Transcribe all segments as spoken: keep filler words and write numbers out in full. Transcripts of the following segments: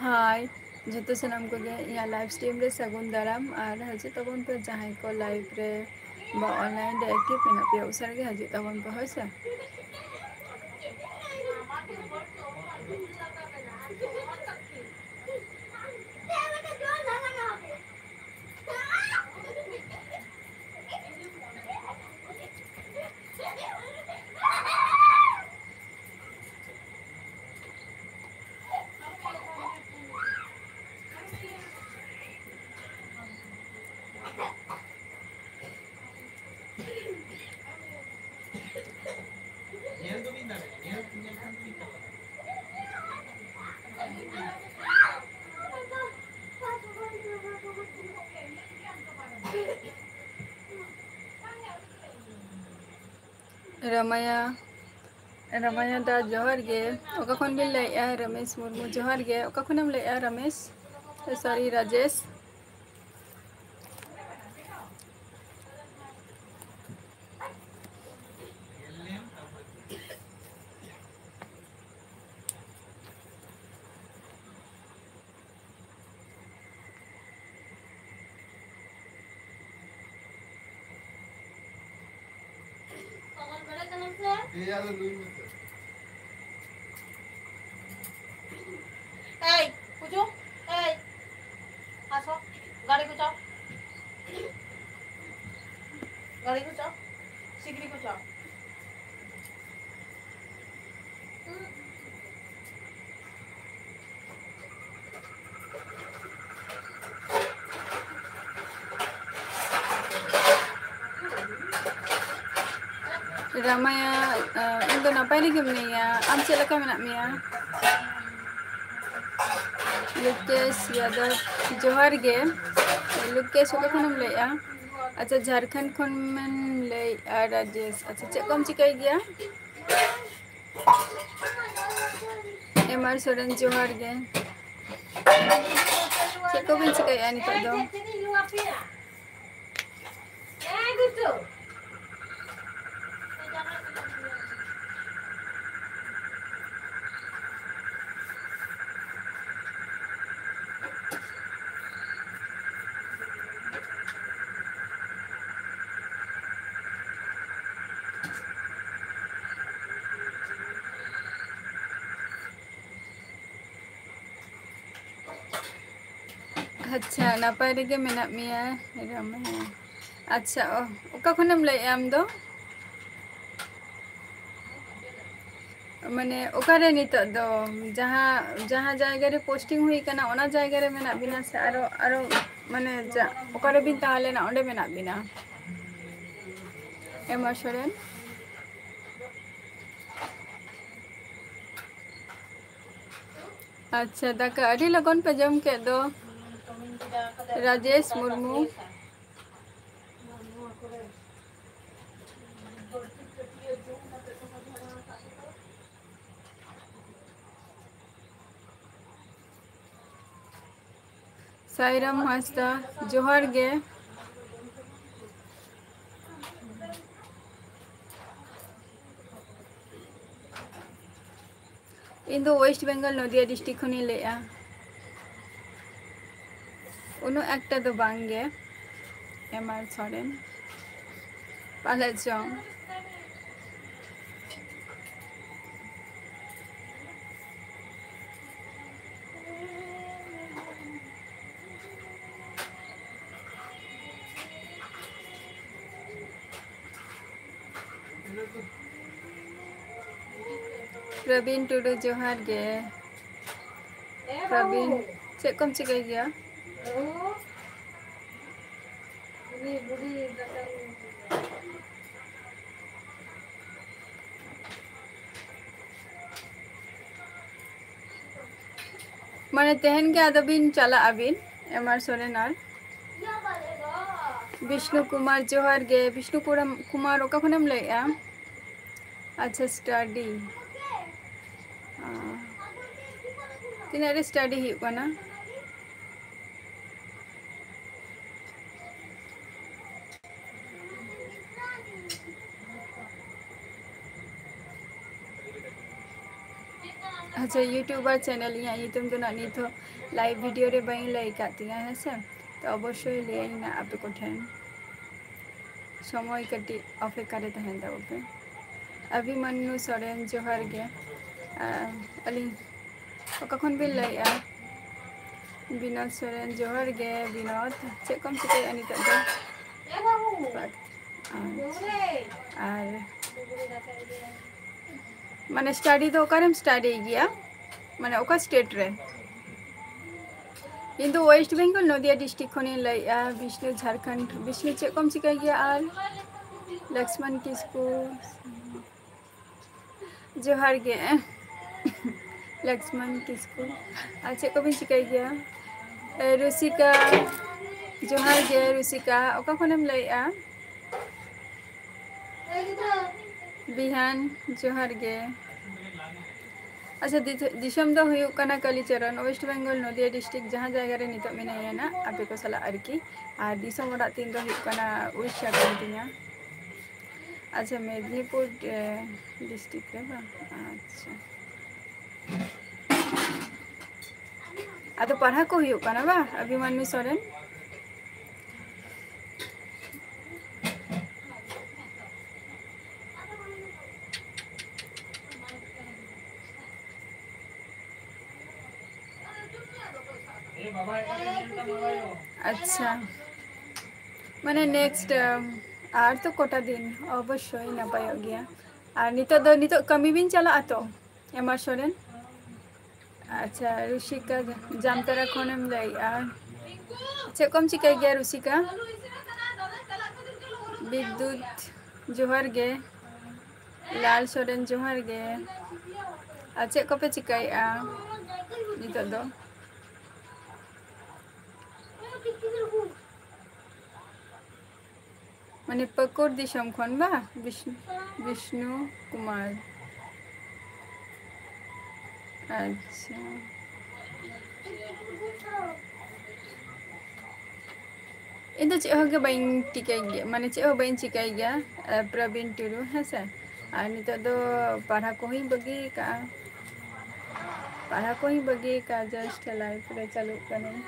ᱦᱟᱭ, ᱡᱚᱛᱚ ᱥᱟᱱᱟᱢ ᱠᱚᱜᱮ ᱤᱧᱟᱹᱜ live stream ᱨᱮ ᱥᱟᱹᱜᱩᱱ ᱫᱟᱨᱟᱢ᱾ ᱟᱨ ᱦᱤᱡᱩᱜ ᱛᱟᱵᱚᱱ ᱯᱮ, ᱡᱟᱦᱟᱸᱭ ᱠᱚ live ᱨᱮ ᱵᱟ online ᱨᱮ active ᱢᱮᱱᱟᱜ ᱯᱮᱭᱟ, ᱩᱥᱟᱹᱨᱟ ᱜᱮ ᱦᱤᱡᱩᱜ ᱛᱟᱵᱚᱱ ᱯᱮ, ᱦᱳᱭ ᱥᱮ᱾ ᱨᱟᱢᱟᱭᱟ, ᱨᱟᱢᱟᱭᱟ ᱫᱟ ᱡᱚᱦᱟᱨ ᱜᱮ᱾ ᱚᱠᱟ ᱠᱷᱚᱱ ᱵᱤᱱ ᱞᱟᱹᱭᱮᱫᱼᱟ? ᱨᱚᱢᱮᱥ ᱢᱩᱨᱢᱩ ᱡᱚᱦᱟᱨ ᱜᱮ᱾ ᱚᱠᱟ ᱠᱷᱚᱱᱮᱢ ᱞᱟᱹᱭᱮᱫᱼᱟ ᱨᱚᱢᱮᱥ? ᱥᱚᱨᱤ, ᱨᱟᱡᱮᱥ᱾ ᱮᱭ, ᱠᱩᱪᱩ, ᱮᱭ, ᱟᱥᱚ, ᱜᱟᱹᱰᱤ ᱠᱚ ᱪᱟᱣ, ᱜᱟᱹᱰᱤ ᱠᱚ ᱪᱟᱣ, ᱥᱤᱠᱲᱤ ᱠᱚ ᱪᱟᱣ᱾ ᱨᱟᱢᱟᱭᱟ, ᱤᱧ ᱫᱚ ᱱᱟᱯᱟᱭ ᱨᱮᱜᱮ ᱢᱤᱱᱟᱹᱧᱟ᱾ ᱟᱢ ᱪᱮᱫ ᱞᱮᱠᱟ ᱢᱮᱱᱟᱜ ᱢᱮᱭᱟ? ᱞᱩᱠᱮᱥ ᱭᱟᱫᱚᱵ, ᱡᱚᱦᱟᱨ ᱜᱮ᱾ ᱞᱩᱠᱮᱥ, ᱚᱠᱟ ᱠᱷᱚᱱᱮᱢ ᱞᱟᱹᱭᱮᱜᱼᱟ? ᱟᱪᱪᱷᱟ, ᱡᱷᱟᱲᱠᱷᱚᱸᱰ ᱠᱷᱚᱱᱮᱢ ᱞᱟᱹᱭᱮᱜᱼᱟ, ᱨᱟᱡᱮᱥ᱾ ᱟᱪᱪᱷᱟ, ᱪᱮᱫ ᱠᱚᱢ ᱪᱤᱠᱟᱹᱭ ᱜᱮᱭᱟ? ᱮᱢ ᱟᱨ ᱥᱚᱨᱮᱱ, ᱡᱚᱦᱟᱨ ᱜᱮ᱾ ᱪᱮᱫ ᱠᱚᱵᱮᱱ ᱪᱤᱠᱟᱹᱭᱮᱜᱼᱟ ᱱᱤᱛᱚᱜ ᱫᱚ? ᱟᱪᱪᱷᱟ, ᱱᱟᱯᱟᱭ ᱨᱮᱜᱮ ᱢᱮᱱᱟᱜ ᱢᱮᱭᱟ, ᱦᱮᱨᱟᱢ, ᱦᱮᱸ᱾ ᱟᱪᱪᱷᱟ, ᱚ, ᱚᱠᱟ ᱠᱷᱚᱱᱮᱢ ᱞᱟᱹᱭᱮᱜᱼᱟ ᱟᱢ ᱫᱚ? ᱢᱟᱱᱮ, ᱚᱠᱟᱨᱮ ᱱᱤᱛᱚᱜ ᱫᱚ? ᱡᱟᱦᱟᱸ, ᱡᱟᱦᱟᱸ ᱡᱟᱭᱜᱟ ᱨᱮ posting ᱦᱩᱭ ᱠᱟᱱᱟ, ᱚᱱᱟ ᱡᱟᱭᱜᱟ ᱨᱮ ᱢᱮᱱᱟᱜ ᱵᱤᱱᱟ ᱥᱮ ᱟᱨᱚ, ᱟᱨᱚ, ᱢᱟᱱᱮ, ᱡᱟ-, ᱚᱠᱟᱨᱮ ᱵᱤᱱ ᱛᱟᱦᱮᱸ ᱞᱮᱱᱟ, ᱚᱸᱰᱮ ᱢᱮᱱᱟᱜ ᱵᱤᱱᱟ? ᱮᱢ ᱟᱨ ᱥᱚᱨᱮᱱ᱾ ᱟᱪᱪᱷᱟ, ᱫᱟᱠᱟ ᱟᱹᱰᱤ ᱞᱚᱜᱚᱱ ᱯᱮ ᱡᱚᱢ ᱠᱮᱫ ᱫᱚ᱾ ᱨᱟᱡᱮᱥ ᱢᱩᱨᱢᱩ᱾ ᱥᱟᱭᱨᱟᱢ ᱦᱟᱸᱥᱫᱟ, ᱡᱚᱦᱟᱨ ᱜᱮ᱾ ᱤᱧ ᱫᱚ West Bengal, ᱱᱚᱫᱤᱭᱟ district ᱠᱷᱚᱱᱤᱧ ᱞᱟᱹᱭᱮᱜᱼᱟ᱾ ᱩᱱᱟᱹᱜ ᱮᱠᱴᱟ ᱫᱚ ᱵᱟᱝ ᱜᱮ, ᱮᱢ ᱟᱨ ᱥᱚᱨᱮᱱ᱾ ᱯᱟᱞᱮ ᱪᱚᱝ᱾ ᱯᱨᱚᱵᱤᱱ ᱴᱩᱰᱩ, ᱡᱚᱦᱟᱨ ᱜᱮ᱾ ᱯᱨᱚᱵᱤᱱ, ᱪᱮᱫ ᱠᱚᱢ ᱪᱤᱠᱟᱹᱭ ᱜᱮᱭᱟ? ᱢᱟᱱᱮ, ᱛᱮᱦᱮᱧ ᱜᱮ ᱟᱫᱚ ᱵᱤᱱ ᱪᱟᱞᱟᱜ ᱟᱵᱤᱱ, ᱮᱢ ᱟᱨ ᱥᱚᱨᱮᱱ ᱟᱨ ᱵᱤᱥᱱᱩ ᱠᱩᱢᱟᱨ, ᱡᱚᱦᱟᱨ ᱜᱮ᱾ ᱵᱤᱥᱱᱩ ᱠᱩᱨᱟᱢ-, ᱠᱩᱢᱟᱨ, ᱚᱠᱟ ᱠᱷᱚᱱᱮᱢ ᱞᱟᱹᱭᱮᱜᱼᱟ? ᱟᱪᱪᱷᱟ, study᱾ ᱚ᱾ ᱛᱤᱱᱟᱹᱜ ᱨᱮ study ᱦᱩᱭᱩᱜ ᱠᱟᱱᱟ? ᱟᱪᱪᱷᱟ, YouTuber channel ᱤᱧᱟᱹᱜ ᱧᱩᱛᱩᱢ ᱫᱚ ᱱᱟᱜ ᱱᱤᱛ ᱦᱚᱸ live video ᱨᱮ ᱵᱟᱹᱧ ᱞᱟᱹᱭ ᱟᱠᱟᱫ ᱛᱤᱧᱟᱹ, ᱦᱮᱸ ᱥᱮ? ᱛᱚ ᱚᱵᱚᱥᱥᱳᱭ ᱞᱟᱹᱭᱟᱹᱧ ᱱᱟᱜ ᱟᱯᱮ ᱠᱚᱴᱷᱮᱱ᱾ ᱥᱚᱢᱚᱭ ᱠᱟᱹᱴᱤᱡ ᱚᱯᱮᱠᱠᱷᱟ ᱨᱮ ᱛᱟᱦᱮᱱ ᱛᱟᱵᱚ ᱯᱮ᱾ ᱚᱵᱷᱤᱢᱟᱱᱱᱩ ᱥᱚᱨᱮᱱ, ᱡᱚᱦᱟᱨ ᱜᱮ᱾ ᱟᱨ ᱟᱹᱞᱤᱧ, ᱚᱠᱟ ᱠᱷᱚᱱ ᱵᱤᱱ ᱞᱟᱹᱭᱮᱜᱼᱟ? ᱵᱤᱱᱳᱫ ᱥᱚᱨᱮᱱ, ᱡᱚᱦᱟᱨ ᱜᱮ ᱵᱤᱱᱳᱫ᱾ ᱪᱮᱫ ᱠᱚᱢ ᱪᱤᱠᱟᱹᱭᱮᱫᱼᱟ ᱱᱤᱛᱚᱜ ᱫᱚ? ᱟᱨ ᱢᱟᱱᱮ study ᱫᱚ ᱚᱠᱟᱨᱮᱢ study ᱜᱮᱭᱟ? ᱢᱟᱱᱮ ᱚᱠᱟ state ᱨᱮ? ᱤᱧ ᱫᱚ West Bengal, ᱱᱚᱫᱤᱭᱟ district ᱠᱷᱚᱱᱤᱧ ᱞᱟᱹᱭᱮᱫᱼᱟ᱾ ᱵᱤᱥᱱᱩ, ᱡᱷᱟᱲᱠᱷᱚᱸᱰ᱾ ᱵᱤᱥᱱᱩ, ᱪᱮᱫ ᱠᱚᱢ ᱪᱤᱠᱟᱹᱭ ᱜᱮᱭᱟ? ᱟᱨ ᱞᱚᱠᱥᱢᱚᱱ ᱠᱤᱥᱠᱩ, ᱡᱚᱦᱟᱨ ᱜᱮ᱾ ᱞᱚᱠᱥᱢᱚᱱ ᱠᱤᱥᱠᱩ, ᱟᱨ ᱪᱮᱫ ᱠᱚᱵᱤᱱ ᱪᱤᱠᱟᱹᱭ ᱜᱮᱭᱟ? ᱮ, ᱨᱩᱥᱤᱠᱟ, ᱡᱚᱦᱟᱨ ᱜᱮ ᱨᱩᱥᱤᱠᱟ᱾ ᱚᱠᱟ ᱠᱷᱚᱱᱮᱢ ᱞᱟᱹᱭᱮᱫᱼᱟ? ᱵᱤᱦᱟᱱ, ᱡᱚᱦᱟᱨ ᱜᱮ᱾ ᱟᱪᱪᱷᱟ, ᱫᱤ-, ᱫᱤᱥᱚᱢ ᱫᱚ ᱦᱩᱭᱩᱜ ᱠᱟᱱᱟ ᱠᱟᱞᱤᱪᱚᱨᱚᱱ, West Bengal, ᱱᱚᱫᱤᱭᱟ district, ᱡᱟᱦᱟᱸ ᱡᱟᱭᱜᱟ ᱨᱮ ᱱᱤᱛᱚᱜ ᱢᱮᱱᱟᱧᱟ ᱱᱟᱜ ᱟᱯᱮ ᱠᱚ ᱥᱟᱞᱟᱜ ᱟᱨᱠᱤ᱾ ᱟᱨ ᱫᱤᱥᱚᱢ ᱚᱲᱟᱜ ᱛᱤᱧ ᱫᱚ ᱦᱩᱭᱩᱜ ᱠᱟᱱᱟ ᱩᱲᱤᱥᱥᱟ ᱠᱟᱱ ᱛᱤᱧᱟ᱾ ᱟᱪᱪᱷᱟ, ᱢᱮᱫᱽᱱᱤᱯᱩᱨ, ᱮ, district ᱨᱮ ᱵᱟᱝ? ᱟᱪᱪᱷᱟ᱾ ᱟᱫᱚ ᱯᱟᱲᱦᱟᱣ ᱠᱚ ᱦᱩᱭᱩᱜ ᱠᱟᱱᱟ ᱵᱟᱝ, ᱚᱵᱷᱤᱢᱟᱱᱭᱩ ᱥᱚᱨᱮᱱ? ᱟᱪᱪᱷᱟ, ᱢᱟᱱᱮ next, ᱟᱢ, ᱟᱨ ᱛᱚ ᱠᱚᱴᱟ ᱫᱤᱱ, ᱚᱵᱚᱥᱥᱳᱭ ᱱᱟᱯᱟᱭᱚᱜ ᱜᱮᱭᱟ᱾ ᱟᱨ ᱱᱤᱛᱚᱜ ᱫᱚ, ᱱᱤᱛᱚᱜ ᱠᱟᱹᱢᱤ ᱵᱤᱱ ᱪᱟᱞᱟᱜᱼᱟ ᱛᱚ, ᱮᱢᱟᱨ ᱥᱚᱨᱮᱱ? ᱟᱪᱪᱷᱟ, ᱨᱩᱥᱤᱠᱟ, ᱡᱟᱢᱛᱟᱲᱟ ᱠᱷᱚᱱᱮᱢ ᱞᱟᱹᱭᱮᱜᱼᱟ᱾ ᱪᱮᱫ ᱠᱚᱢ ᱪᱤᱠᱟᱹᱭ ᱜᱮᱭᱟ ᱨᱩᱥᱤᱠᱟ? ᱵᱤᱫᱽᱫᱩᱛ, ᱡᱚᱦᱟᱨ ᱜᱮ᱾ ᱞᱟᱞ ᱥᱚᱨᱮᱱ, ᱡᱚᱦᱟᱨ ᱜᱮ᱾ ᱟᱨ ᱪᱮᱫ ᱠᱚᱯᱮ ᱪᱤᱠᱟᱹᱭᱮᱜᱼᱟ ᱱᱤᱛᱚᱜ ᱫᱚ? ᱢᱟᱱᱮ ᱯᱟᱹᱠᱩᱲ ᱫᱤᱥᱚᱢ ᱠᱷᱚᱱ ᱵᱟ? ᱵᱤᱥᱱᱩ, ᱵᱤᱥᱱᱩ ᱠᱩᱢᱟᱨ᱾ ᱟᱪᱪᱷᱟ᱾ ᱤᱧ ᱫᱚ ᱪᱮᱫ ᱦᱚᱸ ᱜᱮ ᱵᱟᱹᱧ ᱴᱤᱠᱟᱹᱭ ᱜᱮᱭᱟ, ᱢᱟᱱᱮ ᱪᱮᱫ ᱦᱚᱸ ᱵᱟᱹᱧ ᱪᱤᱠᱟᱹᱭ ᱜᱮᱭᱟ, ᱮ, ᱯᱨᱚᱵᱤᱱ ᱴᱩᱰᱩ, ᱦᱮᱸ ᱥᱮ᱾ ᱟᱨ ᱱᱤᱛᱚᱜ ᱫᱚ ᱯᱟᱲᱦᱟᱣ ᱠᱚᱦᱚᱸᱧ ᱵᱟᱹᱜᱤ ᱠᱟᱜᱼᱟ, ᱯᱟᱲᱦᱟᱣ ᱠᱚᱦᱚᱸᱧ ᱵᱟᱹᱜᱤ ᱠᱟᱜᱼᱟ, just life ᱨᱮ ᱪᱟᱹᱞᱩᱜ ᱠᱟᱹᱱᱟᱹᱧ,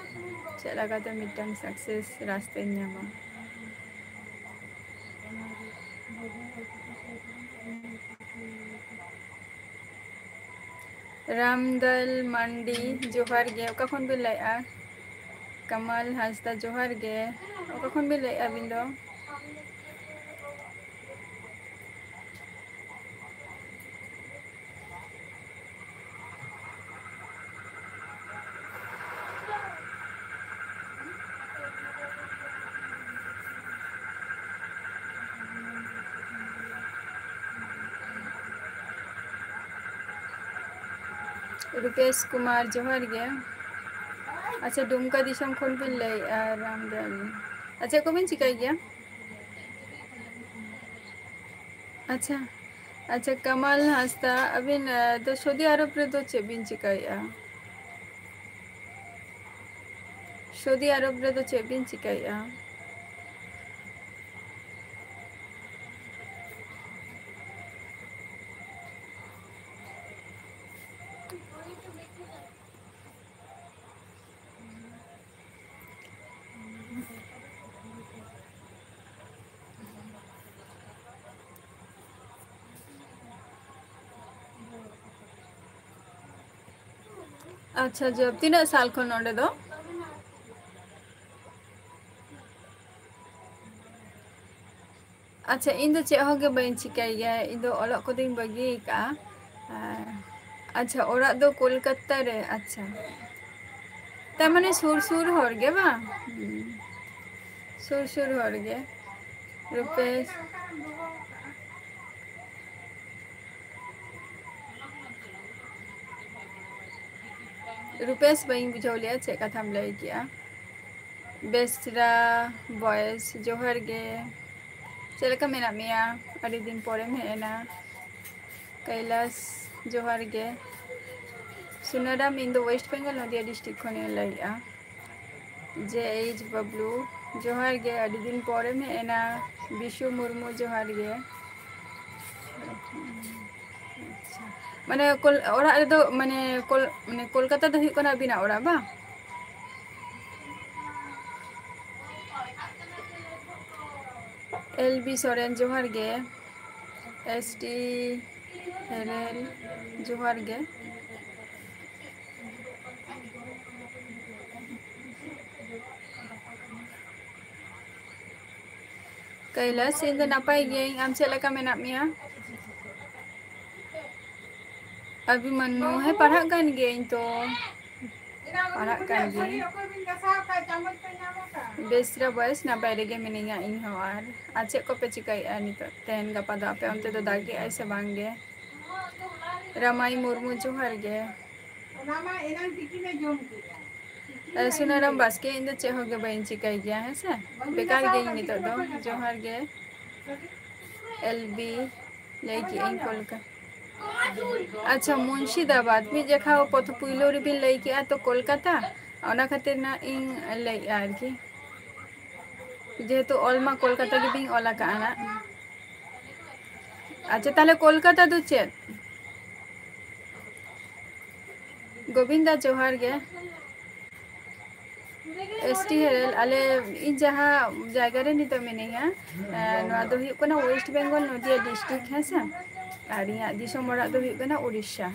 ᱪᱮᱫ ᱞᱮᱠᱟᱛᱮ ᱢᱤᱫᱴᱟᱝ success ᱨᱟᱥᱛᱟᱧ ᱧᱟᱢᱟ᱾ ᱨᱟᱢᱫᱟᱞ ᱢᱟᱱᱰᱤ, ᱡᱚᱦᱟᱨ ᱜᱮ᱾ ᱚᱠᱟ ᱠᱷᱚᱱ ᱵᱤᱱ ᱞᱟᱹᱭᱮᱫᱼᱟ? ᱠᱟᱢᱟᱞ ᱦᱟᱸᱥᱫᱟ, ᱡᱚᱦᱟᱨ ᱜᱮ᱾ ᱚᱠᱟ ᱠᱷᱚᱱ ᱵᱤᱱ ᱞᱟᱹᱭᱮᱫᱼᱟ ᱟᱹᱵᱤᱱ ᱫᱚ? ᱨᱩᱯᱮᱥ ᱠᱩᱢᱟᱨ, ᱡᱚᱦᱟᱨ ᱜᱮ᱾ ᱟᱪᱪᱷᱟ, ᱰᱩᱢᱠᱟ ᱫᱤᱥᱚᱢ ᱠᱷᱚᱱ ᱵᱤᱱ ᱞᱟᱹᱭᱮᱫᱼᱟ, ᱨᱟᱢᱫᱟᱞ᱾ ᱟᱨ ᱪᱮᱫ ᱠᱚᱵᱤᱱ ᱪᱤᱠᱟᱹᱭ ᱜᱮᱭᱟ? ᱟᱪᱪᱷᱟ, ᱟᱪᱪᱷᱟ, ᱠᱟᱢᱟᱞ ᱦᱟᱸᱥᱫᱟ, ᱟᱹᱵᱤᱱ, ᱟᱸ, ᱫᱚ ᱥᱳᱫᱤ ᱟᱨᱚᱵ ᱨᱮᱫᱚ ᱪᱮᱫ ᱵᱤᱱ ᱪᱤᱠᱟᱹᱭᱮᱫᱼᱟ? ᱥᱳᱫᱤ ᱟᱨᱚᱵ ᱨᱮᱫᱚ ᱪᱮᱫ ᱵᱤᱱ ᱪᱤᱠᱟᱹᱭᱮᱫᱼᱟ? ᱟᱪᱪᱷᱟ, ᱡᱚᱵ ᱛᱤᱱᱟᱹᱜ ᱥᱟᱞ ᱠᱷᱚᱱ ᱱᱚᱰᱮ ᱫᱚ? ᱟᱪᱪᱷᱟ, ᱤᱧ ᱫᱚ ᱪᱮᱫ ᱦᱚᱸ ᱜᱮ ᱵᱟᱹᱧ ᱪᱤᱠᱟᱹᱭ ᱜᱮᱭᱟ, ᱤᱧ ᱫᱚ ᱚᱞᱚᱜ ᱠᱚᱫᱚᱧ ᱵᱟᱹᱜᱤ ᱟᱠᱟᱫᱼᱟ᱾ ᱟᱨ, ᱟᱪᱪᱷᱟ, ᱚᱲᱟᱜ ᱫᱚ ᱠᱳᱞᱠᱟᱛᱟ ᱨᱮ᱾ ᱟᱪᱪᱷᱟ, ᱛᱟᱨ ᱢᱟᱱᱮ ᱥᱩᱨ ᱥᱩᱨ ᱦᱚᱲ ᱜᱮ ᱵᱟᱝ? ᱦᱩᱸ᱾ ᱥᱩᱨ ᱥᱩᱨ ᱦᱚᱲ ᱜᱮ᱾ ᱨᱩᱯᱮᱥ, ᱨᱩᱯᱮᱥ, ᱵᱟᱹᱧ ᱵᱩᱡᱷᱟᱹᱣ ᱞᱮᱜᱼᱟ ᱪᱮᱫ ᱠᱟᱛᱷᱟᱢ ᱞᱟᱹᱭ ᱠᱮᱜᱼᱟ᱾ ᱵᱮᱥᱨᱟ ᱵᱚᱭᱮᱥ, ᱡᱚᱦᱟᱨ ᱜᱮ᱾ ᱪᱮᱫ ᱞᱮᱠᱟ ᱢᱮᱱᱟᱜ ᱢᱮᱭᱟ? ᱟᱹᱰᱤ ᱫᱤᱱ ᱯᱚᱨᱮᱢ ᱦᱮᱡ ᱮᱱᱟ᱾ ᱠᱟᱭᱞᱟᱥ, ᱡᱚᱦᱟᱨ ᱜᱮ᱾ ᱥᱩᱱᱟᱨᱟᱢ, ᱤᱧ ᱫᱚ ᱳᱭᱮᱥᱴ ᱵᱮᱝᱜᱚᱞ, ᱱᱚᱫᱤᱭᱟ ᱰᱤᱥᱴᱨᱤᱠᱴ ᱠᱷᱚᱱᱤᱧ ᱞᱟᱹᱭᱮᱜᱼᱟ᱾ ᱡᱮ ᱮᱭᱤᱪ ᱵᱟᱵᱞᱩ, ᱡᱚᱦᱟᱨ ᱜᱮ, ᱟᱹᱰᱤ ᱫᱤᱱ ᱯᱚᱨᱮᱢ ᱦᱮᱡ ᱮᱱᱟ᱾ ᱵᱤᱥᱩ ᱢᱩᱨᱢᱩ, ᱡᱚᱦᱟᱨ ᱜᱮ᱾ ᱟᱪᱪᱷᱟ᱾ ᱢᱟᱱᱮ ᱠᱳᱞ-, ᱚᱲᱟᱜ ᱨᱮᱫᱚ, ᱢᱟᱱᱮ ᱠᱳᱞ-, ᱢᱟᱱᱮ ᱠᱳᱞᱠᱟᱛᱟ ᱫᱚ ᱦᱩᱭᱩᱜ ᱠᱟᱱᱟ ᱟᱹᱵᱤᱱᱟᱜ ᱚᱲᱟᱜ, ᱵᱟᱝ? ᱮᱞ ᱵᱤ ᱥᱚᱨᱮᱱ, ᱡᱚᱦᱟᱨ ᱜᱮ᱾ ᱮᱥ ᱴᱤ ᱦᱮᱨᱮᱞ, ᱡᱚᱦᱟᱨ ᱜᱮ᱾ ᱠᱟᱹᱭᱞᱟᱥ, ᱤᱧ ᱫᱚ ᱱᱟᱯᱟᱭ ᱜᱤᱭᱟᱹᱧ, ᱟᱢ ᱪᱮᱫ ᱞᱮᱠᱟ ᱢᱮᱱᱟᱜ ᱢᱮᱭᱟ? ᱟᱵᱷᱤᱢᱟᱱᱱᱩ, ᱦᱮᱸ, ᱯᱟᱲᱦᱟᱜ ᱠᱟᱱ ᱜᱤᱭᱟᱹᱧ ᱛᱚ᱾ ᱯᱟᱲᱦᱟᱜ ᱠᱟᱱ ᱜᱤᱭᱟᱹᱧ᱾ ᱵᱮᱥᱨᱟ ᱵᱚᱭᱮᱥ, ᱱᱟᱯᱟᱭ ᱨᱮᱜᱮ ᱢᱤᱱᱟᱹᱧᱟ ᱤᱧ ᱦᱚᱸ᱾ ᱟᱨ, ᱟᱨ ᱪᱮᱫ ᱠᱚᱯᱮ ᱪᱤᱠᱟᱹᱭᱮᱫᱼᱟ ᱱᱤᱛᱚᱜ, ᱛᱮᱦᱮᱧ ᱜᱟᱯᱟ ᱫᱚ? ᱟᱯᱮ ᱚᱱᱛᱮ ᱫᱚ ᱫᱟᱜᱮᱜᱼᱟᱭ ᱥᱮ ᱵᱟᱝ ᱜᱮ? ᱨᱟᱢᱟᱭ ᱢᱩᱨᱢᱩ, ᱡᱚᱦᱟᱨ ᱜᱮ᱾ ᱚᱱᱟ ᱢᱟ ᱮᱱᱟᱝ ᱛᱤᱠᱤᱱᱮ ᱡᱚᱢ ᱠᱮᱫᱟ᱾ ᱟᱨ ᱥᱩᱱᱟᱨᱟᱢ ᱵᱟᱥᱠᱮ, ᱤᱧ ᱫᱚ ᱪᱮᱫ ᱦᱚᱸ ᱜᱮ ᱵᱟᱹᱧ ᱪᱤᱠᱟᱹᱭ ᱜᱮᱭᱟ, ᱦᱮᱸ ᱥᱮ? ᱵᱮᱠᱟᱨ ᱜᱤᱭᱟᱹᱧ ᱱᱤᱛᱚᱜ ᱫᱚ᱾ ᱡᱚᱦᱟᱨ ᱜᱮ᱾ ᱮᱞ ᱵᱤ ᱞᱟᱹᱭ ᱠᱮᱜᱼᱟᱹᱧ ᱠᱳᱞᱠᱟᱛᱟ᱾ ᱟᱪᱪᱷᱟ, ᱢᱩᱨᱥᱤᱫᱟᱵᱟᱫᱽ᱾ ᱢᱤᱫ ᱡᱮᱠᱷᱟ ᱯᱨᱚᱛᱷᱚᱢ ᱯᱩᱭᱞᱩ ᱨᱮᱵᱤᱱ ᱞᱟᱹᱭ ᱠᱮᱜᱼᱟ ᱛᱚ ᱠᱳᱞᱠᱟᱛᱟ, ᱚᱱᱟ ᱠᱷᱟᱹᱛᱤᱨ ᱱᱟᱜ ᱤᱧ ᱞᱟᱹᱭᱮᱜᱼᱟ ᱟᱨᱠᱤ, ᱡᱮᱦᱮᱛᱩ ᱚᱞ ᱢᱟ ᱠᱳᱞᱠᱟᱛᱟ ᱜᱮᱵᱤᱱ ᱚᱞ ᱟᱠᱟᱜᱼᱟ ᱱᱟᱜ᱾ ᱟᱪᱪᱷᱟ, ᱛᱟᱦᱞᱮ ᱠᱳᱞᱠᱟᱛᱟ ᱫᱚ ᱪᱮᱫ? ᱜᱳᱵᱤᱱᱫᱟ, ᱡᱚᱦᱟᱨ ᱜᱮ᱾ ᱮᱥ ᱴᱤ ᱦᱮᱨᱮᱞ, ᱟᱞᱮ, ᱤᱧ ᱡᱟᱦᱟᱸ ᱡᱟᱭᱜᱟ ᱨᱮ ᱱᱤᱛᱚᱜ ᱢᱤᱱᱟᱹᱧᱟ, ᱮᱸ, ᱱᱚᱣᱟ ᱫᱚ ᱦᱩᱭᱩᱜ ᱠᱟᱱᱟ ᱳᱭᱮᱥᱴ ᱵᱮᱝᱜᱚᱞ, ᱱᱚᱫᱤᱭᱟ ᱰᱤᱥᱴᱨᱤᱠᱴ, ᱦᱮᱸ ᱥᱮ? ᱟᱨ ᱤᱧᱟᱹᱜ ᱫᱤᱥᱚᱢ ᱚᱲᱟᱜ ᱫᱚ ᱦᱩᱭᱩᱜ ᱠᱟᱱᱟ ᱩᱲᱤᱥᱥᱟ᱾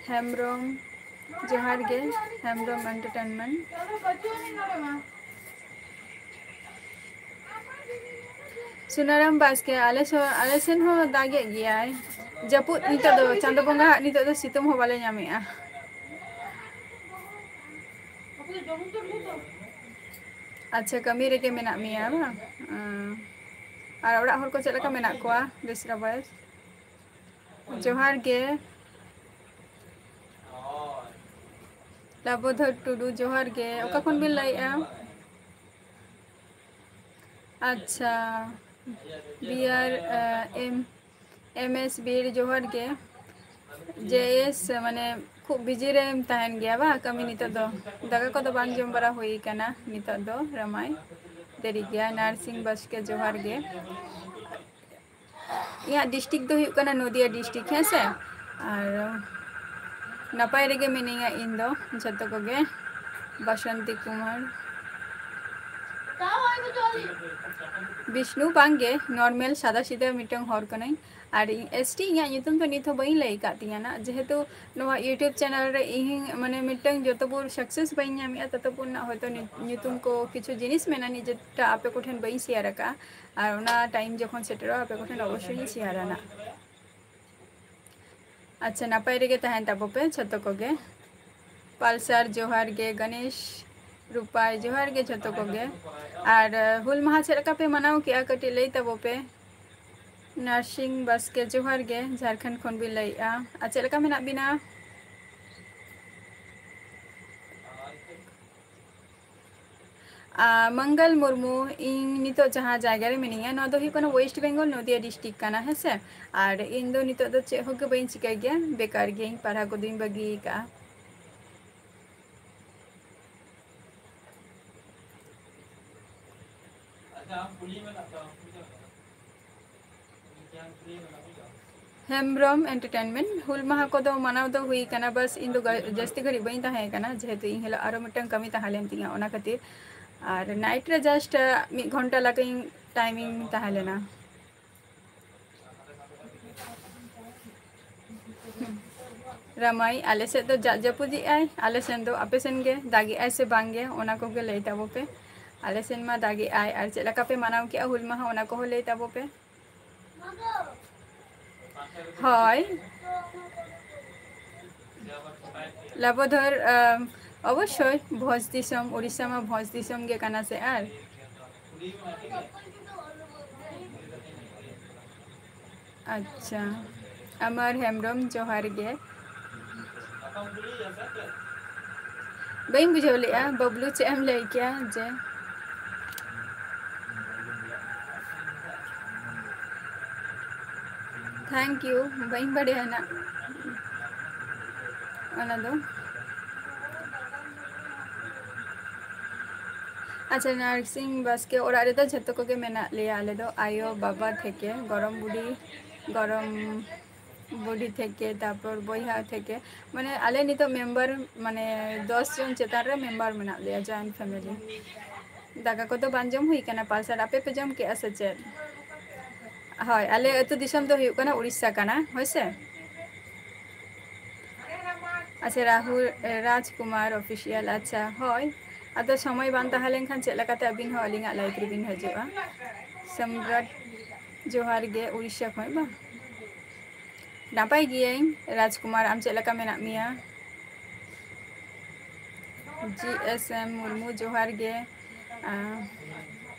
ᱦᱮᱢᱵᱨᱚᱢ, ᱡᱚᱦᱟᱨ ᱜᱮ᱾ ᱦᱮᱢᱵᱨᱚᱢ ᱮᱱᱴᱟᱨᱴᱮᱱᱢᱮᱱᱴ᱾ ᱥᱩᱱᱟᱨᱟᱢ ᱵᱟᱥᱠᱮ, ᱟᱞᱮ ᱥᱚ-, ᱟᱞᱮ ᱥᱮᱱ ᱦᱚᱸ ᱫᱟᱜᱮᱫ ᱜᱮᱭᱟᱭ᱾ ᱡᱟᱹᱯᱩᱫ ᱱᱤᱛᱚᱜ ᱫᱚ, ᱪᱟᱸᱫᱚ ᱵᱚᱸᱜᱟ ᱦᱟᱜ ᱱᱤᱛᱚᱜ ᱫᱚ ᱥᱤᱛᱩᱝ ᱦᱚᱸ ᱵᱟᱞᱮ ᱧᱟᱢᱮᱜᱼᱟ᱾ ᱟᱪᱪᱷᱟ, ᱠᱟᱹᱢᱤ ᱨᱮᱜᱮ ᱢᱮᱱᱟᱜ ᱢᱮᱭᱟ ᱵᱟᱝ? ᱟᱸ, ᱟᱨ ᱚᱲᱟᱜ ᱦᱚᱲ ᱠᱚ ᱪᱮᱫ ᱞᱮᱠᱟ ᱢᱮᱱᱟᱜ ᱠᱚᱣᱟ? ᱵᱮᱥ ᱱᱟᱯᱟᱭ? ᱡᱚᱦᱟᱨ ᱜᱮ᱾ ᱞᱟᱵᱳᱫᱷᱚᱨ ᱴᱩᱰᱩ, ᱡᱚᱦᱟᱨ ᱜᱮ᱾ ᱚᱠᱟ ᱠᱷᱚᱱ ᱵᱤᱱ ᱞᱟᱹᱭᱮᱜᱼᱟ? ᱟᱪᱪᱷᱟ, ᱵᱤ ᱟᱨ, ᱮᱢ, ᱮᱢ ᱮᱥ ᱵᱤᱨ, ᱡᱚᱦᱟᱨ ᱜᱮ᱾ ᱡᱮ ᱮᱥ, ᱢᱟᱱᱮ, ᱠᱷᱩᱵ ᱵᱤᱡᱤ ᱨᱮᱢ ᱛᱟᱦᱮᱱ ᱜᱮᱭᱟ ᱵᱟ ᱠᱟᱹᱢᱤ ᱱᱤᱛᱚᱜ ᱫᱚ? ᱫᱟᱠᱟ ᱠᱚᱫᱚ ᱵᱟᱝ ᱡᱚᱢ ᱵᱟᱲᱟ ᱦᱩᱭ ᱠᱟᱱᱟ ᱱᱤᱛᱚᱜ ᱫᱚ, ᱨᱟᱢᱟᱭ, ᱫᱮᱨᱤ ᱜᱮᱭᱟ᱾ ᱱᱟᱨᱥᱤᱝ ᱵᱟᱥᱠᱮ, ᱡᱚᱦᱟᱨ ᱜᱮ᱾ ᱤᱧᱟᱹᱜ ᱰᱤᱥᱴᱨᱤᱠᱴ ᱫᱚ ᱦᱩᱭᱩᱜ ᱠᱟᱱᱟ ᱱᱚᱫᱤᱭᱟ ᱰᱤᱥᱴᱨᱤᱠᱴ, ᱦᱮᱸ ᱥᱮ? ᱟᱨ ᱱᱟᱯᱟᱭ ᱨᱮᱜᱮ ᱢᱤᱱᱟᱹᱧᱟ ᱤᱧ ᱫᱚ, ᱡᱷᱚᱛᱚ ᱠᱚᱜᱮ᱾ ᱵᱟᱥᱚᱱᱛᱤ ᱠᱩᱢᱟᱨ᱾ ᱵᱤᱥᱱᱩ ᱵᱟᱝᱜᱮ, ᱱᱚᱨᱢᱮᱞ ᱥᱟᱫᱟ ᱥᱤᱫᱟᱹ ᱢᱤᱫᱴᱟᱝ ᱦᱚᱲ ᱠᱟᱹᱱᱟᱹᱧ᱾ ᱟᱨ ᱤᱧ ᱮᱥ ᱴᱤ ᱤᱧᱟᱹᱜ ᱧᱩᱛᱩᱢ ᱫᱚ ᱱᱤᱛ ᱦᱚᱸ ᱵᱟᱹᱧ ᱞᱟᱹᱭ ᱟᱠᱟᱫ ᱛᱤᱧᱟᱹ ᱱᱟᱜ, ᱡᱮᱦᱮᱛᱩ ᱱᱚᱣᱟ YouTube ᱪᱮᱱᱮᱞ ᱨᱮ ᱤᱧ ᱢᱟᱱᱮ ᱢᱤᱫᱴᱟᱝ ᱡᱚᱛᱚ ᱵᱷᱳᱨ ᱥᱟᱠᱥᱮᱥ ᱵᱟᱹᱧ ᱧᱟᱢᱮᱫᱼᱟ, ᱛᱚᱛᱚ ᱵᱷᱳᱨ ᱱᱟᱜ ᱦᱚᱭᱛᱳ ᱧᱩᱛᱩᱢ ᱠᱚ ᱠᱤᱪᱷᱩ ᱡᱤᱱᱤᱥ ᱢᱮᱱᱟᱜᱼᱟ ᱱᱤᱡᱮᱴᱟ ᱟᱯᱮ ᱠᱚᱴᱷᱮᱱ ᱵᱟᱹᱧ ᱥᱮᱭᱟᱨ ᱟᱠᱟᱫᱼᱟ᱾ ᱟᱨ ᱚᱱᱟ ᱴᱟᱭᱤᱢ ᱡᱚᱠᱷᱚᱱ ᱥᱮᱴᱮᱨᱚᱜᱼᱟ ᱟᱯᱮ ᱠᱚᱴᱷᱮᱱ ᱚᱵᱚᱥᱥᱳᱭ ᱤᱧ ᱥᱮᱭᱟᱨᱟ ᱱᱟᱜ᱾ ᱟᱪᱪᱷᱟ, ᱱᱟᱯᱟᱭ ᱨᱮᱜᱮ ᱛᱟᱦᱮᱱ ᱛᱟᱵᱚ ᱯᱮ ᱡᱷᱚᱛᱚ ᱠᱚᱜᱮ᱾ ᱯᱟᱞᱥᱟᱨ ᱡᱚᱦᱟᱨ ᱜᱮ, ᱜᱚᱱᱮᱥ ᱨᱩᱯᱟᱭ ᱡᱚᱦᱟᱨ ᱜᱮ ᱡᱷᱚᱛᱚ ᱠᱚᱜᱮ᱾ ᱟᱨ ᱦᱩᱞ ᱢᱟᱦᱟ ᱪᱮᱫ ᱞᱮᱠᱟ ᱯᱮ ᱢᱟᱱᱟᱣ ᱠᱮᱜᱼᱟ, ᱠᱟᱹᱴᱤᱡ ᱞᱟᱹᱭ ᱛᱟᱵᱚ ᱯᱮ᱾ ᱱᱟᱨᱥᱤᱝ ᱵᱟᱥᱠᱮ ᱡᱚᱦᱟᱨ ᱜᱮ, ᱡᱷᱟᱲᱠᱷᱚᱸᱰ ᱠᱷᱚᱱ ᱵᱤᱱ ᱞᱟᱹᱭᱮᱜᱼᱟ᱾ ᱟᱨ ᱪᱮᱫ ᱞᱮᱠᱟ ᱢᱮᱱᱟᱜ ᱵᱤᱱᱟ? ᱟᱨ ᱢᱚᱝᱜᱚᱞ ᱢᱩᱨᱢᱩ, ᱤᱧ ᱱᱤᱛᱚᱜ ᱡᱟᱦᱟᱸ ᱡᱟᱭᱜᱟ ᱨᱮ ᱢᱤᱱᱟᱹᱧᱟ, ᱱᱚᱣᱟ ᱫᱚ ᱦᱩᱭᱩᱜ ᱠᱟᱱᱟ ᱳᱭᱮᱥᱴ ᱵᱮᱝᱜᱚᱞ, ᱱᱚᱫᱤᱭᱟ ᱰᱤᱥᱴᱨᱤᱠᱴ ᱠᱟᱱᱟ, ᱦᱮᱸ ᱥᱮ᱾ ᱟᱨ ᱤᱧ ᱫᱚ ᱱᱤᱛᱚᱜ ᱫᱚ ᱪᱮᱫ ᱦᱚᱸ ᱜᱮ ᱵᱟᱹᱧ ᱪᱤᱠᱟᱹᱭ ᱜᱮᱭᱟ, ᱵᱮᱠᱟᱨ ᱜᱤᱭᱟᱹᱧ, ᱯᱟᱲᱦᱟᱣ ᱠᱚᱫᱚᱧ ᱵᱟᱹᱜᱤ ᱟᱠᱟᱫᱼᱟ᱾ ᱦᱮᱢᱵᱨᱚᱢ ᱮᱱᱴᱟᱨᱴᱮᱱᱢᱮᱱᱴ ᱦᱩᱞ ᱢᱟᱦᱟ ᱠᱚᱫᱚ ᱢᱟᱱᱟᱣ ᱫᱚ ᱦᱩᱭ ᱠᱟᱱᱟ, ᱵᱟᱥ ᱤᱧ ᱫᱚ ᱜᱟ-, ᱡᱟᱹᱥᱛᱤ ᱜᱷᱟᱹᱲᱤᱡ ᱵᱟᱹᱧ ᱛᱟᱦᱮᱸ ᱠᱟᱱᱟ, ᱡᱮᱦᱮᱛᱩ ᱤᱧ ᱦᱤᱞᱳᱜ ᱟᱨᱚ ᱢᱤᱫᱴᱟᱝ ᱠᱟᱹᱢᱤ ᱛᱟᱦᱮᱸ ᱞᱮᱱ ᱛᱤᱧᱟᱹ, ᱚᱱᱟ ᱠᱷᱟᱹᱛᱤᱨ᱾ ᱟᱨ ᱱᱟᱭᱤᱴ ᱨᱮ ᱡᱟᱥᱴ ᱢᱤᱫ ᱜᱷᱚᱱᱴᱟ ᱞᱮᱠᱟᱧ ᱴᱟᱭᱤᱢᱤᱝ ᱛᱟᱦᱮᱸ ᱞᱮᱱᱟ᱾ ᱨᱟᱢᱟᱭ, ᱟᱞᱮ ᱥᱮᱫ ᱫᱚ ᱡᱟᱜ ᱡᱟᱹᱯᱩᱫᱮᱜᱼᱟᱭ, ᱟᱞᱮ ᱥᱮᱱ ᱫᱚ, ᱟᱯᱮ ᱥᱮᱱ ᱜᱮ ᱫᱟᱜᱮᱜᱼᱟᱭ ᱥᱮ ᱵᱟᱝ ᱜᱮ, ᱚᱱᱟ ᱠᱚᱜᱮ ᱞᱟᱹᱭ ᱛᱟᱵᱚ ᱯᱮ᱾ ᱟᱞᱮ ᱥᱮᱱ ᱢᱟ ᱫᱟᱜᱮᱜᱼᱟᱭ, ᱟᱨ ᱪᱮᱫ ᱞᱮᱠᱟ ᱯᱮ ᱢᱟᱱᱟᱣ ᱠᱮᱜᱼᱟ ᱦᱩᱞ ᱢᱟᱦᱟ, ᱚᱱᱟ ᱠᱚᱦᱚᱸ ᱞᱟᱹᱭ ᱛᱟᱵᱚ ᱯᱮ᱾ ᱦᱳᱭ, ᱞᱟᱵᱳᱫᱷᱚᱨ, ᱟᱢ, ᱚᱵᱚᱥᱥᱳᱭ ᱵᱷᱚᱸᱡᱽ ᱫᱤᱥᱚᱢ, ᱩᱲᱤᱥᱥᱟ ᱢᱟ ᱵᱷᱚᱸᱡᱽ ᱫᱤᱥᱚᱢ ᱜᱮ ᱠᱟᱱᱟ ᱥᱮ᱾ ᱟᱨ ᱟᱪᱪᱷᱟ, ᱟᱢᱟᱨ ᱦᱮᱢᱵᱨᱚᱢ, ᱡᱚᱦᱟᱨ ᱜᱮ᱾ ᱵᱟᱹᱧ ᱵᱩᱡᱷᱟᱹᱣ ᱞᱮᱜᱼᱟ, ᱵᱟᱹᱵᱞᱩ, ᱪᱮᱫ ᱮᱢ ᱞᱟᱹᱭ ᱠᱮᱜᱼᱟ? ᱡᱮ thank you, ᱵᱟᱹᱧ ᱵᱟᱲᱟᱭᱟ ᱱᱟᱜ ᱚᱱᱟ ᱫᱚ᱾ ᱟᱪᱪᱷᱟ, ᱱᱟᱨᱥᱤᱝ ᱵᱟᱥᱠᱮ, ᱚᱲᱟᱜ ᱨᱮᱫᱚ ᱡᱷᱚᱛᱚ ᱠᱚᱜᱮ ᱢᱮᱱᱟᱜ ᱞᱮᱭᱟ ᱟᱞᱮ ᱫᱚ, ᱟᱭᱳ, ᱵᱟᱵᱟ ᱛᱷᱮᱠᱮ, ᱜᱚᱲᱚᱢ ᱵᱩᱰᱷᱤ, ᱜᱚᱲᱚᱢ ᱵᱩᱰᱷᱤ ᱛᱷᱮᱠᱮ, ᱛᱟᱨᱯᱚᱨ ᱵᱚᱭᱦᱟ ᱛᱷᱮᱠᱮ, ᱢᱟᱱᱮ ᱟᱞᱮ ᱱᱤᱛᱚᱜ ᱢᱮᱢᱵᱟᱨ ᱢᱟᱱᱮ ᱫᱚᱥ ᱡᱚᱱ ᱪᱮᱛᱟᱱ ᱨᱮ ᱢᱮᱢᱵᱟᱨ ᱢᱮᱱᱟᱜ ᱞᱮᱭᱟ, joint family᱾ ᱫᱟᱠᱟ ᱠᱚᱫᱚ ᱵᱟᱝ ᱡᱚᱢ ᱦᱩᱭ ᱠᱟᱱᱟ᱾ ᱯᱟᱞᱥᱟᱨ, ᱟᱯᱮ ᱯᱮ ᱡᱚᱢ ᱠᱮᱜᱼᱟ ᱥᱮ ᱪᱮᱫ? ᱦᱳᱭ, ᱟᱞᱮ ᱟᱹᱛᱩ ᱫᱤᱥᱚᱢ ᱫᱚ ᱦᱩᱭᱩᱜ ᱠᱟᱱᱟ ᱩᱲᱤᱥᱥᱟ ᱠᱟᱱᱟ, ᱦᱳᱭ ᱥᱮ᱾ ᱟᱪᱪᱷᱟ, ᱨᱟᱦᱩᱞ ᱨᱟᱡᱽᱠᱩᱢᱟᱨ ᱚᱯᱷᱤᱥᱤᱭᱟᱞ, ᱟᱪᱪᱷᱟ, ᱦᱳᱭ᱾ ᱟᱫᱚ ᱥᱚᱢᱚᱭ ᱵᱟᱝ ᱛᱟᱦᱮᱸ ᱞᱮᱱᱠᱷᱟᱱ ᱪᱮᱫ ᱞᱮᱠᱟᱛᱮ ᱟᱹᱵᱤᱱ ᱦᱚᱸ ᱟᱹᱞᱤᱧᱟᱜ ᱞᱟᱭᱤᱵᱷ ᱨᱮᱵᱤᱱ ᱦᱤᱡᱩᱜᱼᱟ? ᱥᱚᱢᱨᱟᱴ, ᱡᱚᱦᱟᱨ ᱜᱮ, ᱩᱲᱤᱥᱥᱟ ᱠᱷᱚᱱ ᱵᱟᱝ? ᱱᱟᱯᱟᱭ ᱜᱤᱭᱟᱹᱧ ᱨᱟᱡᱽᱠᱩᱢᱟᱨ, ᱟᱢ ᱪᱮᱫ ᱞᱮᱠᱟ ᱢᱮᱱᱟᱜ ᱢᱮᱭᱟ? ᱡᱤ ᱮᱥ ᱮᱢ ᱢᱩᱨᱢᱩ, ᱡᱚᱦᱟᱨ ᱜᱮ᱾ ᱟᱸ,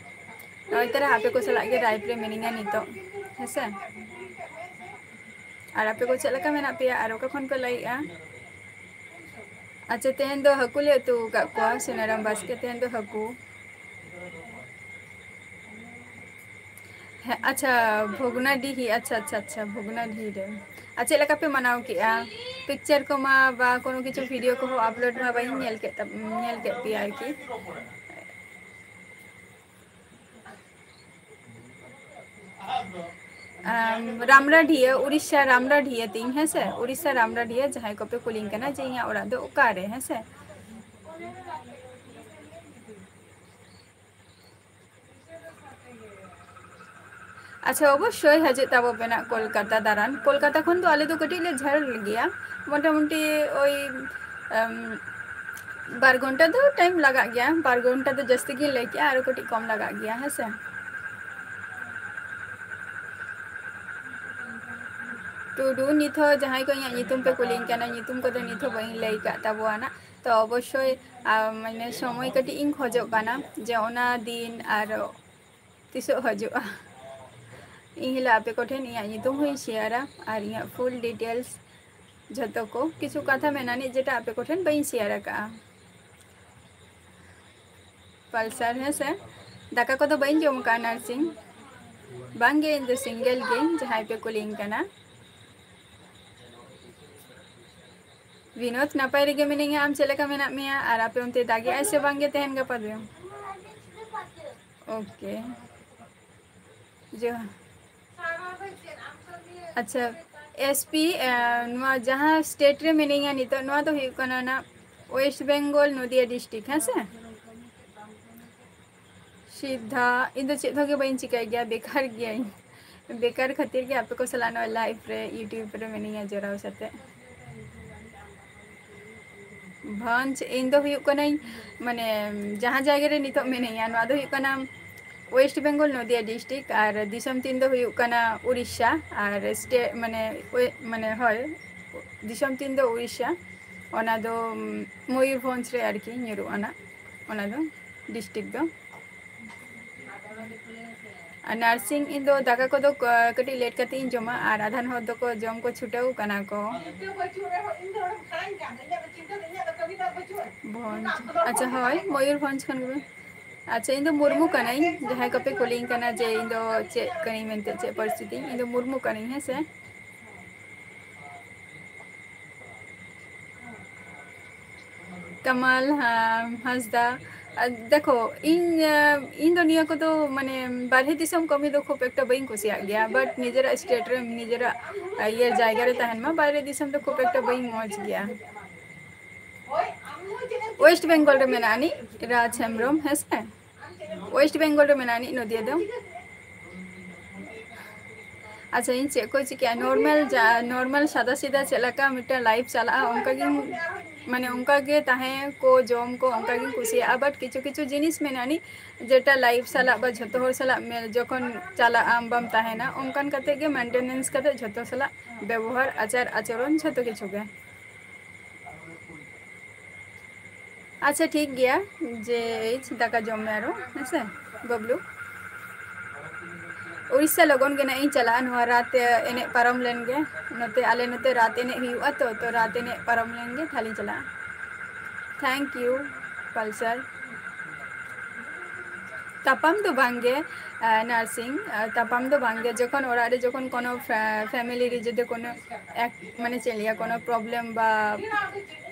ᱱᱚᱜᱼᱚᱭ ᱛᱚᱨᱟ ᱟᱯᱮ ᱠᱚ ᱥᱟᱞᱟᱜ ᱜᱮ ᱞᱟᱭᱤᱵᱷ ᱨᱮ ᱢᱤᱱᱟᱹᱧᱟ ᱱᱤᱛᱚᱜ, ᱦᱮᱸᱥᱮ? ᱟᱨ ᱟᱯᱮ ᱠᱚ ᱪᱮᱫ ᱞᱮᱠᱟ ᱢᱮᱱᱟᱜ ᱯᱮᱭᱟ? ᱟᱨ ᱚᱠᱟ ᱠᱷᱚᱱ ᱯᱮ ᱞᱟᱹᱭᱮᱜᱼᱟ? ᱟᱪᱪᱷᱟ, ᱛᱮᱦᱮᱧ ᱫᱚ ᱦᱟᱹᱠᱩ ᱞᱮ ᱩᱛᱩ ᱟᱠᱟᱫ ᱠᱚᱣᱟ, ᱥᱩᱱᱟᱨᱟᱢ ᱵᱟᱥᱠᱮ, ᱛᱮᱦᱮᱧ ᱫᱚ ᱦᱟᱹᱠᱩ᱾ ᱦᱮᱸ, ᱟᱪᱪᱷᱟ, ᱵᱷᱚᱜᱽᱱᱟᱰᱤᱦᱤ, ᱟᱪᱪᱷᱟ, ᱟᱪᱪᱷᱟ, ᱟᱪᱪᱷᱟ, ᱵᱷᱚᱜᱽᱱᱟᱰᱤᱦᱤ ᱨᱮ᱾ ᱟᱨ ᱪᱮᱫ ᱞᱮᱠᱟ ᱯᱮ ᱢᱟᱱᱟᱣ ᱠᱮᱜᱼᱟ? ᱯᱤᱠᱪᱟᱨ ᱠᱚᱢᱟ ᱵᱟ ᱠᱳᱱᱳ ᱠᱤᱪᱷᱩ ᱵᱷᱤᱰᱤᱭᱳ ᱠᱚᱦᱚᱸ ᱟᱯᱞᱳᱰ ᱢᱟ ᱵᱟᱹᱧ ᱧᱮᱞ ᱠᱮᱫ ᱛᱟ-, ᱧᱮᱞ ᱠᱮᱫ ᱯᱮᱭᱟ ᱟᱨᱠᱤ᱾ ᱟᱢ, ᱨᱟᱢᱨᱟᱰᱤᱭᱟᱹ, ᱩᱲᱤᱥᱥᱟ ᱨᱟᱢᱨᱟᱰᱤᱭᱟᱹ ᱛᱤᱧ, ᱦᱮᱸ ᱥᱮ? ᱩᱲᱤᱥᱥᱟ ᱨᱟᱢᱨᱟᱰᱤᱭᱟᱹ, ᱡᱟᱦᱟᱸᱭ ᱠᱚᱯᱮ ᱠᱩᱞᱤᱧ ᱠᱟᱱᱟ ᱡᱮ ᱤᱧᱟᱹᱜ ᱚᱲᱟᱜ ᱫᱚ ᱚᱠᱟᱨᱮ, ᱦᱮᱸ ᱥᱮ? ᱟᱪᱪᱷᱟ, ᱚᱵᱚᱥᱥᱳᱭ ᱦᱤᱡᱩᱜ ᱛᱟᱵᱚ ᱯᱮ ᱱᱟᱜ ᱠᱳᱞᱠᱟᱛᱟ ᱫᱟᱬᱟᱱ᱾ ᱠᱳᱞᱠᱟᱛᱟ ᱠᱷᱚᱱ ᱫᱚ ᱟᱞᱮ ᱫᱚ ᱠᱟᱹᱴᱤᱡ ᱞᱮ ᱡᱷᱟᱹᱞ ᱜᱮᱭᱟ, ᱢᱚᱴᱟᱢᱩᱴᱤ ᱳᱭ, ᱮᱢ, ᱵᱟᱨ ᱜᱷᱚᱱᱴᱟ ᱫᱚ ᱴᱟᱭᱤᱢ ᱞᱟᱜᱟᱜ ᱜᱮᱭᱟ, ᱵᱟᱨ ᱜᱷᱚᱱᱴᱟ ᱫᱚ ᱡᱟᱹᱥᱛᱤ ᱜᱤᱧ ᱞᱟᱹᱭ ᱠᱮᱜᱼᱟ, ᱟᱨᱚ ᱠᱟᱹᱴᱤᱡ ᱠᱚᱢ ᱞᱟᱜᱟᱜ ᱜᱮᱭᱟ, ᱦᱮᱸ ᱥᱮ᱾ ᱴᱩᱰᱩ, ᱱᱤᱛ ᱦᱚᱸ ᱡᱟᱦᱟᱸᱭ ᱠᱚ ᱤᱧᱟᱹᱜ ᱧᱩᱛᱩᱢ ᱯᱮ ᱠᱩᱞᱤᱧ ᱠᱟᱱᱟ, ᱧᱩᱛᱩᱢ ᱠᱚᱫᱚ ᱱᱤᱛ ᱦᱚᱸ ᱵᱟᱹᱧ ᱞᱟᱹᱭ ᱠᱟᱜ ᱛᱟᱵᱚᱣᱟ ᱱᱟᱜ᱾ ᱛᱚ ᱚᱵᱚᱥᱥᱳᱭ, ᱟᱢ, ᱢᱟᱱᱮ ᱥᱚᱢᱚᱭ ᱠᱟᱹᱴᱤᱡ ᱤᱧ ᱠᱷᱚᱡᱚᱜ ᱠᱟᱱᱟ ᱡᱮ ᱚᱱᱟ ᱫᱤᱱ ᱟᱨ ᱛᱤᱥᱚᱜ ᱦᱤᱡᱩᱜᱼᱟ᱾ ᱤᱧ ᱦᱤᱞᱳᱜ ᱟᱯᱮ ᱠᱚᱴᱷᱮᱱ ᱤᱧᱟᱹᱜ ᱧᱩᱛᱩᱢ ᱦᱚᱸᱧ ᱥᱮᱭᱟᱨᱟ ᱟᱨ ᱤᱧᱟᱹᱜ ᱯᱷᱩᱞ ᱰᱤᱴᱮᱞᱥ ᱡᱷᱚᱛᱚ ᱠᱚ, ᱠᱤᱪᱷᱩ ᱠᱟᱛᱷᱟ ᱢᱮᱱᱟᱜ ᱟᱹᱱᱤᱡ ᱡᱮᱴᱟ ᱟᱯᱮ ᱠᱚᱴᱷᱮᱱ ᱵᱟᱹᱧ ᱥᱮᱭᱟᱨ ᱟᱠᱟᱜᱼᱟ᱾ ᱯᱟᱞᱥᱟᱨ, ᱦᱮᱸ ᱥᱮ? ᱫᱟᱠᱟ ᱠᱚᱫᱚ ᱵᱟᱹᱧ ᱡᱚᱢ ᱟᱠᱟᱜᱼᱟ ᱱᱟᱨᱥᱤᱝ᱾ ᱵᱟᱝᱜᱮ, ᱤᱧ ᱫᱚ ᱥᱤᱝᱜᱮᱞ ᱜᱤᱭᱟᱹᱧ, ᱡᱟᱦᱟᱸᱭ ᱯᱮ ᱠᱩᱞᱤᱧ ᱠᱟᱱᱟ᱾ ᱵᱤᱱᱳᱫ, ᱱᱟᱯᱟᱭ ᱨᱮᱜᱮ ᱢᱤᱱᱟᱹᱧᱟ, ᱟᱢ ᱪᱮᱫ ᱞᱮᱠᱟ ᱢᱮᱱᱟᱜ ᱢᱮᱭᱟ? ᱟᱨ ᱟᱯᱮ ᱚᱱᱛᱮ ᱫᱟᱜᱮᱜᱼᱟᱭ ᱥᱮ ᱵᱟᱝᱜᱮ ᱛᱮᱦᱮᱧ ᱜᱟᱯᱟ ᱫᱚ? ᱳᱠᱮ᱾ ᱡᱚ-, ᱟᱪᱪᱷᱟ, ᱮᱥ ᱯᱤ, ᱮ, ᱱᱚᱣᱟ ᱡᱟᱦᱟᱸ ᱥᱴᱮᱴ ᱨᱮ ᱢᱤᱱᱟᱹᱧᱟ ᱱᱤᱛᱚᱜ, ᱱᱚᱣᱟ ᱫᱚ ᱦᱩᱭᱩᱜ ᱠᱟᱱᱟ ᱱᱟᱜ ᱳᱭᱮᱥᱴ ᱵᱮᱝᱜᱚᱞ, ᱱᱚᱫᱤᱭᱟ ᱰᱤᱥᱴᱨᱤᱠᱴ, ᱦᱮᱸ ᱥᱮ? ᱥᱤᱫᱷᱟ, ᱤᱧ ᱫᱚ ᱪᱮᱫ ᱦᱚᱸ ᱜᱮ ᱵᱟᱹᱧ ᱪᱤᱠᱟᱹᱭ ᱜᱮᱭᱟ, ᱵᱮᱠᱟᱨ ᱜᱤᱭᱟᱹᱧ᱾ ᱵᱮᱠᱟᱨ ᱠᱷᱟᱹᱛᱤᱨ ᱜᱮ ᱟᱯᱮ ᱠᱚ ᱥᱟᱞᱟᱜ ᱱᱚᱣᱟ live ᱨᱮ, YouTube ᱨᱮ ᱢᱤᱱᱟᱹᱧᱟ ᱡᱚᱲᱟᱣ ᱥᱟᱛᱮ᱾ ᱵᱷᱚᱸᱡᱽ, ᱤᱧ ᱫᱚ ᱦᱩᱭᱩᱜ ᱠᱟᱹᱱᱟᱹᱧ, ᱢᱟᱱᱮ, ᱡᱟᱦᱟᱸ ᱡᱟᱭᱜᱟ ᱨᱮ ᱱᱤᱛᱚᱜ ᱢᱤᱱᱟᱹᱧᱟ, ᱱᱚᱣᱟ ᱫᱚ ᱦᱩᱭᱩᱜ ᱠᱟᱱᱟ West Bengal, ᱱᱚᱫᱤᱭᱟ district, ᱟᱨ ᱫᱤᱥᱚᱢ ᱛᱤᱧ ᱫᱚ ᱦᱩᱭᱩᱜ ᱠᱟᱱᱟ ᱩᱲᱤᱥᱥᱟ, ᱟᱨ state, ᱢᱟᱱᱮ, ᱳᱭ, ᱢᱟᱱᱮ, ᱦᱳᱭ, ᱫᱤᱥᱚᱢ ᱛᱤᱧ ᱫᱚ ᱩᱲᱤᱥᱥᱟ, ᱚᱱᱟ ᱫᱚ, ᱩᱢ, ᱢᱚᱭᱩᱨᱵᱷᱚᱸᱡᱽ ᱨᱮ ᱟᱨᱠᱤ ᱧᱩᱨᱩᱜᱼᱟ ᱱᱟᱜ, ᱚᱱᱟ ᱫᱚ district ᱫᱚ᱾ ᱟᱨ nursing, ᱤᱧ ᱫᱚ ᱫᱟᱠᱟ ᱠᱚᱫᱚ ᱠᱟᱹᱴᱤᱡ late ᱠᱟᱛᱮ ᱤᱧ ᱡᱚᱢᱟ, ᱟᱨ ᱟᱫᱷᱟᱱ ᱦᱚᱲ ᱫᱚᱠᱚ ᱡᱚᱢ ᱠᱚ ᱪᱷᱩᱴᱟᱹᱣ ᱠᱟᱱᱟ ᱠᱚ᱾ ᱵᱷᱚᱸᱡᱽ, ᱟᱪᱪᱷᱟ, ᱦᱳᱭ, ᱢᱚᱭᱩᱨᱵᱷᱚᱸᱡᱽ ᱠᱷᱚᱱ ᱜᱮ᱾ ᱟᱪᱪᱷᱟ, ᱤᱧ ᱫᱚ ᱢᱩᱨᱢᱩ ᱠᱟᱹᱱᱟᱹᱧ, ᱡᱟᱦᱟᱸᱭ ᱠᱚᱯᱮ ᱠᱩᱞᱤᱧ ᱠᱟᱱᱟ ᱡᱮ ᱤᱧ ᱫᱚ ᱪᱮᱫ ᱠᱟᱹᱱᱟᱹᱧ ᱢᱮᱱᱛᱮ, ᱪᱮᱫ ᱯᱟᱹᱨᱥᱤ ᱛᱤᱧ, ᱤᱧ ᱫᱚ ᱢᱩᱨᱢᱩ ᱠᱟᱹᱱᱟᱹᱧ, ᱦᱮᱸ ᱥᱮ᱾ ᱠᱟᱢᱟᱞ, ᱦᱟᱸ, ᱦᱟᱸᱥᱫᱟ, ᱟᱨ ᱫᱮᱠᱷᱚ, ᱤᱧ, ᱟᱸ, ᱤᱧ ᱫᱚ ᱱᱤᱭᱟᱹ ᱠᱚᱫᱚ, ᱢᱟᱱᱮ, ᱵᱟᱨᱦᱮ ᱫᱤᱥᱚᱢ ᱠᱟᱹᱢᱤ ᱫᱚ ᱠᱷᱩᱵ ᱮᱠᱴᱟ ᱵᱟᱹᱧ ᱠᱩᱥᱤᱭᱟᱜ ᱜᱮᱭᱟ, but ᱱᱤᱡᱮᱨᱟᱜ state ᱨᱮ, ᱱᱤᱡᱮᱨᱟᱜ, ᱟᱸ, ᱤᱭᱟᱹ ᱡᱟᱭᱜᱟ ᱨᱮ ᱛᱟᱦᱮᱱ ᱢᱟ, ᱵᱟᱨᱦᱮ ᱫᱤᱥᱚᱢ ᱫᱚ ᱠᱷᱩᱵ ᱮᱠᱴᱟ ᱵᱟᱹᱧ ᱢᱚᱡᱽ ᱜᱮᱭᱟ᱾ West Bengal ᱨᱮ ᱢᱮᱱᱟᱜ ᱟᱹᱱᱤᱡ ᱨᱟᱡᱽ ᱦᱮᱢᱵᱨᱚᱢ, ᱦᱮᱸ ᱥᱮ? West Bengal ᱨᱮ ᱢᱮᱱᱟᱜ ᱟᱹᱱᱤᱡ ᱱᱚᱫᱤᱭᱟ ᱫᱚ᱾ ᱟᱪᱪᱷᱟ, ᱤᱧ ᱪᱮᱫ ᱠᱚ ᱪᱤᱠᱟᱹᱭᱟ? Normal ᱡᱟ-, normal ᱥᱟᱫᱟ ᱥᱤᱫᱟ ᱪᱮᱫ ᱞᱮᱠᱟ ᱢᱤᱫᱴᱮᱱ life ᱪᱟᱞᱟᱜᱼᱟ, ᱚᱱᱠᱟ ᱜᱤᱧ, ᱢᱟᱱᱮ, ᱚᱱᱠᱟ ᱜᱮ ᱛᱟᱦᱮᱸ ᱠᱚ, ᱡᱚᱢ ᱠᱚ, ᱚᱱᱠᱟ ᱜᱤᱧ ᱠᱩᱥᱤᱭᱟᱜᱼᱟ᱾ But ᱠᱤᱪᱷᱩ ᱠᱤᱪᱷᱩ ᱡᱤᱱᱤᱥ ᱢᱮᱱᱟᱜ ᱟᱹᱱᱤᱡ, ᱡᱮᱴᱟ life ᱥᱟᱞᱟᱜ ᱵᱟ ᱡᱷᱚᱛᱚ ᱦᱚᱲ ᱥᱟᱞᱟᱜ ᱢᱮ-, ᱡᱚᱠᱷᱚᱱ ᱪᱟᱞᱟᱜ ᱟᱢ ᱵᱟᱢ ᱛᱟᱦᱮᱱᱟ, ᱚᱱᱠᱟᱱ ᱠᱟᱛᱮ ᱜᱮ maintenance ᱠᱟᱛᱮ ᱡᱷᱚᱛᱚ ᱥᱟᱞᱟᱜ ᱵᱮᱵᱚᱦᱟᱨ, ᱟᱪᱟᱨ ᱟᱪᱚᱨᱚᱱ, ᱡᱷᱚᱛᱚ ᱠᱤᱪᱷᱩ ᱜᱮ᱾ ᱟᱪᱪᱷᱟ, ᱴᱷᱤᱠ ᱜᱮᱭᱟ, ᱡᱮ ᱫᱟᱠᱟ ᱡᱚᱢ ᱢᱮ ᱟᱨᱚ, ᱦᱮᱸ ᱥᱮ, ᱵᱟᱵᱞᱩ᱾ ᱩᱲᱤᱥᱥᱟ ᱞᱚᱜᱚᱱ ᱜᱮ ᱱᱟᱜ ᱤᱧ ᱪᱟᱞᱟᱜᱼᱟ, ᱱᱚᱣᱟ ᱨᱟᱛ ᱮᱱᱮᱡ ᱯᱟᱨᱚᱢ ᱞᱮᱱ ᱜᱮ᱾ ᱱᱚᱛᱮ, ᱟᱞᱮ ᱱᱚᱛᱮ ᱨᱟᱛ ᱮᱱᱮᱡ ᱦᱩᱭᱩᱜᱼᱟ ᱛᱚ, ᱛᱚ ᱨᱟᱛ ᱮᱱᱮᱡ ᱯᱟᱨᱚᱢ ᱞᱮᱱ ᱜᱮ, ᱛᱟᱦᱞᱮᱧ ᱪᱟᱞᱟᱜᱼᱟ᱾ Thank you, Pulsar. ᱛᱟᱯᱟᱢ ᱫᱚ ᱵᱟᱝ ᱜᱮ, ᱟᱸ, nursing, ᱟᱸ, ᱛᱟᱯᱟᱢ ᱫᱚ ᱵᱟᱝ ᱜᱮ᱾ ᱡᱚᱠᱷᱚᱱ ᱚᱲᱟᱜ ᱨᱮ, ᱡᱚᱠᱷᱚᱱ ᱠᱳᱱᱳ ᱯᱷᱮ-, family ᱨᱮ ᱡᱩᱫᱤ ᱠᱳᱱᱳ ᱮᱠ-, ᱢᱟᱱᱮ, ᱪᱮᱫ ᱞᱟᱹᱭᱟ, ᱠᱳᱱᱳ problem ᱵᱟ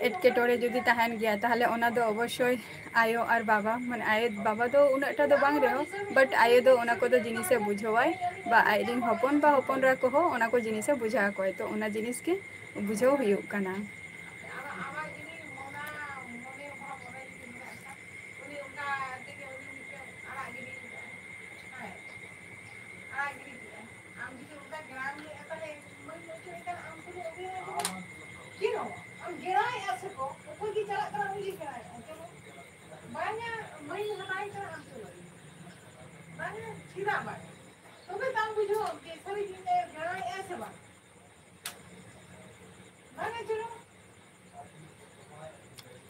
ᱮᱴᱠᱮᱴᱚᱬᱮ ᱡᱩᱫᱤ ᱛᱟᱦᱮᱱ ᱜᱮᱭᱟ, ᱛᱟᱦᱞᱮ ᱚᱱᱟ ᱫᱚ ᱚᱵᱚᱥᱥᱳᱭ ᱟᱭᱳ ᱟᱨ ᱵᱟᱵᱟ, ᱢᱟᱱᱮ, ᱟᱭᱳ ᱵᱟᱵᱟ ᱫᱚ ᱩᱱᱟᱹᱜ ᱴᱟ ᱫᱚ ᱵᱟᱝ ᱨᱮᱦᱚᱸ, but ᱟᱭᱳ ᱫᱚ ᱚᱱᱟ ᱠᱚᱫᱚ ᱡᱤᱱᱤᱥᱮ ᱵᱩᱡᱷᱟᱹᱣᱟᱭ, ᱵᱟ ᱟᱡᱨᱮᱱ ᱦᱚᱯᱚᱱ ᱵᱟ ᱦᱚᱯᱚᱱ ᱮᱨᱟ ᱠᱚᱦᱚᱸ ᱚᱱᱟ ᱠᱚ ᱡᱤᱱᱤᱥᱮ ᱵᱩᱡᱷᱟᱹᱣ ᱟᱠᱚᱣᱟᱭ᱾ ᱛᱚ, ᱚᱱᱟ ᱡᱤᱱᱤᱥ ᱜᱮ ᱵᱩᱡᱷᱟᱹᱣ ᱦᱩᱭᱩᱜ ᱠᱟᱱᱟ᱾ ᱜᱮ ᱪᱟᱞᱟᱜ ᱠᱟᱱᱟ, ᱩᱱᱤ ᱜᱮ ᱥᱮᱬᱟᱭᱮᱫᱼᱟ᱾ ᱪᱚᱞᱚ᱾ ᱵᱟᱝᱟ, ᱢᱟᱹᱭ ᱦᱟᱛᱟᱣ ᱠᱟᱱᱟ ᱟᱢ ᱪᱚᱞᱚ᱾ ᱵᱟᱝᱟ, ᱪᱮᱫᱟᱜ ᱵᱟᱝᱟ? ᱛᱚᱵᱮ ᱛᱟᱢ ᱵᱩᱡᱷᱟᱹᱣ ᱡᱮ ᱥᱟᱹᱨᱤ ᱜᱮ ᱥᱮᱬᱟᱭᱮᱫᱼᱟ ᱥᱮ ᱵᱟᱝ? ᱵᱟᱝᱟ, ᱪᱚᱞᱚ᱾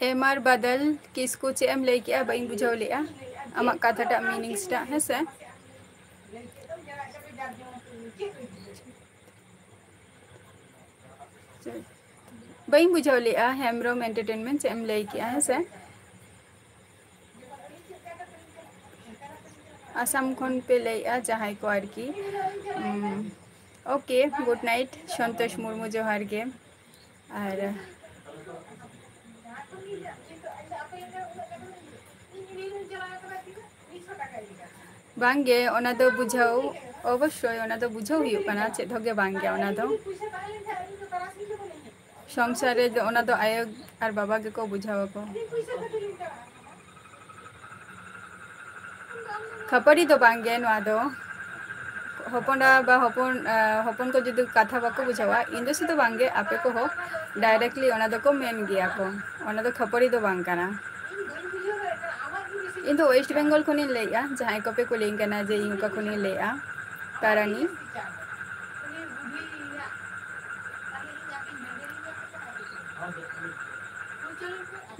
ᱮᱢ ᱟᱨ ᱵᱟᱫᱚᱞ ᱠᱤᱥᱠᱩ, ᱪᱮᱫ ᱮᱢ ᱞᱟᱹᱭ ᱠᱮᱜᱼᱟ? ᱵᱟᱹᱧ ᱵᱩᱡᱷᱟᱹᱣ ᱞᱮᱜᱼᱟ ᱟᱢᱟᱜ ᱠᱟᱛᱷᱟᱴᱟᱜ, meanings ᱴᱟᱜ, ᱦᱮᱸ ᱥᱮ? ᱵᱟᱹᱧ ᱵᱩᱡᱷᱟᱹᱣ ᱞᱮᱜᱼᱟ᱾ ᱦᱮᱢᱵᱨᱚᱢ Entertainment, ᱪᱮᱫ ᱮᱢ ᱞᱟᱹᱭ ᱠᱮᱜᱼᱟ? ᱦᱮᱸ ᱥᱮ, ᱟᱥᱟᱢ ᱠᱷᱚᱱ ᱯᱮ ᱞᱟᱹᱭᱮᱜᱼᱟ ᱡᱟᱦᱟᱸᱭ ᱠᱚ ᱟᱨᱠᱤ᱾ ᱩᱢ, OK, good night Santosh Murmu, ᱡᱚᱦᱟᱨ ᱜᱮ᱾ ᱟᱨ ᱵᱟᱝᱜᱮ, ᱚᱱᱟ ᱫᱚ ᱵᱩᱡᱷᱟᱹᱣ, ᱚᱵᱚᱥᱥᱳᱭ ᱚᱱᱟ ᱫᱚ ᱵᱩᱡᱷᱟᱹᱣ ᱦᱩᱭᱩᱜ ᱠᱟᱱᱟ, ᱪᱮᱫ ᱦᱚᱸ ᱜᱮ ᱵᱟᱝᱜᱮ ᱚᱱᱟ ᱫᱚ᱾ ᱥᱚᱝᱥᱟᱨ ᱨᱮ ᱫᱚ ᱚᱱᱟ ᱫᱚ ᱟᱭᱳ ᱟᱨ ᱵᱟᱵᱟ ᱜᱮᱠᱚ ᱵᱩᱡᱷᱟᱹᱣ ᱟᱠᱚ᱾ ᱠᱷᱟᱹᱯᱟᱹᱨᱤ ᱫᱚ ᱵᱟᱝᱜᱮ ᱱᱚᱣᱟ ᱫᱚ᱾ ᱦᱚᱯᱚᱱ ᱮᱨᱟ ᱵᱟ ᱦᱚᱯᱚᱱ, ᱟ, ᱦᱚᱯᱚᱱ ᱠᱚ ᱡᱩᱫᱤ ᱠᱟᱛᱷᱟ ᱵᱟᱠᱚ ᱵᱩᱡᱷᱟᱹᱣᱟ, ᱤᱧ ᱫᱚ ᱥᱩᱫᱷᱩ ᱵᱟᱝᱜᱮ, ᱟᱯᱮ ᱠᱚᱦᱚᱸ directly ᱚᱱᱟ ᱫᱚᱠᱚ ᱢᱮᱱ ᱜᱮᱭᱟ ᱠᱚ᱾ ᱚᱱᱟ ᱫᱚ ᱠᱷᱟᱹᱯᱟᱹᱨᱤ ᱫᱚ ᱵᱟᱝ ᱠᱟᱱᱟ᱾ ᱤᱧ ᱫᱚ West Bengal ᱠᱷᱚᱱᱤᱧ ᱞᱟᱹᱭᱮᱜᱼᱟ, ᱡᱟᱦᱟᱸᱭ ᱠᱚᱯᱮ ᱠᱩᱞᱤᱧ ᱠᱟᱱᱟ ᱡᱮ ᱤᱧ ᱚᱠᱟ ᱠᱷᱚᱱᱤᱧ ᱞᱟᱹᱭᱮᱜᱼᱟ, ᱛᱟᱨᱟᱱᱤ᱾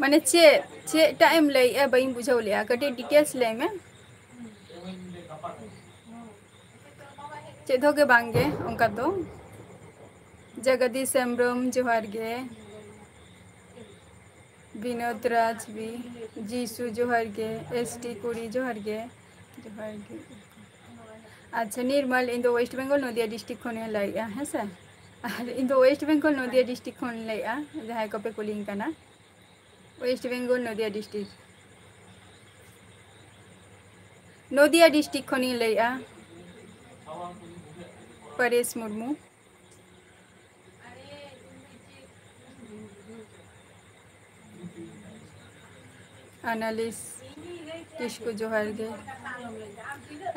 ᱢᱟᱱᱮ ᱪᱮᱫ, ᱪᱮᱫ ᱴᱟᱜ ᱮᱢ ᱞᱟᱹᱭᱮᱜᱼᱟ? ᱵᱟᱹᱧ ᱵᱩᱡᱷᱟᱹᱣ ᱞᱮᱜᱼᱟ, ᱠᱟᱹᱴᱤᱡ details ᱞᱟᱹᱭ ᱢᱮ᱾ ᱪᱮᱫ ᱦᱚᱸ ᱜᱮ ᱵᱟᱝ ᱜᱮ ᱚᱱᱠᱟ ᱫᱚ᱾ ᱡᱚᱜᱚᱫᱤᱥ ᱦᱮᱢᱵᱨᱚᱢ, ᱡᱚᱦᱟᱨ ᱜᱮ᱾ ᱵᱤᱱᱳᱫ ᱨᱟᱡᱽᱵᱤ, ᱡᱤᱥᱩ, ᱡᱚᱦᱟᱨ ᱜᱮ᱾ ᱮᱥ ᱴᱤ ᱠᱩᱲᱤ, ᱡᱚᱦᱟᱨ ᱜᱮ᱾ ᱡᱚᱦᱟᱨ ᱜᱮ᱾ ᱟᱪᱪᱷᱟ, ᱱᱤᱨᱢᱟᱞ, ᱤᱧ ᱫᱚ West Bengal, ᱱᱚᱫᱤᱭᱟ district ᱠᱷᱚᱱᱤᱧ ᱞᱟᱹᱭᱮᱜᱼᱟ, ᱦᱮᱸ ᱥᱮ? ᱟᱨ ᱤᱧ ᱫᱚ West Bengal, ᱱᱚᱫᱤᱭᱟ district ᱠᱷᱚᱱᱤᱧ ᱞᱟᱹᱭᱮᱜᱼᱟ, ᱡᱟᱦᱟᱸᱭ ᱠᱚᱯᱮ ᱠᱩᱞᱤᱧ ᱠᱟᱱᱟ᱾ West Bengal, ᱱᱚᱫᱤᱭᱟ district᱾ ᱱᱚᱫᱤᱭᱟ district ᱠᱷᱚᱱᱤᱧ ᱞᱟᱹᱭᱮᱜᱼᱟ, ᱯᱟᱨᱮᱥ ᱢᱩᱨᱢᱩ᱾ ᱟᱱᱟᱞᱤᱥ, ᱠᱤᱥᱠᱩ ᱡᱚᱦᱟᱨ ᱜᱮ᱾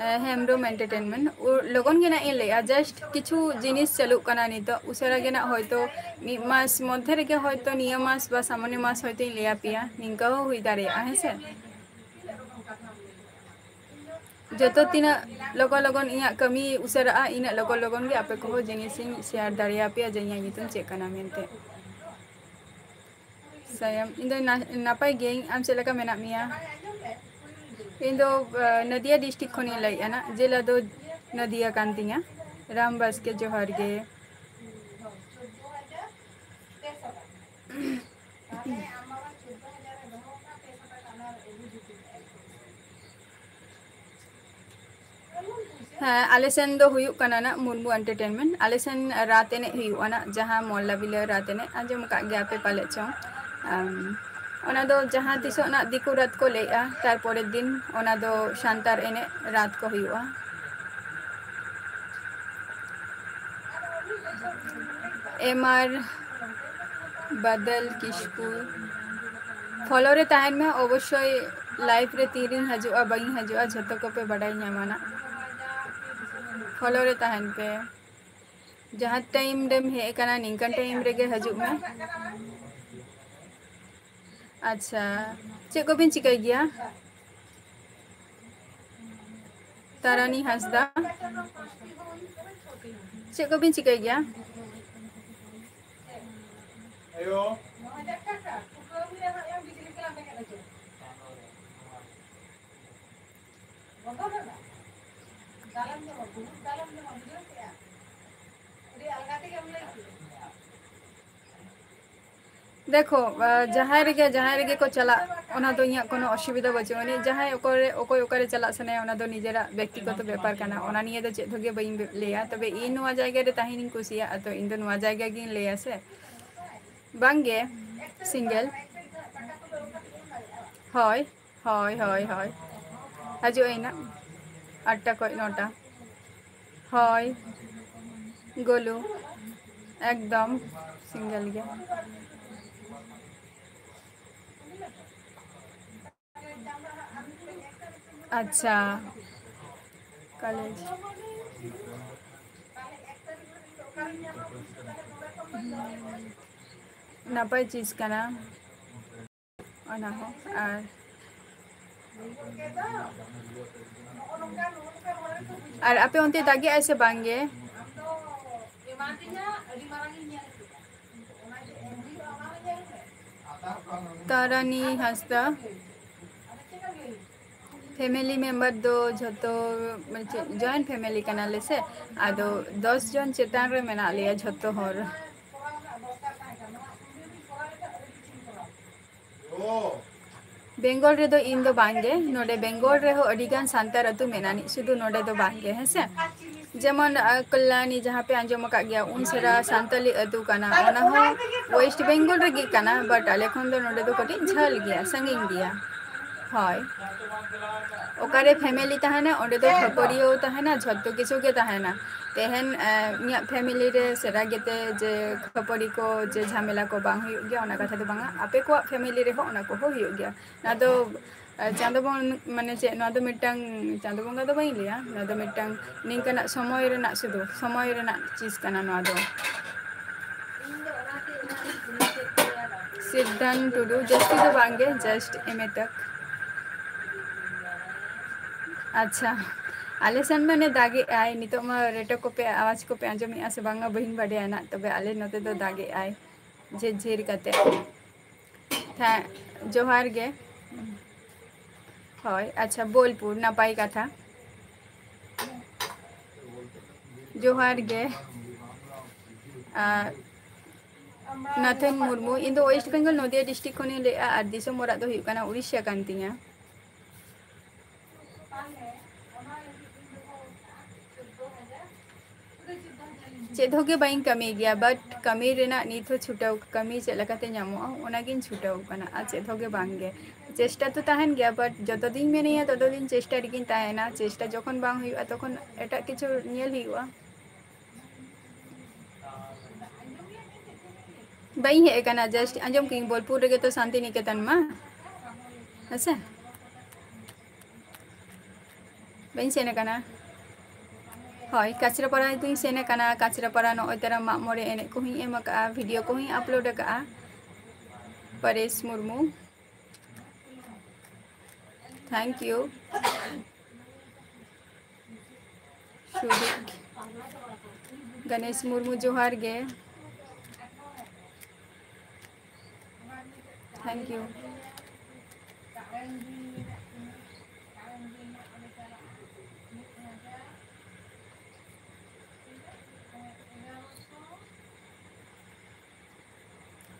ᱮ, ᱦᱮᱢᱵᱨᱚᱢ ᱮᱱᱴᱟᱨᱴᱮᱱᱢᱮᱱᱴ᱾ ᱩ-, ᱞᱚᱜᱚᱱ ᱜᱮ ᱱᱟᱜ ᱤᱧ ᱞᱟᱹᱭᱟ, just ᱠᱤᱪᱷᱩ ᱡᱤᱱᱤᱥ ᱪᱟᱹᱞᱩᱜ ᱠᱟᱱᱟ ᱱᱤᱛᱚᱜ, ᱩᱥᱟᱹᱨᱟ ᱜᱮ ᱱᱟᱜ ᱦᱚᱭᱛᱳ ᱢᱤᱫ ᱢᱟᱥ ᱢᱚᱫᱽᱫᱷᱮ ᱨᱮᱜᱮ ᱦᱚᱭᱛᱳ ᱱᱤᱭᱟᱹ ᱢᱟᱥ ᱵᱟ ᱥᱟᱢᱚᱱᱮ ᱢᱟᱥ ᱦᱚᱭᱛᱳᱧ ᱞᱟᱹᱭ ᱟᱯᱮᱭᱟ, ᱱᱤᱝᱠᱟᱹ ᱦᱚᱸ ᱦᱩᱭ ᱫᱟᱲᱮᱭᱟᱜᱼᱟ, ᱦᱮᱸ ᱥᱮ? ᱡᱚᱛᱚ ᱛᱤᱱᱟᱹᱜ ᱞᱚᱜᱚᱱ ᱞᱚᱜᱚᱱ ᱤᱧᱟᱹᱜ ᱠᱟᱹᱢᱤ ᱩᱥᱟᱹᱨᱟᱜᱼᱟ, ᱤᱱᱟᱹᱜ ᱞᱚᱜᱚᱱ ᱞᱚᱜᱚᱱ ᱜᱮ ᱟᱯᱮ ᱠᱚᱦᱚᱸ ᱡᱤᱱᱤᱥᱤᱧ ᱥᱮᱭᱟᱨ ᱫᱟᱲᱮᱭᱟᱯᱮᱭᱟ ᱡᱮ ᱤᱧᱟᱹᱜ ᱧᱩᱛᱩᱢ ᱪᱮᱫ ᱠᱟᱱᱟ ᱢᱮᱱᱛᱮ᱾ ᱥᱟᱭᱟᱢ, ᱤᱧ ᱫᱚ ᱱᱟ-, ᱱᱟᱯᱟᱭ ᱜᱤᱭᱟᱹᱧ, ᱟᱢ ᱪᱮᱫ ᱞᱮᱠᱟ ᱢᱮᱱᱟᱜ ᱢᱮᱭᱟ? ᱤᱧ ᱫᱚ, ᱟ, ᱱᱚᱫᱤᱭᱟ ᱰᱤᱥᱴᱨᱤᱠᱴ ᱠᱷᱚᱱᱤᱧ ᱞᱟᱹᱭᱮᱫᱼᱟ ᱱᱟᱜ, ᱡᱮᱞᱟ ᱫᱚ ᱱᱚᱫᱤᱭᱟ ᱠᱟᱱ ᱛᱤᱧᱟ᱾ ᱨᱟᱢ ᱵᱟᱥᱠᱮ, ᱡᱚᱦᱟᱨ ᱜᱮ᱾ ᱦᱮᱸ, ᱟᱞᱮ ᱥᱮᱱ ᱫᱚ ᱦᱩᱭᱩᱜ ᱠᱟᱱᱟ ᱱᱟᱜ ᱢᱩᱨᱢᱩ ᱮᱱᱴᱟᱨᱴᱮᱱᱢᱮᱱᱴ᱾ ᱟᱞᱮ ᱥᱮᱱ ᱨᱟᱛ ᱮᱱᱮᱡ ᱦᱩᱭᱩᱜᱼᱟ ᱱᱟᱜ, ᱡᱟᱦᱟᱸ ᱢᱚᱞᱞᱟ ᱵᱤᱞᱟᱹ ᱨᱟᱛ ᱮᱱᱮᱡ, ᱟᱸᱡᱚᱢ ᱟᱠᱟᱫ ᱜᱮᱭᱟ ᱯᱮ ᱯᱟᱞᱮᱫ ᱪᱚᱝ? ᱟᱢ, ᱚᱱᱟ ᱫᱚ ᱡᱟᱦᱟᱸ ᱛᱤᱥᱚᱜ ᱱᱟᱜ ᱫᱤᱠᱩ ᱨᱟᱛ ᱠᱚ ᱞᱟᱹᱭᱮᱜᱼᱟ, ᱛᱟᱨᱯᱚᱨᱮᱨ ᱫᱤᱱ ᱚᱱᱟ ᱫᱚ ᱥᱟᱱᱛᱟᱲ ᱮᱱᱮᱡ ᱨᱟᱛ ᱠᱚ ᱦᱩᱭᱩᱜᱼᱟ᱾ ᱮᱢ ᱟᱨ ᱵᱟᱫᱚᱞ ᱠᱤᱥᱠᱩ᱾ ᱯᱷᱚᱞᱳ ᱨᱮ ᱛᱟᱦᱮᱱ ᱢᱮ ᱚᱵᱚᱥᱥᱳᱭ᱾ ᱞᱟᱭᱤᱵᱷ ᱨᱮ ᱛᱤᱨᱤᱧ ᱦᱤᱡᱩᱜᱼᱟ, ᱵᱟᱹᱧ ᱦᱤᱡᱩᱜᱼᱟ, ᱡᱷᱚᱛᱚ ᱠᱚᱯᱮ ᱵᱟᱰᱟᱭ ᱧᱟᱢᱟ ᱱᱟᱜ᱾ ᱯᱷᱚᱞᱳ ᱨᱮ ᱛᱟᱦᱮᱱ ᱯᱮ᱾ ᱡᱟᱦᱟᱸ ᱴᱟᱭᱤᱢ ᱨᱮᱢ ᱦᱮᱡ ᱟᱠᱟᱱᱟ, ᱱᱤᱝᱠᱟᱱ ᱴᱟᱭᱤᱢ ᱨᱮᱜᱮ ᱦᱤᱡᱩᱜ ᱢᱮ᱾ ᱟᱪᱪᱷᱟ, ᱪᱮᱫ ᱠᱚᱵᱤᱱ ᱪᱤᱠᱟᱹᱭ ᱜᱮᱭᱟ? ᱛᱟᱨᱟᱱᱤ ᱦᱟᱸᱥᱫᱟ, ᱪᱮᱫ ᱠᱚᱵᱤᱱ ᱪᱤᱠᱟᱹᱭ ᱜᱮᱭᱟ? ᱫᱮᱠᱷᱚ, ᱟ, ᱡᱟᱦᱟᱸᱭ ᱨᱮᱜᱮ, ᱡᱟᱦᱟᱸᱭ ᱨᱮᱜᱮ ᱠᱚ ᱪᱟᱞᱟᱜ, ᱚᱱᱟ ᱫᱚ ᱤᱧᱟᱹᱜ ᱠᱳᱱᱳ ᱚᱥᱩᱵᱤᱫᱷᱟ ᱵᱟᱹᱪᱩᱜ ᱟᱹᱱᱤᱡ᱾ ᱡᱟᱦᱟᱸᱭ ᱚᱠᱚᱭ, ᱚᱠᱚᱭ ᱚᱠᱟᱨᱮ ᱪᱟᱞᱟᱜ ᱥᱟᱱᱟᱭᱟ, ᱚᱱᱟ ᱫᱚ ᱱᱤᱡᱮᱨᱟᱜ ᱵᱮᱠᱛᱤᱜᱚᱛᱚ ᱵᱮᱯᱟᱨ ᱠᱟᱱᱟ, ᱚᱱᱟ ᱱᱤᱭᱮ ᱫᱚ ᱪᱮᱫ ᱦᱚᱸ ᱜᱮ ᱵᱟᱹᱧ ᱞᱟᱹᱭᱟ᱾ ᱛᱚᱵᱮ ᱤᱧ ᱱᱚᱣᱟ ᱡᱟᱭᱜᱟ ᱨᱮ ᱛᱟᱦᱮᱸᱱᱤᱧ ᱠᱩᱥᱤᱭᱟᱜᱼᱟ, ᱛᱚ ᱤᱧ ᱫᱚ ᱱᱚᱣᱟ ᱡᱟᱭᱜᱟ ᱜᱤᱧ ᱞᱟᱹᱭᱟ ᱥᱮ᱾ ᱵᱟᱝᱜᱮ, ᱥᱤᱝᱜᱮᱞ᱾ ᱦᱳᱭ, ᱦᱳᱭ, ᱦᱳᱭ, ᱦᱳᱭ᱾ ᱦᱤᱡᱩᱜ ᱟᱹᱧ ᱱᱟᱜ ᱟᱴᱴᱟ ᱠᱷᱚᱡ ᱱᱚᱴᱟ᱾ ᱦᱳᱭ, ᱜᱳᱞᱩ, ᱮᱠᱫᱚᱢ ᱥᱤᱝᱜᱮᱞ ᱜᱮ᱾ ᱟᱪᱪᱷᱟ, ᱠᱚᱞᱮᱡᱽ᱾ ᱱᱟᱯᱟᱭ ᱪᱤᱡᱽ ᱠᱟᱱᱟ ᱚᱱᱟ ᱦᱚᱸ᱾ ᱟᱨ, ᱟᱨ ᱟᱯᱮ ᱚᱱᱛᱮ ᱫᱟᱜᱮᱜᱼᱟᱭ ᱥᱮ ᱵᱟᱝ ᱜᱮ? ᱛᱟᱨᱟᱱᱤ ᱦᱟᱸᱥᱫᱟ᱾ ᱯᱷᱮᱢᱮᱞᱤ ᱢᱮᱢᱵᱟᱨ ᱫᱚ ᱡᱷᱚᱛᱚ, ᱢᱟᱱᱮ ᱪᱮᱫ, ᱡᱚᱭᱮᱱᱴ ᱯᱷᱮᱢᱮᱞᱤ ᱠᱟᱱᱟᱞᱮ ᱥᱮ, ᱟᱫᱚ ᱫᱚᱥ ᱡᱚᱱ ᱪᱮᱛᱟᱱ ᱨᱮ ᱢᱮᱱᱟᱜ ᱞᱮᱭᱟ ᱡᱷᱚᱛᱚ ᱦᱚᱲ᱾ ᱵᱮᱝᱜᱚᱞ ᱨᱮᱫᱚ ᱤᱧ ᱫᱚ ᱵᱟᱝᱜᱮ, ᱱᱚᱰᱮ ᱵᱮᱝᱜᱚᱞ ᱨᱮᱦᱚᱸ ᱟᱹᱰᱤ ᱜᱟᱱ ᱥᱟᱱᱛᱟᱲ ᱟᱹᱛᱩ ᱢᱮᱱᱟᱜ ᱟᱹᱱᱤᱡ, ᱥᱩᱫᱷᱩ ᱱᱚᱰᱮ ᱫᱚ ᱵᱟᱝᱜᱮ, ᱦᱮᱸ ᱥᱮ᱾ ᱡᱮᱢᱚᱱ, ᱟᱸ, ᱠᱚᱞᱞᱟᱱᱤ, ᱡᱟᱦᱟᱸ ᱯᱮ ᱟᱸᱡᱚᱢ ᱟᱠᱟᱫ ᱜᱮᱭᱟ, ᱩᱱᱥᱟᱨᱟ ᱥᱟᱱᱛᱟᱞᱤ ᱟᱹᱛᱩ ᱠᱟᱱᱟ, ᱚᱱᱟ ᱦᱚᱸ ᱳᱭᱮᱥᱴ ᱵᱮᱝᱜᱚᱞ ᱨᱮᱜᱮ ᱠᱟᱱᱟ, but ᱟᱞᱮ ᱠᱷᱚᱱ ᱫᱚ ᱱᱚᱰᱮ ᱫᱚ ᱠᱟᱹᱴᱤᱡ ᱡᱷᱟᱹᱞ ᱜᱮᱭᱟ, ᱥᱟᱺᱜᱤᱧ ᱜᱮᱭᱟ᱾ ᱦᱳᱭ, ᱚᱠᱟᱨᱮ ᱯᱷᱮᱢᱮᱞᱤ ᱛᱟᱦᱮᱱᱟ, ᱚᱸᱰᱮ ᱫᱚ ᱠᱷᱟᱹᱯᱟᱹᱨᱤᱭᱟᱹᱣ ᱛᱟᱦᱮᱱᱟ, ᱡᱷᱚᱛᱚ ᱠᱤᱪᱷᱩ ᱜᱮ ᱛᱟᱦᱮᱱᱟ᱾ ᱛᱮᱦᱮᱧ, ᱮᱸ, ᱤᱧᱟᱹᱜ ᱯᱷᱮᱢᱮᱞᱤ ᱨᱮ ᱥᱮᱨᱟ ᱜᱮᱛᱮ ᱡᱮ ᱠᱷᱟᱹᱯᱟᱹᱨᱤ ᱠᱚ, ᱡᱮ ᱡᱷᱟᱢᱮᱞᱟ ᱠᱚ ᱵᱟᱝ ᱦᱩᱭᱩᱜ ᱜᱮᱭᱟ, ᱚᱱᱟ ᱠᱟᱛᱷᱟ ᱫᱚ ᱵᱟᱝᱟ, ᱟᱯᱮ ᱠᱚᱣᱟᱜ ᱯᱷᱮᱢᱮᱞᱤ ᱨᱮᱦᱚᱸ ᱚᱱᱟ ᱠᱚᱦᱚᱸ ᱦᱩᱭᱩᱜ ᱜᱮᱭᱟ᱾ ᱚᱱᱟ ᱫᱚ, ᱮᱸ, ᱪᱟᱸᱫᱚ ᱵᱚᱸ-, ᱢᱟᱱᱮ ᱪᱮᱫ, ᱱᱚᱣᱟ ᱫᱚ ᱢᱤᱫᱴᱟᱝ ᱪᱟᱸᱫᱚ ᱵᱚᱸᱜᱟ ᱫᱚ ᱵᱟᱹᱧ ᱞᱟᱹᱭᱟ, ᱱᱚᱣᱟ ᱫᱚ ᱢᱤᱫᱴᱟᱝ ᱱᱤᱝᱠᱟᱹᱱᱟᱜ ᱥᱚᱢᱚᱭ ᱨᱮᱱᱟᱜ, ᱥᱩᱫᱷᱩ ᱥᱚᱢᱚᱭ ᱨᱮᱱᱟᱜ ᱪᱤᱡᱽ ᱠᱟᱱᱟ ᱱᱚᱣᱟ ᱫᱚ᱾ ᱥᱤᱫᱷᱟᱱ ᱴᱩᱰᱩ, ᱡᱟᱹᱥᱛᱤ ᱫᱚ ᱵᱟᱝ ᱜᱮ, just ᱮᱢ ᱮ ᱛᱟᱠ᱾ ᱟᱪᱪᱷᱟ, ᱟᱞᱮ ᱥᱮᱱ ᱢᱟᱱᱮ ᱫᱟᱜᱮᱜᱼᱟᱭ, ᱱᱤᱛᱚᱜ ᱢᱟ ᱨᱮᱴᱚ ᱠᱚᱯᱮ ᱟᱣᱟᱡᱽ ᱠᱚᱯᱮ ᱟᱸᱡᱚᱢᱮᱜᱼᱟ ᱥᱮ ᱵᱟᱝᱟ, ᱵᱟᱹᱧ ᱵᱟᱰᱟᱭᱟ ᱱᱟᱜ, ᱛᱚᱵᱮ ᱟᱞᱮ ᱱᱚᱛᱮ ᱫᱚ ᱫᱟᱜᱮᱜᱼᱟᱭ ᱡᱷᱤᱨ ᱡᱷᱤᱨ ᱠᱟᱛᱮ᱾ ᱦᱮᱸ, ᱡᱚᱦᱟᱨ ᱜᱮ᱾ ᱦᱳᱭ, ᱟᱪᱪᱷᱟ, ᱵᱳᱞᱯᱩᱨ, ᱱᱟᱯᱟᱭ ᱠᱟᱛᱷᱟ᱾ ᱡᱚᱦᱟᱨ ᱜᱮ᱾ ᱟᱨ ᱱᱟᱛᱷᱟᱱ ᱢᱩᱨᱢᱩ, ᱤᱧ ᱫᱚ ᱳᱭᱮᱥᱴ ᱵᱮᱝᱜᱚᱞ ᱱᱚᱫᱤᱭᱟ ᱰᱤᱥᱴᱨᱤᱠᱴ ᱠᱷᱚᱱᱤᱧ ᱞᱟᱹᱭᱮᱫᱼᱟ, ᱟᱨ ᱫᱤᱥᱚᱢ ᱚᱲᱟᱜ ᱫᱚ ᱦᱩᱭᱩᱜ ᱠᱟᱱᱟ ᱩᱲᱤᱥᱥᱟ ᱠᱟᱱ ᱛᱤᱧᱟ᱾ ᱪᱮᱫ ᱦᱚᱸ ᱜᱮ ᱵᱟᱹᱧ ᱠᱟᱹᱢᱤ ᱜᱮᱭᱟ, but ᱠᱟᱹᱢᱤ ᱨᱮᱱᱟᱜ ᱱᱤᱛ ᱦᱚᱸ ᱪᱷᱩᱴᱟᱹᱣ, ᱠᱟᱹᱢᱤ ᱪᱮᱫ ᱞᱮᱠᱟᱛᱮ ᱧᱟᱢᱚᱜᱼᱟ, ᱚᱱᱟᱜᱤᱧ ᱪᱷᱩᱴᱟᱹᱣ ᱠᱟᱱᱟ, ᱟᱨ ᱪᱮᱫ ᱦᱚᱸ ᱜᱮ ᱵᱟᱝ ᱜᱮ᱾ ᱪᱮᱥᱴᱟ ᱛᱚ ᱛᱟᱦᱮᱱ ᱜᱮᱭᱟ, but ᱡᱚᱛᱚ ᱫᱤᱱ ᱢᱤᱱᱟᱹᱧᱟ, ᱛᱚᱛᱚ ᱫᱤᱱ ᱪᱮᱥᱴᱟ ᱨᱮᱜᱤᱧ ᱛᱟᱦᱮᱱᱟ᱾ ᱪᱮᱥᱴᱟ ᱡᱚᱠᱷᱚᱱ ᱵᱟᱝ ᱦᱩᱭᱩᱜᱼᱟ, ᱛᱚᱠᱷᱚᱱ ᱮᱴᱟᱜ ᱠᱤᱪᱷᱩ ᱧᱮᱞ ᱦᱩᱭᱩᱜᱼᱟ᱾ ᱵᱟᱹᱧ ᱦᱮᱡ ᱟᱠᱟᱱᱟ, just ᱟᱸᱡᱚᱢ ᱠᱤᱧ ᱵᱳᱞᱯᱩᱨ ᱨᱮᱜᱮ ᱛᱚ ᱥᱟᱱᱛᱤᱱᱤᱠᱮᱛᱚᱱ ᱢᱟ, ᱦᱮᱸᱥᱮ? ᱵᱟᱹᱧ ᱥᱮᱱ ᱟᱠᱟᱱᱟ᱾ ᱦᱳᱭ, ᱠᱟᱪᱨᱟᱯᱟᱲᱟ ᱫᱚᱧ ᱥᱮᱱ ᱟᱠᱟᱱᱟ᱾ ᱠᱟᱪᱨᱟᱯᱟᱲᱟ ᱱᱚᱜᱼᱚᱭ ᱛᱟᱨᱟ ᱢᱟᱜ ᱢᱚᱬᱮ ᱮᱱᱮᱡ ᱠᱚᱦᱚᱸᱧ ᱮᱢ ᱟᱠᱟᱜᱼᱟ, ᱵᱷᱤᱰᱤᱭᱳ ᱠᱚᱦᱚᱸᱧ ᱟᱯᱞᱳᱰ ᱟᱠᱟᱜᱼᱟ᱾ ᱯᱚᱨᱮᱥ ᱢᱩᱨᱢᱩ, thank you᱾ ᱥᱩᱫᱤᱠ ᱜᱚᱱᱮᱥ ᱢᱩᱨᱢᱩ, ᱡᱚᱦᱟᱨ ᱜᱮ᱾ Thank you᱾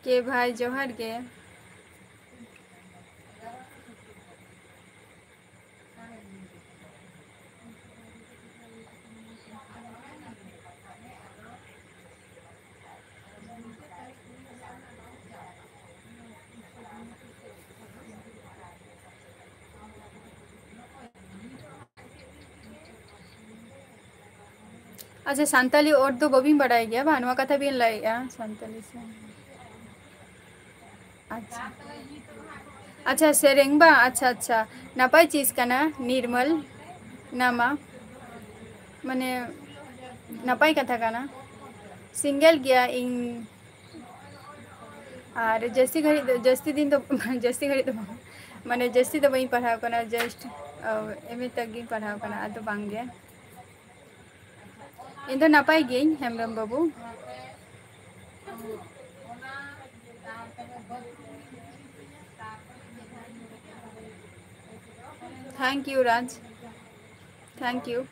ᱠᱮ ᱵᱷᱟᱭ, ᱡᱚᱦᱟᱨ ᱜᱮ᱾ ᱟᱪᱪᱷᱟ, ᱥᱟᱱᱛᱟᱞᱤ ᱚᱛ ᱫᱚ ᱵᱟᱹᱵᱤᱱ ᱵᱟᱰᱟᱭ ᱜᱮᱭᱟ ᱵᱟᱝ? ᱱᱚᱣᱟ ᱠᱟᱛᱷᱟ ᱵᱤᱱ ᱞᱟᱹᱭᱮᱜᱼᱟ, ᱥᱟᱱᱛᱟᱞᱤ ᱥᱮ? ᱟᱪᱪᱷᱟ, ᱟᱪᱪᱷᱟ, ᱥᱮᱨᱮᱧ ᱵᱟᱝ? ᱟᱪᱪᱷᱟ, ᱟᱪᱪᱷᱟ, ᱱᱟᱯᱟᱭ ᱪᱤᱡᱽ ᱠᱟᱱᱟ ᱱᱤᱨᱢᱚᱞ, ᱱᱟᱢᱟ, ᱢᱟᱱᱮ ᱱᱟᱯᱟᱭ ᱠᱟᱛᱷᱟ ᱠᱟᱱᱟ᱾ ᱥᱤᱝᱜᱮᱞ ᱜᱮᱭᱟ ᱤᱧ᱾ ᱟᱨ ᱡᱟᱹᱥᱛᱤ ᱜᱷᱟᱹᱲᱤᱡ ᱫᱚ, ᱡᱟᱹᱥᱛᱤ ᱫᱤᱱ ᱫᱚ, ᱡᱟᱹᱥᱛᱤ ᱜᱷᱟᱹᱲᱤᱡ ᱫᱚ ᱵᱟᱝ, ᱢᱟᱱᱮ ᱡᱟᱹᱥᱛᱤ ᱫᱚ ᱵᱟᱹᱧ ᱯᱟᱲᱦᱟᱣ ᱠᱟᱱᱟ, just, ᱟᱹ, ᱮᱢ ᱮ ᱛᱚᱠ ᱜᱤᱧ ᱯᱟᱲᱦᱟᱣ ᱠᱟᱱᱟ, ᱟᱫᱚ ᱵᱟᱝ ᱜᱮ᱾ ᱤᱧ ᱫᱚ ᱱᱟᱯᱟᱭ ᱜᱤᱭᱟᱹᱧ, ᱦᱮᱢᱵᱨᱚᱢ ᱵᱟᱹᱵᱩ᱾ Thank you, Raj. Thank you᱾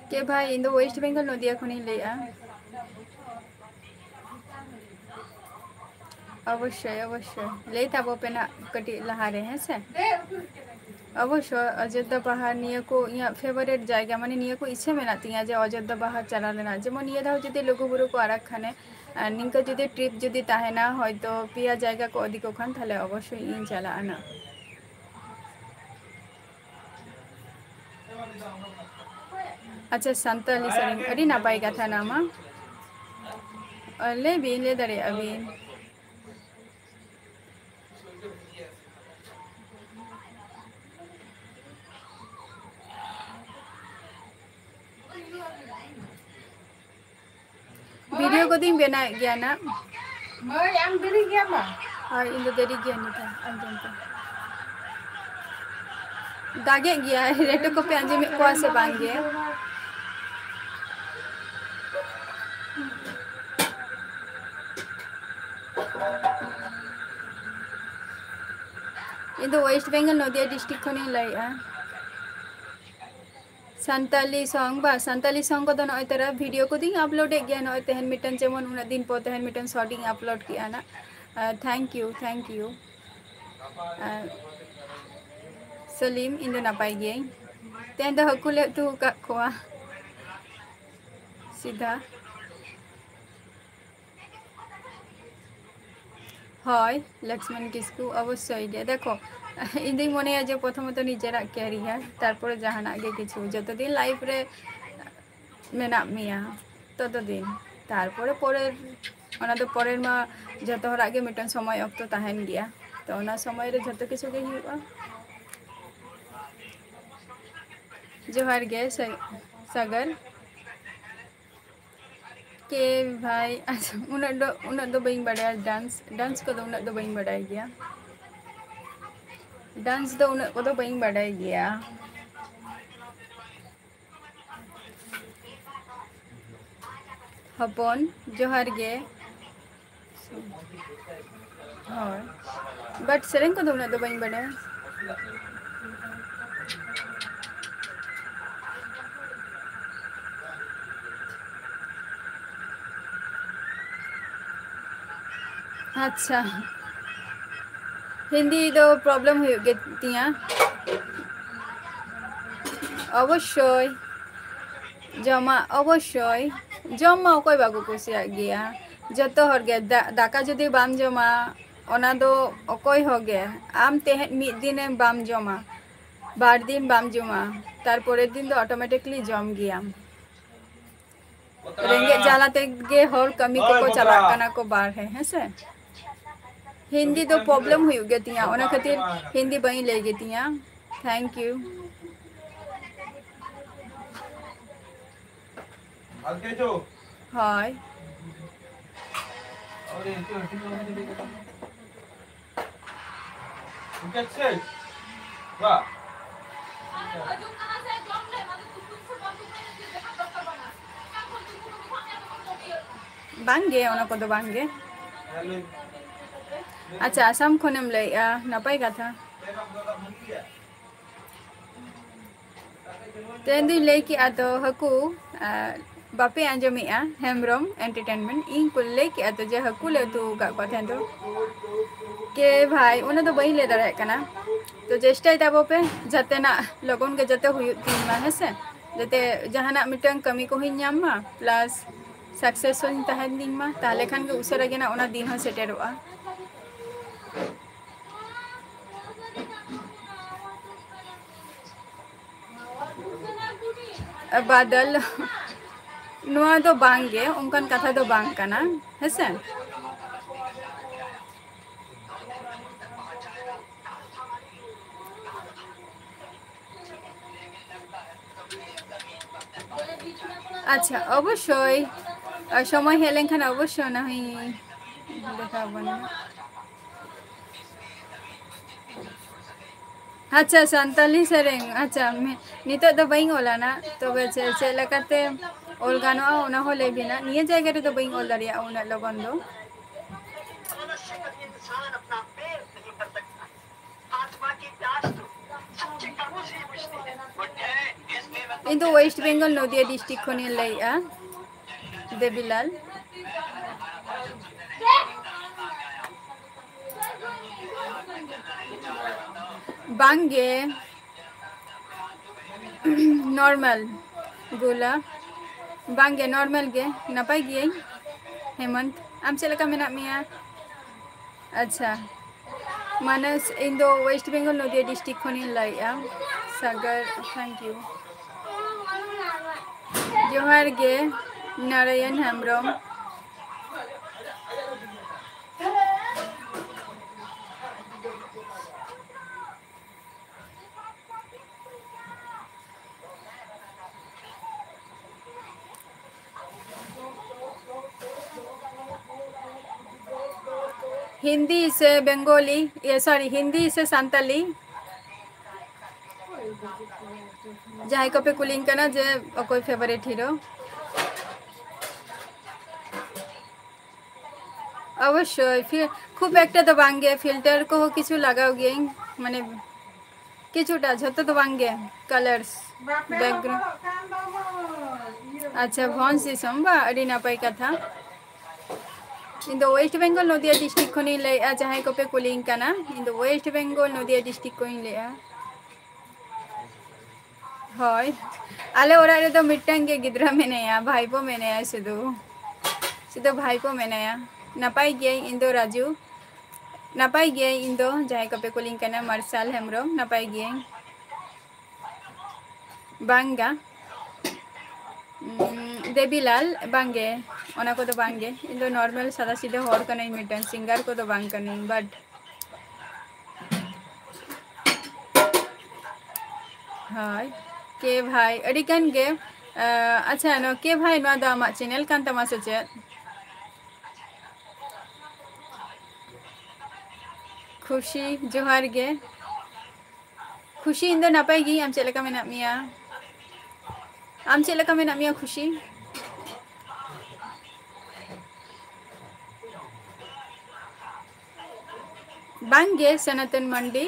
ᱠᱮ ᱵᱷᱟᱭ, ᱤᱧ ᱫᱚ West Bengal, ᱱᱚᱫᱤᱭᱟ ᱠᱷᱚᱱᱤᱧ ᱞᱟᱹᱭᱮᱜᱼᱟ᱾ ᱚᱵᱚᱥᱥᱳᱭ, ᱚᱵᱚᱥᱥᱳᱭ, ᱞᱟᱹᱭ ᱛᱟᱵᱚ ᱯᱮ ᱱᱟᱜ ᱠᱟᱹᱴᱤᱡ ᱞᱟᱦᱟᱨᱮ, ᱦᱮᱸ ᱥᱮ? ᱚᱵᱚᱥᱥᱳᱭ, ᱚᱡᱳᱫᱽᱫᱷᱟ ᱯᱟᱦᱟᱲ ᱱᱤᱭᱟᱹ ᱠᱚ ᱤᱧᱟᱹᱜ favourite ᱡᱟᱭᱜᱟ, ᱢᱟᱱᱮ ᱱᱤᱭᱟᱹ ᱠᱚ ᱤᱪᱪᱷᱟᱹ ᱢᱮᱱᱟᱜ ᱛᱤᱧᱟᱹ ᱡᱮ ᱚᱡᱳᱫᱽᱫᱷᱟ ᱯᱟᱦᱟᱲ ᱪᱟᱞᱟᱣ ᱨᱮᱱᱟᱜ, ᱡᱮᱢᱚᱱ ᱱᱤᱭᱟᱹ ᱫᱷᱟᱣ ᱡᱩᱫᱤ ᱞᱩᱜᱩᱵᱩᱨᱩ ᱠᱚ ᱟᱲᱟᱜ ᱠᱷᱟᱱᱮ, ᱟᱨ ᱱᱤᱝᱠᱟᱹ ᱡᱩᱫᱤ trip ᱡᱩᱫᱤ ᱛᱟᱦᱮᱱᱟ, ᱦᱚᱭᱛᱳ ᱯᱮᱭᱟ ᱡᱟᱭᱜᱟ ᱠᱚ ᱤᱫᱤ ᱠᱚ ᱠᱷᱟᱱ, ᱛᱟᱦᱞᱮ ᱚᱵᱚᱥᱥᱳᱭ ᱤᱧ ᱪᱟᱞᱟᱜᱼᱟ ᱱᱟᱜ᱾ ᱟᱪᱪᱷᱟ, ᱥᱟᱱᱛᱟᱞᱤ ᱥᱮᱨᱮᱧ, ᱟᱹᱰᱤ ᱱᱟᱯᱟᱭ ᱠᱟᱛᱷᱟ ᱱᱚᱣᱟ ᱢᱟ᱾ ᱞᱟᱹᱭ ᱵᱤᱱ, ᱞᱟᱹᱭ ᱫᱟᱲᱮᱭᱟᱜᱼᱟ ᱵᱤᱱ᱾ ᱵᱷᱤᱰᱤᱭᱳ ᱠᱚᱫᱚᱧ ᱵᱮᱱᱟᱣᱮᱫ ᱜᱮᱭᱟ ᱱᱟᱜ᱾ ᱢᱟᱹᱭ, ᱟᱢ ᱫᱮᱨᱤ ᱜᱮᱭᱟᱢ ᱵᱟ? ᱦᱳᱭ, ᱤᱧ ᱫᱚ ᱫᱮᱨᱤ ᱜᱮᱭᱟ ᱱᱤᱛᱚᱜ ᱟᱸᱡᱚᱢ ᱛᱮ᱾ ᱫᱟᱜᱮᱫ ᱜᱮᱭᱟᱭ, ᱨᱮᱴᱚ ᱠᱚᱯᱮ ᱟᱸᱡᱚᱢᱮᱫ ᱠᱚᱣᱟ ᱥᱮ ᱵᱟᱝ ᱜᱮ? ᱤᱧ ᱫᱚ ᱳᱭᱮᱥᱴ ᱵᱮᱝᱜᱚᱞ ᱱᱚᱫᱤᱭᱟ ᱰᱤᱥᱴᱨᱤᱠᱴ ᱠᱷᱚᱱᱤᱧ ᱞᱟᱹᱭᱮᱫᱼᱟ᱾ ᱥᱟᱱᱛᱟᱞᱤ ᱥᱚᱝ ᱵᱟ, ᱥᱟᱱᱛᱟᱞᱤ ᱥᱚᱝ ᱠᱚᱫᱚ ᱱᱚᱜᱼᱚᱭ ᱛᱚᱨᱟ ᱵᱷᱤᱰᱤᱭᱳ ᱠᱚᱫᱚᱧ ᱟᱯᱞᱳᱰᱮᱫ ᱜᱮᱭᱟ᱾ ᱱᱚᱜᱼᱚᱭ ᱛᱮᱦᱮᱧ ᱢᱤᱫᱴᱮᱱ, ᱡᱮᱢᱚᱱ ᱩᱱᱟᱹᱜ ᱫᱤᱱ ᱯᱚᱨ ᱛᱮᱦᱮᱧ ᱢᱤᱫᱴᱮᱱ ᱥᱚᱨᱴ ᱤᱧ ᱟᱯᱞᱳᱰ ᱠᱮᱜᱼᱟ ᱱᱟᱜ᱾ Thank you, thank you. Salim, ᱤᱧ ᱫᱚ ᱱᱟᱯᱟᱭ ᱜᱤᱭᱟᱹᱧ᱾ ᱛᱮᱦᱮᱧ ᱫᱚ ᱦᱟᱹᱠᱩ ᱞᱮ ᱩᱛᱩ ᱟᱠᱟᱫ ᱠᱚᱣᱟ ᱥᱤᱫᱷᱟ᱾ ᱦᱳᱭ, ᱞᱚᱠᱥᱢᱚᱱ ᱠᱤᱥᱠᱩ, ᱚᱵᱚᱥᱥᱳᱭ ᱜᱮ᱾ ᱫᱮᱠᱷᱚ, ᱤᱧ ᱫᱩᱧ ᱢᱚᱱᱮᱭᱟ ᱡᱮ ᱯᱨᱚᱛᱷᱚᱢᱚᱛᱚ ᱱᱤᱡᱮᱨᱟᱜ ᱠᱮᱨᱤᱭᱟᱨ, ᱛᱟᱨᱯᱚᱨᱮ ᱡᱟᱦᱟᱱᱟᱜ ᱜᱮ ᱠᱤᱪᱷᱩ, ᱡᱚᱛᱚ ᱫᱤᱱ ᱞᱟᱭᱤᱯᱷ ᱨᱮ ᱢᱮᱱᱟᱜ ᱢᱮᱭᱟ, ᱛᱚᱛᱚ ᱫᱤᱱ᱾ ᱛᱟᱨᱯᱚᱨᱮ ᱯᱚᱨᱮᱨ, ᱚᱱᱟ ᱫᱚ ᱯᱚᱨᱮᱨ ᱢᱟ ᱡᱚᱛᱚ ᱦᱚᱲᱟᱜ ᱜᱮ ᱢᱤᱫᱴᱟᱝ ᱥᱚᱢᱚᱭ ᱚᱠᱛᱚ ᱛᱟᱦᱮᱱ ᱜᱮᱭᱟ, ᱛᱚ ᱚᱱᱟ ᱥᱚᱢᱚᱭ ᱨᱮ ᱡᱚᱛᱚ ᱠᱤᱪᱷᱩ ᱜᱮ ᱦᱩᱭᱩᱜᱼᱟ᱾ ᱡᱚᱦᱟᱨ ᱜᱮ ᱥᱟ-, ᱥᱟᱜᱚᱨ᱾ ᱠᱮ ᱵᱷᱟᱭ, ᱟᱪᱪᱷᱟ, ᱩᱱᱟᱹᱜ ᱫᱚ, ᱩᱱᱟᱹᱜ ᱫᱚ ᱵᱟᱹᱧ ᱵᱟᱰᱟᱭᱟ ᱰᱟᱱᱥ, ᱰᱟᱱᱥ ᱠᱚᱫᱚ ᱩᱱᱟᱹᱜ ᱫᱚ ᱵᱟᱹᱧ ᱵᱟᱰᱟᱭ ᱜᱮᱭᱟ᱾ ᱰᱟᱱᱥ ᱫᱚ ᱩᱱᱟᱹᱜ ᱠᱚᱫᱚ ᱵᱟᱹᱧ ᱵᱟᱰᱟᱭ ᱜᱮᱭᱟ᱾ ᱦᱚᱯᱚᱱ, ᱡᱚᱦᱟᱨ ᱜᱮ᱾ ᱦᱳᱭ, but ᱥᱮᱨᱮᱧ ᱠᱚᱫᱚ ᱩᱱᱟᱹᱜ ᱫᱚ ᱵᱟᱹᱧ ᱵᱟᱰᱟᱭᱟ᱾ ᱟᱪᱪᱷᱟ, ᱦᱤᱱᱫᱤ ᱫᱚ ᱯᱨᱚᱵᱞᱮᱢ ᱦᱩᱭᱩᱜ ᱜᱮ ᱛᱤᱧᱟ᱾ ᱚᱵᱚᱥᱥᱳᱭ ᱡᱚᱢᱟᱜ, ᱚᱵᱚᱥᱥᱳᱭ ᱡᱚᱢ ᱢᱟ ᱚᱠᱚᱭ ᱵᱟᱠᱚ ᱠᱩᱥᱤᱭᱟᱜ ᱜᱮᱭᱟ, ᱡᱚᱛᱚ ᱦᱚᱲ ᱜᱮ᱾ ᱫᱟ-, ᱫᱟᱠᱟ ᱡᱩᱫᱤ ᱵᱟᱢ ᱡᱚᱢᱟ, ᱚᱱᱟ ᱫᱚ ᱚᱠᱚᱭ ᱦᱚᱸ ᱜᱮ, ᱟᱢ ᱛᱮᱦᱮᱧ ᱢᱤᱫ ᱫᱤᱱᱮᱢ ᱵᱟᱢ ᱡᱚᱢᱟ, ᱵᱟᱨ ᱫᱤᱱ ᱵᱟᱢ ᱡᱚᱢᱟ, ᱛᱟᱨᱯᱚᱨᱮᱨ ᱫᱤᱱ ᱫᱚ automatically ᱡᱚᱢ ᱜᱮᱭᱟᱢ᱾ ᱨᱮᱸᱜᱮᱡ ᱡᱟᱞᱟ ᱛᱮᱜᱮ ᱦᱚᱲ ᱠᱟᱹᱢᱤ ᱠᱚᱠᱚ ᱪᱟᱞᱟᱜ ᱠᱟᱱᱟ ᱠᱚ ᱵᱟᱨᱦᱮ, ᱦᱮᱸ ᱥᱮ? ᱦᱤᱱᱫᱤ ᱫᱚ problem ᱦᱩᱭᱩᱜ ᱜᱮᱛᱤᱧᱟ, ᱚᱱᱟ ᱠᱷᱟᱹᱛᱤᱨ ᱦᱤᱱᱫᱤ ᱵᱟᱹᱧ ᱞᱟᱹᱭ ᱜᱮᱛᱤᱧᱟ᱾ Thank you. ᱦᱳᱭ᱾ ᱵᱟᱝᱜᱮ, ᱚᱱᱟ ᱠᱚᱫᱚ ᱵᱟᱝᱜᱮ᱾ ᱟᱪᱪᱷᱟ, ᱟᱥᱟᱢ ᱠᱷᱚᱱᱮᱢ ᱞᱟᱹᱭᱮᱜᱼᱟ, ᱱᱟᱯᱟᱭ ᱠᱟᱛᱷᱟ᱾ ᱛᱮᱦᱮᱧ ᱫᱚᱧ ᱞᱟᱹᱭ ᱠᱮᱜᱼᱟ ᱛᱚ ᱦᱟᱹᱠᱩ, ᱟᱨ ᱵᱟᱯᱮ ᱟᱸᱡᱚᱢᱮᱜᱼᱟ, ᱦᱮᱢᱵᱨᱚᱢ Entertainment, ᱤᱧ ᱠᱚ ᱞᱟᱹᱭ ᱠᱮᱜᱼᱟ ᱛᱚ ᱡᱮ ᱦᱟᱹᱠᱩ ᱞᱮ ᱩᱛᱩ ᱟᱠᱟᱫ ᱠᱚᱣᱟ ᱛᱮᱦᱮᱧ ᱫᱚ᱾ ᱠᱮ ᱵᱷᱟᱭ, ᱚᱱᱟ ᱫᱚ ᱵᱟᱹᱧ ᱞᱟᱹᱭ ᱫᱟᱲᱮᱭᱟᱜ ᱠᱟᱱᱟ᱾ ᱛᱚ ᱪᱮᱥᱴᱟᱭ ᱛᱟᱵᱚ ᱯᱮ ᱡᱟᱛᱮ ᱱᱟᱜ ᱞᱚᱜᱚᱱ ᱜᱮ ᱡᱟᱛᱮ ᱦᱩᱭᱩᱜ ᱛᱤᱧ ᱢᱟ, ᱦᱮᱸ ᱥᱮ? ᱡᱟᱛᱮ ᱡᱟᱦᱟᱱᱟᱜ ᱢᱤᱫᱴᱟᱝ ᱠᱟᱹᱢᱤ ᱠᱚᱦᱚᱸᱧ ᱧᱟᱢ ᱢᱟ, plus success ᱦᱚᱸᱧ ᱛᱟᱦᱮᱱ ᱛᱤᱧ ᱢᱟ, ᱛᱟᱦᱞᱮ ᱠᱷᱟᱱ ᱜᱮ ᱩᱥᱟᱹᱨᱟ ᱜᱮ ᱱᱟᱜ ᱚᱱᱟ ᱫᱤᱱ ᱦᱚᱸ ᱥᱮᱴᱮᱨᱚᱜᱼᱟ᱾ ᱵᱟᱫᱚᱞ, ᱱᱚᱣᱟ ᱫᱚ ᱵᱟᱝ ᱜᱮ, ᱚᱱᱠᱟᱱ ᱠᱟᱛᱷᱟ ᱫᱚ ᱵᱟᱝ ᱠᱟᱱᱟ, ᱦᱮᱸᱥᱮ? ᱟᱪᱪᱷᱟ, ᱚᱵᱚᱥᱥᱳᱭ, ᱟᱨ ᱥᱚᱢᱚᱭ ᱦᱮᱡ ᱞᱮᱱᱠᱷᱟᱱ ᱚᱵᱚᱥᱥᱳᱭ ᱚᱱᱟ ᱦᱚᱸᱧ ᱫᱮᱠᱷᱟᱣ ᱟᱵᱚᱱᱟ᱾ ᱟᱪᱪᱷᱟ, ᱥᱟᱱᱛᱟᱞᱤ ᱥᱮᱨᱮᱧ, ᱟᱪᱪᱷᱟ, ᱢᱮ-, ᱱᱤᱛᱚᱜ ᱫᱚ ᱵᱟᱹᱧ ᱚᱞᱟ ᱱᱟᱜ, ᱛᱚᱵᱮ ᱪᱮ-, ᱪᱮᱫ ᱞᱮᱠᱟᱛᱮ ᱚᱞ ᱜᱟᱱᱚᱜᱼᱟ, ᱚᱱᱟ ᱦᱚᱸ ᱞᱟᱹᱭ ᱵᱤᱱ ᱱᱟᱜ᱾ ᱱᱤᱭᱟᱹ ᱡᱟᱭᱜᱟ ᱨᱮᱫᱚ ᱵᱟᱹᱧ ᱚᱞ ᱫᱟᱲᱮᱭᱟᱜᱼᱟ ᱩᱱᱟᱹᱜ ᱞᱚᱜᱚᱱ ᱫᱚ᱾ ᱤᱧ ᱫᱚ West Bengal, ᱱᱚᱫᱤᱭᱟ district ᱠᱷᱚᱱᱤᱧ ᱞᱟᱹᱭᱮᱜᱼᱟ, ᱫᱮᱵᱤᱞᱟᱞ᱾ ᱵᱟᱝᱜᱮ, normal ᱜᱳᱞᱟ᱾ ᱵᱟᱝᱜᱮ, normal ᱜᱮ, ᱱᱟᱯᱟᱭ ᱜᱤᱭᱟᱹᱧ᱾ ᱦᱮᱢᱚᱱᱛ, ᱟᱢ ᱪᱮᱫ ᱞᱮᱠᱟ ᱢᱮᱱᱟᱜ ᱢᱮᱭᱟ? ᱟᱪᱪᱷᱟ, ᱢᱟᱱᱚᱥ, ᱤᱧ ᱫᱚ West Bengal, ᱱᱚᱫᱤᱭᱟ district ᱠᱷᱚᱱᱤᱧ ᱞᱟᱹᱭᱮᱜᱼᱟ᱾ ᱥᱟᱜᱚᱨ, thank you. ᱡᱚᱦᱟᱨ ᱜᱮ᱾ ᱱᱟᱨᱟᱭᱚᱱ ᱦᱮᱢᱵᱨᱚᱢ᱾ ᱦᱤᱱᱫᱤ ᱥᱮ ᱵᱮᱝᱜᱚᱞᱤ, ᱤᱭᱟᱹ, sorry, ᱦᱤᱱᱫᱤ ᱥᱮ ᱥᱟᱱᱛᱟᱞᱤ? ᱡᱟᱦᱟᱸᱭ ᱠᱚᱯᱮ ᱠᱩᱞᱤᱧ ᱠᱟᱱᱟ ᱡᱮ ᱚᱠᱚᱭ favourite hero, ᱚᱵᱚᱥᱥᱳᱭ, ᱯᱷᱤ-, ᱠᱷᱩᱵ ᱮᱠᱴᱟ ᱫᱚ ᱵᱟᱝ ᱜᱮ, filter ᱠᱚᱦᱚᱸ ᱠᱤᱪᱷᱩ ᱞᱟᱜᱟᱣ ᱜᱤᱭᱟᱹᱧ, ᱢᱟᱱᱮ ᱠᱤᱪᱷᱩᱴᱟ, ᱡᱷᱚᱛᱚ ᱫᱚ ᱵᱟᱝ ᱜᱮ, colours, background᱾ ᱟᱪᱪᱷᱟ, ᱵᱷᱚᱸᱡᱽ ᱫᱤᱥᱚᱢ ᱵᱟ, ᱟᱹᱰᱤ ᱱᱟᱯᱟᱭ ᱠᱟᱛᱷᱟ᱾ ᱤᱧ ᱫᱚ West Bengal ᱱᱚᱫᱤᱭᱟ district ᱠᱷᱚᱱᱤᱧ ᱞᱟᱹᱭᱮᱫᱼᱟ, ᱡᱟᱦᱟᱸᱭ ᱠᱚᱯᱮ ᱠᱩᱞᱤᱧ ᱠᱟᱱᱟ, ᱤᱧ ᱫᱚ West Bengal ᱱᱚᱫᱤᱭᱟ district ᱠᱷᱚᱱᱤᱧ ᱞᱟᱹᱭᱮᱫᱼᱟ᱾ ᱦᱳᱭ, ᱟᱞᱮ ᱚᱲᱟᱜ ᱨᱮᱫᱚ ᱢᱤᱫᱴᱟᱝ ᱜᱮ ᱜᱤᱫᱽᱨᱟᱹ ᱢᱮᱱᱟᱭᱟ, ᱵᱷᱟᱭᱯᱳ ᱢᱮᱱᱟᱭᱟ ᱥᱩᱫᱷᱩ, ᱥᱩᱫᱷᱩ ᱵᱷᱟᱭᱯᱳ ᱢᱮᱱᱟᱭᱟ᱾ ᱱᱟᱯᱟᱭ ᱜᱤᱭᱟᱹᱧ ᱤᱧ ᱫᱚ ᱨᱟᱡᱩ, ᱱᱟᱯᱟᱭ ᱜᱤᱭᱟᱹᱧ ᱤᱧ ᱫᱚ, ᱡᱟᱦᱟᱸᱭ ᱠᱚᱯᱮ ᱠᱩᱞᱤᱧ ᱠᱟᱱᱟ, ᱢᱟᱨᱥᱟᱞ ᱦᱮᱢᱵᱨᱚᱢ, ᱱᱟᱯᱟᱭ ᱜᱤᱭᱟᱹᱧ᱾ ᱵᱟᱝᱜᱟ, ᱩᱸ, ᱫᱮᱵᱤᱞᱟᱞ, ᱵᱟᱝᱜᱮ, ᱚᱱᱟ ᱠᱚᱫᱚ ᱵᱟᱝᱜᱮ᱾ ᱤᱧ ᱫᱚ normal ᱥᱟᱫᱟ ᱥᱤᱫᱟᱹ ᱦᱚᱲ ᱠᱟᱹᱱᱟᱹᱧ, ᱢᱤᱫᱴᱟᱝ singer ᱠᱚᱫᱚ ᱵᱟᱝ ᱠᱟᱹᱱᱟᱹᱧ, but ᱦᱳᱭ, ᱠᱮ ᱵᱷᱟᱭ, ᱟᱹᱰᱤ ᱜᱟᱱ ᱜᱮ᱾ ᱟᱸ, ᱟᱪᱪᱷᱟ, ᱱᱚᱣᱟ ᱠᱮ ᱵᱷᱟᱭ, ᱱᱚᱣᱟ ᱫᱚ ᱟᱢᱟᱜ channel ᱠᱟᱱ ᱛᱟᱢᱟ ᱥᱮ ᱪᱮᱫ? ᱠᱷᱩᱥᱤ, ᱡᱚᱦᱟᱨ ᱜᱮ᱾ ᱠᱷᱩᱥᱤ, ᱤᱧ ᱫᱚ ᱱᱟᱯᱟᱭ ᱜᱤᱭᱟᱹᱧ, ᱟᱢ ᱪᱮᱫ ᱞᱮᱠᱟ ᱢᱮᱱᱟᱜ ᱢᱮᱭᱟ? ᱟᱢ ᱪᱮᱫ ᱞᱮᱠᱟ ᱢᱮᱱᱟᱜ ᱢᱮᱭᱟ ᱠᱷᱩᱥᱤ? ᱵᱟᱝ ᱜᱮ ᱥᱚᱱᱟᱛᱚᱱ ᱢᱟᱱᱰᱤ,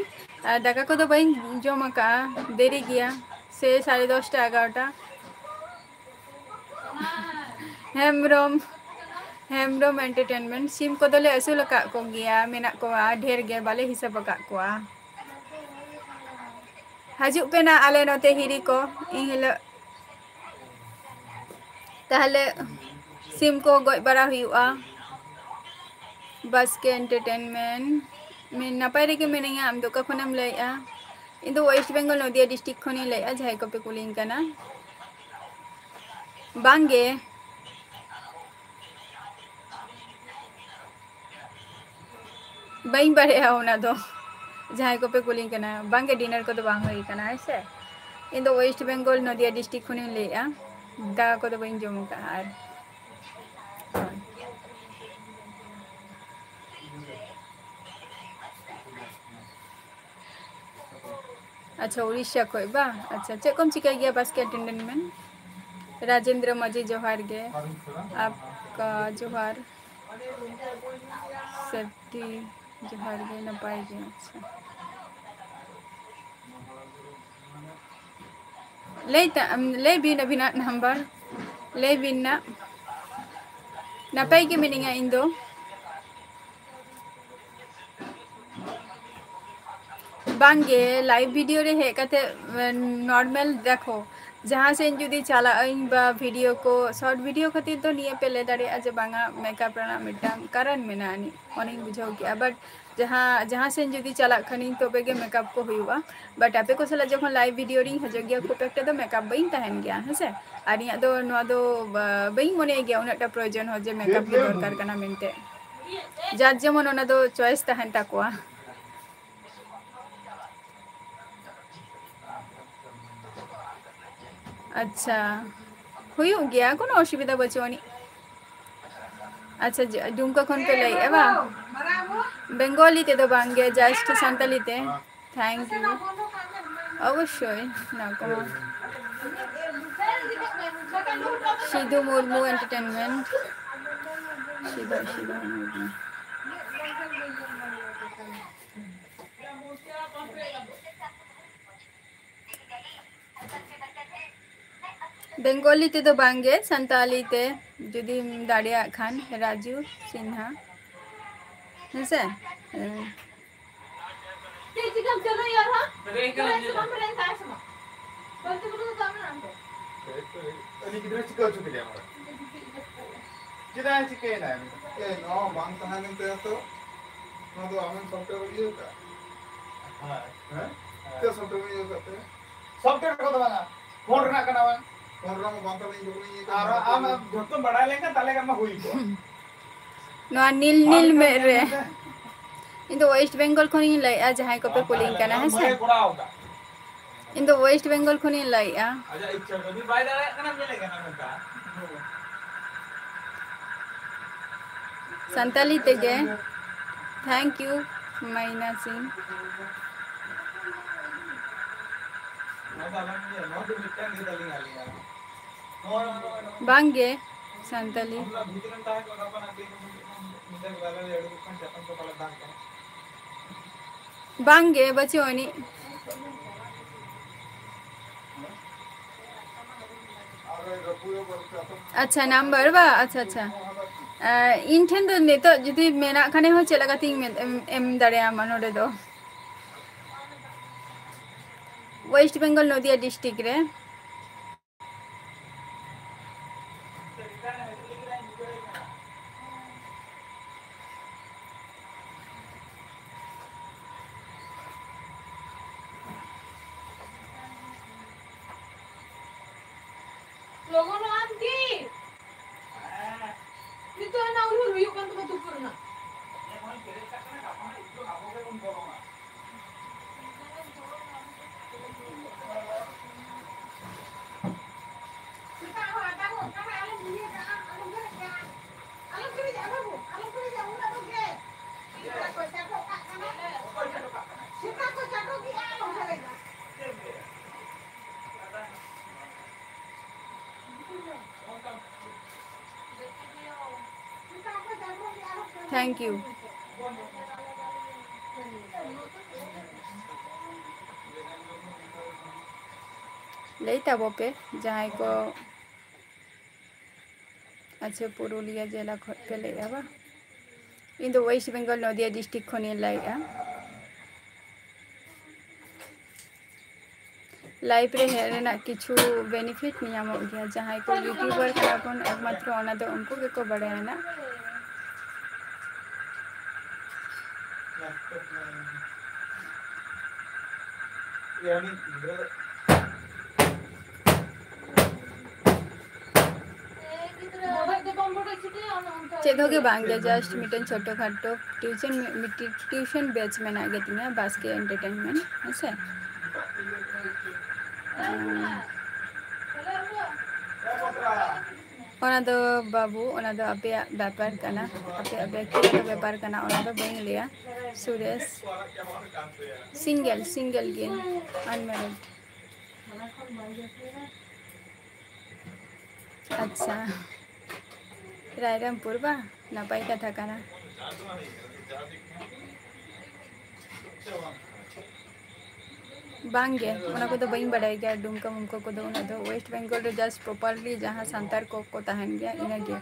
ᱟᱨ ᱫᱟᱠᱟ ᱠᱚᱫᱚ ᱵᱟᱹᱧ ᱡᱚᱢ ᱟᱠᱟᱫᱼᱟ, ᱫᱮᱨᱤ ᱜᱮᱭᱟ, ᱥᱮ ᱥᱟᱲᱮ ᱫᱚᱥᱴᱟ, ᱮᱜᱟᱨᱚᱴᱟ᱾ ᱦᱮᱢᱵᱨᱚᱢ, ᱦᱮᱢᱵᱨᱚᱢ Entertainment, ᱥᱤᱢ ᱠᱚᱫᱚᱞᱮ ᱟᱹᱥᱩᱞ ᱟᱠᱟᱫ ᱠᱚᱜᱮᱭᱟ, ᱢᱮᱱᱟᱜ ᱠᱚᱣᱟ ᱰᱷᱮᱨ ᱜᱮ, ᱵᱟᱞᱮ ᱦᱤᱥᱟᱹᱵ ᱟᱠᱟᱫ ᱠᱚᱣᱟ᱾ ᱦᱤᱡᱩᱜ ᱯᱮ ᱱᱟ ᱟᱞᱮ ᱱᱚᱛᱮ ᱦᱤᱨᱤ ᱠᱚ, ᱤᱱ ᱦᱤᱞᱳᱜ ᱛᱟᱦᱞᱮ ᱥᱤᱢ ᱠᱚ ᱜᱚᱡ ᱵᱟᱲᱟ ᱦᱩᱭᱩᱜᱼᱟ᱾ ᱵᱟᱥᱠᱮ Entertainment, ᱢᱮ-, ᱱᱟᱯᱟᱭ ᱨᱮᱜᱮ ᱢᱤᱱᱟᱹᱧᱟ᱾ ᱟᱢ ᱫᱚ ᱚᱠᱟ ᱠᱷᱚᱱᱮᱢ ᱞᱟᱹᱭᱮᱜᱼᱟ? ᱤᱧ ᱫᱚ West Bengal ᱱᱚᱫᱤᱭᱟ district ᱠᱷᱚᱱᱤᱧ ᱞᱟᱹᱭᱮᱜᱼᱟ, ᱡᱟᱦᱟᱸᱭ ᱠᱚᱯᱮ ᱠᱩᱞᱤᱧ ᱠᱟᱱᱟ᱾ ᱵᱟᱝ ᱜᱮ, ᱵᱟᱹᱧ ᱵᱟᱲᱟᱭᱟ ᱚᱱᱟ ᱫᱚ᱾ ᱡᱟᱦᱟᱸᱭ ᱠᱚᱯᱮ ᱠᱩᱞᱤᱧ ᱠᱟᱱᱟ, ᱵᱟᱝᱜᱮ, dinner ᱠᱚᱫᱚ ᱵᱟᱝ ᱦᱩᱭ ᱠᱟᱱᱟ, ᱦᱮᱸ ᱥᱮ᱾ ᱤᱧ ᱫᱚ West Bengal, ᱱᱚᱫᱤᱭᱟ district ᱠᱷᱚᱱᱤᱧ ᱞᱟᱹᱭᱮᱫᱼᱟ᱾ ᱫᱟᱠᱟ ᱠᱚᱫᱚ ᱵᱟᱹᱧ ᱡᱚᱢ ᱟᱠᱟᱫᱼᱟ᱾ ᱟᱨ ᱟᱪᱪᱷᱟ, ᱩᱲᱤᱥᱥᱟ ᱠᱷᱚᱡ ᱵᱟ? ᱟᱪᱪᱷᱟ, ᱪᱮᱫ ᱠᱚᱢ ᱪᱤᱠᱟᱹᱭ ᱜᱮᱭᱟ ᱵᱟᱥᱠᱮ attendant ᱢᱮᱱ? ᱨᱟᱡᱮᱱᱫᱨᱚ ᱢᱟᱹᱡᱷᱤ, ᱡᱚᱦᱟᱨ ᱜᱮ᱾ ᱟᱯᱠᱟ ᱡᱚᱦᱟᱨ᱾ Safety, ᱡᱚᱦᱟᱨ ᱜᱮ, ᱱᱟᱯᱟᱭ ᱜᱮ᱾ ᱟᱪᱪᱷᱟ, ᱞᱟᱹᱭ ᱛᱟ-, ᱞᱟᱹᱭ ᱵᱤᱱ ᱟᱹᱵᱤᱱᱟᱜ number, ᱞᱟᱹᱭ ᱵᱤᱱ ᱱᱟᱜ᱾ ᱱᱟᱯᱟᱭ ᱜᱮ ᱢᱤᱱᱟᱹᱧᱟ ᱤᱧ ᱫᱚ᱾ ᱵᱟᱝᱜᱮ, live video ᱨᱮ ᱦᱮᱡ ᱠᱟᱛᱮ, ᱮ, normal ᱫᱮᱠᱷᱚ, ᱡᱟᱦᱟᱸ ᱥᱮᱫ ᱡᱩᱫᱤ ᱪᱟᱞᱟᱜ ᱟᱹᱧ ᱵᱟ video ᱠᱚ, short video ᱠᱷᱟᱹᱛᱤᱨ ᱫᱚ ᱱᱤᱭᱟᱹ ᱯᱮ ᱞᱟᱹᱭ ᱫᱟᱲᱮᱭᱟᱜᱼᱟ ᱡᱮ ᱵᱟᱝᱟ, makeup ᱨᱮᱱᱟᱜ ᱢᱤᱫᱴᱟᱝ ᱠᱟᱨᱚᱱ ᱢᱮᱱᱟᱜᱼᱟ, ᱚᱱᱟᱧ ᱵᱩᱡᱷᱟᱹᱣ ᱠᱮᱜᱼᱟ᱾ But ᱡᱟᱦᱟᱸ, ᱡᱟᱦᱟᱸ ᱥᱮᱫ ᱡᱩᱫᱤ ᱪᱟᱞᱟᱜ ᱠᱷᱟᱱᱤᱧ, ᱛᱚᱵᱮ ᱜᱮ makeup ᱠᱚ ᱦᱩᱭᱩᱜᱼᱟ᱾ But ᱟᱯᱮ ᱠᱚ ᱥᱟᱞᱟᱜ ᱡᱚᱠᱷᱚᱱ live video ᱨᱤᱧ ᱦᱤᱡᱩᱜ ᱜᱮᱭᱟ, ᱠᱷᱩᱵ ᱮᱠᱴᱟ ᱫᱚ makeup ᱵᱟᱹᱧ ᱛᱟᱦᱮᱱ ᱜᱮᱭᱟ, ᱦᱮᱸ ᱥᱮ᱾ ᱟᱨ ᱤᱧᱟᱹᱜ ᱫᱚ ᱱᱚᱣᱟ ᱫᱚ, ᱵᱟ-, ᱵᱟᱹᱧ ᱢᱚᱱᱮᱭ ᱜᱮᱭᱟ ᱩᱱᱟᱹᱜᱴᱟ ᱯᱨᱚᱭᱳᱡᱚᱱ ᱦᱚᱸ ᱡᱮ makeup ᱜᱮ ᱫᱚᱨᱠᱟᱨ ᱠᱟᱱᱟ ᱢᱮᱱᱛᱮ᱾ ᱡᱟᱨ ᱡᱮᱢᱚᱱ ᱚᱱᱟ ᱫᱚ choice ᱛᱟᱦᱮᱱ ᱛᱟᱠᱚᱣᱟ᱾ ᱟᱪᱪᱷᱟ, ᱦᱩᱭᱩᱜ ᱜᱮᱭᱟ, ᱠᱳᱱᱳ ᱚᱥᱩᱵᱤᱫᱷᱟ ᱵᱟᱹᱪᱩᱜ ᱟᱹᱱᱤᱡ᱾ ᱟᱪᱪᱷᱟ, ᱡᱮ, ᱰᱩᱢᱠᱟ ᱠᱷᱚᱱ ᱯᱮ ᱞᱟᱹᱭᱮᱫᱼᱟ ᱵᱟᱝ? ᱵᱮᱝᱜᱚᱞᱤ ᱛᱮᱫᱚ ᱵᱟᱝ ᱜᱮ, just ᱥᱟᱱᱛᱟᱞᱤ ᱛᱮ᱾ Thank you. ᱚᱵᱚᱥᱥᱳᱭ, ᱚᱱᱟ ᱠᱚᱦᱚᱸ᱾ ᱥᱤᱫᱷᱩ ᱢᱩᱨᱢᱩ entertainment. ᱥᱤᱫᱷᱩ, ᱥᱤᱫᱷᱩ ᱢᱩᱨᱢᱩ᱾ ᱵᱮᱝᱜᱚᱞᱤ ᱛᱮᱫᱚ ᱵᱟᱝᱜᱮ, ᱥᱟᱱᱛᱟᱞᱤ ᱛᱮ ᱡᱩᱫᱤᱢ ᱫᱟᱲᱮᱭᱟᱜ ᱠᱷᱟᱱ, ᱨᱟᱡᱩ ᱥᱤᱱᱦᱟ᱾ ᱦᱮᱸᱥᱮ? ᱦᱮᱸ᱾ ᱩᱱᱤ ᱜᱤᱫᱽᱨᱟᱹ ᱪᱤᱠᱟᱹ ᱦᱚᱪᱚ ᱠᱮᱫᱮᱭᱟ ᱢᱟᱨᱟᱝ? ᱪᱮᱫᱟᱜ ᱮ ᱪᱤᱠᱟᱹᱭᱮᱱᱟ? ᱮ, ᱱᱚᱣᱟ ᱵᱟᱝ ᱛᱟᱦᱮᱸ ᱞᱮᱱ ᱛᱟᱭᱟ ᱛᱚ, ᱱᱚᱣᱟ ᱫᱚ ᱟᱢᱮᱢ software ᱤᱭᱟᱹ ᱠᱟᱜᱼᱟ? ᱦᱮᱸ᱾ ᱦᱮᱸ? ᱦᱮᱸ᱾ ᱪᱮᱫ software ᱤᱭᱟᱹ ᱠᱟᱜ ᱛᱟᱭᱟ? Software ᱠᱚᱫᱚ ᱵᱟᱝᱟ, phone ᱨᱮᱱᱟᱜ ᱠᱟᱱᱟ ᱵᱟᱝ? Phone ᱨᱮᱱᱟᱜ ᱢᱟ ᱵᱟᱝ ᱛᱟᱦᱮᱸ ᱞᱮᱱ ᱡᱚᱠᱷᱚᱱ ᱤᱧ ᱤᱭᱟᱹ ᱠᱟᱜᱼᱟ, ᱟᱨ ᱱᱚᱣᱟ ᱟᱢ ᱫᱚ ᱡᱷᱚᱛᱚᱢ ᱵᱟᱲᱟᱭ ᱞᱮᱱᱠᱷᱟᱱ ᱛᱟᱦᱞᱮ ᱠᱷᱟᱱ ᱢᱟ ᱦᱩᱭ ᱠᱚᱜᱼᱟ᱾ ᱱᱚᱣᱟ ᱱᱤᱞ ᱟᱢ ᱱᱤᱞ ᱫᱚ ᱢᱮᱫ ᱧᱮᱞ ᱨᱮ᱾ ᱢᱮᱥᱮ᱾ ᱤᱧ ᱫᱚ ᱳᱭᱮᱥᱴ ᱵᱮᱝᱜᱚᱞ ᱠᱷᱚᱱᱤᱧ ᱞᱟᱹᱭᱮᱫᱼᱟ, ᱡᱟᱦᱟᱸᱭ ᱠᱚᱯᱮ ᱠᱩᱞᱤᱧ ᱠᱟᱱᱟ, ᱦᱮᱸ ᱥᱮ? ᱤᱧ ᱫᱚ ᱳᱭᱮᱥᱴ ᱵᱮᱝᱜᱚᱞ ᱠᱷᱚᱱᱤᱧ ᱞᱟᱹᱭᱮᱫᱼᱟ᱾ ᱥᱟᱱᱛᱟᱞᱤ ᱛᱮᱜᱮ᱾ Thank you, ᱢᱟᱭᱱᱟ ᱥᱤᱝ᱾ ᱵᱟᱝᱜᱮ, ᱥᱟᱱᱛᱟᱞᱤ᱾ ᱵᱟᱝᱜᱮ, ᱵᱟᱹᱪᱩᱜ ᱟᱹᱱᱤᱡ᱾ ᱟᱪᱪᱷᱟ, ᱱᱟᱢᱵᱟᱨ ᱵᱟ? ᱟᱪᱪᱷᱟ, ᱟᱪᱪᱷᱟ᱾ ᱮ, ᱤᱧ ᱴᱷᱮᱱ ᱫᱚ ᱱᱤᱛᱚᱜ ᱡᱩᱫᱤ ᱢᱮᱱᱟᱜ ᱠᱷᱟᱱᱮ ᱦᱚᱸ ᱪᱮᱫ ᱞᱮᱠᱟᱛᱤᱧ ᱢᱮᱱ-, ᱮᱢ, ᱮᱢ ᱫᱟᱲᱮᱭᱟᱢᱟ ᱱᱚᱰᱮ ᱫᱚ? ᱳᱭᱮᱥᱴ ᱵᱮᱝᱜᱚᱞ, ᱱᱚᱫᱤᱭᱟ ᱰᱤᱥᱴᱨᱤᱠᱴ ᱨᱮ᱾ ᱞᱚᱜᱚᱱᱚᱜ ᱟᱢ ᱠᱤ? ᱱᱤᱛᱚᱜ ᱚᱱᱟ ᱩᱭᱦᱟᱹᱨ ᱦᱩᱭᱩᱜ ᱠᱟᱱ ᱛᱟᱢᱟ ᱛᱩᱯᱩ ᱨᱮᱱᱟᱜ᱾ ᱥᱮᱛᱟᱜ ᱦᱚᱸ ᱟᱴᱟ ᱠᱚ ᱚᱱᱠᱟ ᱢᱟ ᱟᱞᱚᱢ ᱤᱭᱟᱹ ᱠᱟᱜᱼᱟ, ᱟᱞᱚᱢ ᱵᱮᱨᱮᱫ ᱠᱟᱜᱼᱟ, ᱟᱞᱚᱢ ᱵᱮᱨᱮᱫ ᱠᱟᱜᱼᱟ ᱵᱟᱹᱵᱩ, ᱟᱞᱚᱢ ᱵᱮᱨᱮᱫ ᱠᱟᱜᱼᱟ, ᱩᱱᱟᱹᱜ ᱫᱚ ᱜᱮ᱾ ᱥᱮᱛᱟᱜ ᱠᱚ ᱪᱟᱴᱚᱜ ᱠᱟᱜ ᱠᱟᱱᱟ, ᱥᱮᱛᱟᱜ ᱠᱚ ᱪᱟᱴᱚᱜ ᱠᱮᱜᱼᱟ, ᱟᱞᱚᱢ ᱵᱮᱨᱮᱫ ᱠᱟᱜᱼᱟ᱾ Thank you. ᱞᱟᱹᱭ ᱛᱟᱵᱚ ᱯᱮ ᱡᱟᱦᱟᱸᱭ ᱠᱚ᱾ ᱟᱪᱪᱷᱟ, ᱯᱩᱨᱩᱞᱤᱭᱟᱹ ᱡᱮᱞᱟ ᱠᱷᱚᱱ ᱯᱮ ᱞᱟᱹᱭᱮᱫᱼᱟ ᱵᱟᱝ? ᱤᱧ ᱫᱚ ᱳᱭᱮᱥᱴ ᱵᱮᱝᱜᱚᱞ, ᱱᱚᱫᱤᱭᱟ ᱰᱤᱥᱴᱨᱤᱠᱴ ᱠᱷᱚᱱᱤᱧ ᱞᱟᱹᱭᱮᱫᱼᱟ᱾ ᱞᱟᱭᱤᱵᱷ ᱨᱮ ᱦᱮᱡ ᱨᱮᱱᱟᱜ ᱠᱤᱪᱷᱩ ᱵᱮᱱᱤᱯᱷᱤᱴ ᱧᱟᱢᱚᱜ ᱜᱮᱭᱟ᱾ ᱡᱟᱦᱟᱸᱭ ᱠᱚ ᱤᱭᱩᱴᱩᱵᱟᱨ ᱠᱟᱱᱟ ᱵᱚᱱ, ᱮᱠᱢᱟᱛᱨᱚ ᱚᱱᱟ ᱫᱚ ᱩᱱᱠᱩ ᱜᱮᱠᱚ ᱵᱟᱲᱟᱭᱟ ᱱᱟᱜ᱾ ᱪᱮᱫ ᱦᱚᱸ ᱜᱮ ᱵᱟᱝ ᱜᱮ, just ᱢᱤᱫᱴᱮᱱ ᱪᱷᱳᱴᱳ ᱠᱷᱟᱴᱳ tuition, ᱢᱤᱫᱴᱤᱡ tuition batch ᱢᱮᱱᱟᱜ ᱜᱮᱛᱤᱧᱟ, ᱵᱟᱥᱠᱮ entertainment, ᱦᱮᱸᱥᱮ᱾ ᱚᱱᱟ ᱫᱚ ᱵᱟᱹᱵᱩ, ᱚᱱᱟ ᱫᱚ ᱟᱯᱮᱭᱟᱜ ᱵᱮᱯᱟᱨ ᱠᱟᱱᱟ, ᱟᱯᱮᱭᱟᱜ ᱵᱮᱠᱛᱤᱜᱚᱛᱚ ᱵᱮᱯᱟᱨ ᱠᱟᱱᱟ, ᱚᱱᱟ ᱫᱚ ᱵᱟᱹᱧ ᱞᱟᱹᱭᱟ᱾ ᱥᱩᱨᱮᱥ, single, single ᱜᱤᱭᱟᱹᱧ, unmarried᱾ ᱟᱪᱪᱷᱟ, ᱨᱟᱭᱨᱚᱝᱯᱩᱨ ᱵᱟ? ᱱᱟᱯᱟᱭ ᱠᱟᱛᱷᱟ ᱠᱟᱱᱟ᱾ ᱵᱟᱝᱜᱮ, ᱚᱱᱟ ᱠᱚᱫᱚ ᱵᱟᱹᱧ ᱵᱟᱰᱟᱭ ᱜᱮᱭᱟ, ᱰᱩᱢᱠᱟ ᱢᱩᱢᱠᱟ ᱠᱚᱫᱚ ᱩᱱᱟᱹᱜ ᱫᱚ᱾ West Bengal ᱨᱮ just properly ᱡᱟᱦᱟᱸ ᱥᱟᱱᱛᱟᱲ ᱠᱚ ᱠᱚ ᱛᱟᱦᱮᱱ ᱜᱮᱭᱟ, ᱤᱱᱟᱹᱜᱮ᱾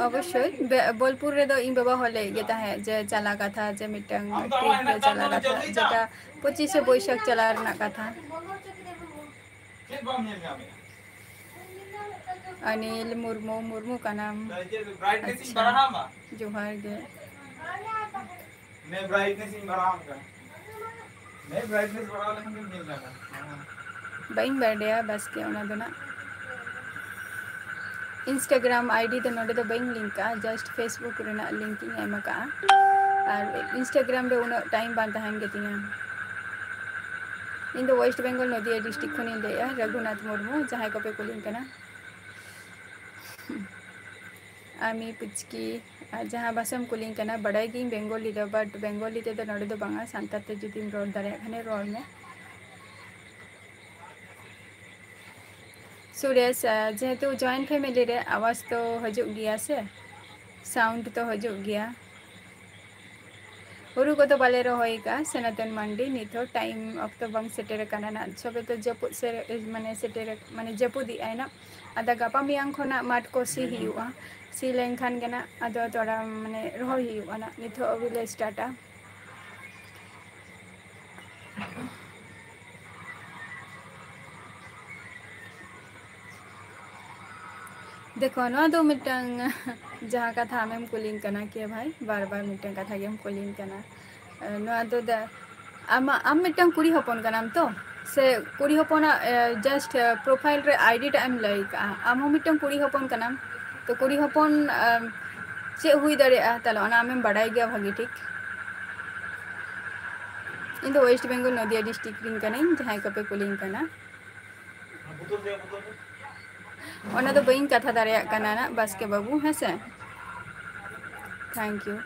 ᱚᱵᱚᱥᱥᱳᱭ, ᱵᱮ-, ᱵᱳᱞᱯᱩᱨ ᱨᱮᱫᱚ ᱤᱧ ᱵᱟᱵᱟ ᱦᱚᱸ ᱞᱟᱹᱭᱮᱫ ᱜᱮ ᱛᱟᱦᱮᱸᱫ ᱡᱮ ᱪᱟᱞᱟᱜ ᱠᱟᱛᱷᱟ, ᱡᱮ ᱢᱤᱫᱴᱟᱝ trip ᱨᱮ ᱪᱟᱞᱟᱜ ᱠᱟᱛᱷᱟ, ᱡᱮᱴᱟ ᱯᱚᱸᱪᱤᱥᱮ ᱵᱳᱭᱥᱟᱠᱷ ᱪᱟᱞᱟᱣ ᱨᱮᱱᱟᱜ ᱠᱟᱛᱷᱟ᱾ ᱚᱱᱤᱞ ᱢᱩᱨᱢᱩ, ᱢᱩᱨᱢᱩ ᱠᱟᱱᱟᱢ? ᱟᱪᱪᱷᱟ, ᱡᱚᱦᱟᱨ ᱜᱮ᱾ ᱵᱟᱹᱧ ᱵᱟᱰᱟᱭᱟ ᱵᱟᱥᱠᱮ ᱚᱱᱟ ᱫᱚ ᱱᱟᱜ᱾ Instagram ID ᱫᱚ ᱱᱚᱰᱮ ᱫᱚ ᱵᱟᱹᱧ link ᱠᱟᱜᱼᱟ, just Facebook ᱨᱮᱱᱟᱜ link ᱤᱧ ᱮᱢ ᱟᱠᱟᱜᱼᱟ᱾ ᱟᱨ Instagram ᱨᱮ ᱩᱱᱟᱹᱜ time ᱵᱟᱝ ᱛᱟᱦᱮᱱ ᱜᱮᱛᱤᱧᱟ᱾ ᱤᱧ ᱫᱚ West Bengal, ᱱᱚᱫᱤᱭᱟ district ᱠᱷᱚᱱᱤᱧ ᱞᱟᱹᱭᱮᱜᱼᱟ, ᱨᱟᱹᱜᱷᱩᱱᱟᱛᱷ ᱢᱩᱨᱢᱩ, ᱡᱟᱦᱟᱸᱭ ᱠᱚᱯᱮ ᱠᱩᱞᱤᱧ ᱠᱟᱱᱟ᱾ ᱟᱢᱤ ᱯᱩᱪᱠᱤ, ᱟᱨ ᱡᱟᱦᱟᱸ ᱵᱷᱟᱥᱟᱢ ᱠᱩᱞᱤᱧ ᱠᱟᱱᱟ, ᱵᱟᱰᱟᱭ ᱜᱤᱭᱟᱹᱧ ᱵᱮᱝᱜᱚᱞᱤ ᱫᱚ, but ᱵᱮᱝᱜᱚᱞᱤ ᱛᱮᱫᱚ ᱱᱚᱰᱮ ᱫᱚ ᱵᱟᱝᱟ, ᱥᱟᱱᱛᱟᱲ ᱛᱮ ᱡᱩᱫᱤᱢ ᱨᱚᱲ ᱫᱟᱲᱮᱭᱟᱜ ᱠᱷᱟᱱᱮ ᱨᱚᱲ ᱢᱮ᱾ ᱥᱩᱨᱮᱥ, ᱟᱨ ᱡᱮᱦᱮᱛᱩ joint family ᱨᱮ ᱟᱣᱟᱡᱽ ᱛᱚ ᱦᱤᱡᱩᱜ ᱜᱮᱭᱟ ᱥᱮ, sound ᱛᱚ ᱦᱤᱡᱩᱜ ᱜᱮᱭᱟ᱾ ᱦᱩᱲᱩ ᱠᱚᱫᱚ ᱵᱟᱞᱮ ᱨᱚᱦᱚᱭ ᱟᱠᱟᱫᱼᱟ, ᱥᱚᱱᱟᱛᱚᱱ ᱢᱟᱱᱰᱤ, ᱱᱤᱛ ᱦᱚᱸ time ᱚᱠᱛᱚ ᱵᱟᱝ ᱥᱮᱴᱮᱨ ᱟᱠᱟᱱᱟ ᱱᱟᱜ, ᱥᱚᱵᱮ ᱛᱚ ᱡᱟᱹᱯᱩᱫ ᱥᱮ, ᱢᱟᱱᱮ ᱥᱮᱴᱮᱨ, ᱢᱟᱱᱮ ᱡᱟᱹᱯᱩᱫ ᱮᱫᱟᱭ ᱱᱟᱜ᱾ ᱟᱫᱚ ᱜᱟᱯᱟ ᱢᱮᱭᱟᱝ ᱠᱷᱚᱱᱟᱜ ᱢᱟᱴᱷ ᱠᱚ ᱥᱤ ᱦᱩᱭᱩᱜᱼᱟ, ᱥᱤ ᱞᱮᱱᱠᱷᱟᱱ ᱜᱮ ᱱᱟᱜ ᱟᱫᱚ ᱛᱚᱲᱟ ᱢᱟᱱᱮ ᱨᱚᱦᱚᱭ ᱦᱩᱭᱩᱜᱼᱟ ᱱᱟᱜ, ᱱᱤᱛ ᱦᱚᱸ ᱟᱹᱣᱨᱤ ᱞᱮ start ᱟ᱾ ᱫᱮᱠᱷᱚ, ᱱᱚᱣᱟ ᱫᱚ ᱢᱤᱫᱴᱟᱝ ᱡᱟᱦᱟᱸ ᱠᱟᱛᱷᱟ ᱟᱢᱮᱢ ᱠᱩᱞᱤᱧ ᱠᱟᱱᱟ ᱠᱤ ᱵᱷᱟᱭ, ᱵᱟᱨ ᱵᱟᱨ ᱢᱤᱫᱴᱟᱝ ᱠᱟᱛᱷᱟ ᱜᱮᱢ ᱠᱩᱞᱤᱧ ᱠᱟᱱᱟ᱾ ᱱᱚᱣᱟ ᱫᱚ ᱫᱟ-, ᱟᱢᱟᱜ, ᱟᱢ ᱢᱤᱫᱴᱟᱝ ᱠᱩᱲᱤ ᱦᱚᱯᱚᱱ ᱠᱟᱱᱟᱢ ᱛᱚ, ᱥᱮ ᱠᱩᱲᱤ ᱦᱚᱯᱚᱱᱟᱜ, ᱮ, just, ᱮ, profile ᱨᱮ ID ᱴᱟᱜ ᱮᱢ ᱞᱟᱹᱭ ᱠᱟᱜᱼᱟ? ᱟᱢ ᱦᱚᱸ ᱢᱤᱫᱴᱟᱝ ᱠᱩᱲᱤ ᱦᱚᱯᱚᱱ ᱠᱟᱱᱟᱢ ᱛᱚ, ᱠᱩᱲᱤ ᱦᱚᱯᱚᱱ, ᱮᱢ, ᱪᱮᱫ ᱦᱩᱭ ᱫᱟᱲᱮᱭᱟᱜᱼᱟ ᱛᱟᱦᱞᱮ, ᱚᱱᱟ ᱟᱢᱮᱢ ᱵᱟᱰᱟᱭ ᱜᱮᱭᱟ ᱵᱷᱟᱜᱮ ᱴᱷᱤᱠ᱾ ᱤᱧ ᱫᱚ West Bengal ᱱᱚᱫᱤᱭᱟ district ᱨᱤᱧ ᱠᱟᱹᱱᱟᱹᱧ, ᱡᱟᱦᱟᱸᱭ ᱠᱚᱯᱮ ᱠᱩᱞᱤᱧ ᱠᱟᱱᱟ᱾ ᱚᱱᱟ ᱫᱚ ᱵᱟᱹᱧ ᱠᱟᱛᱷᱟ ᱫᱟᱲᱮᱭᱟᱜ ᱠᱟᱱᱟ ᱱᱟᱜ, ᱵᱟᱥᱠᱮ ᱵᱟᱹᱵᱩ, ᱦᱮᱸ ᱥᱮ? Thank you᱾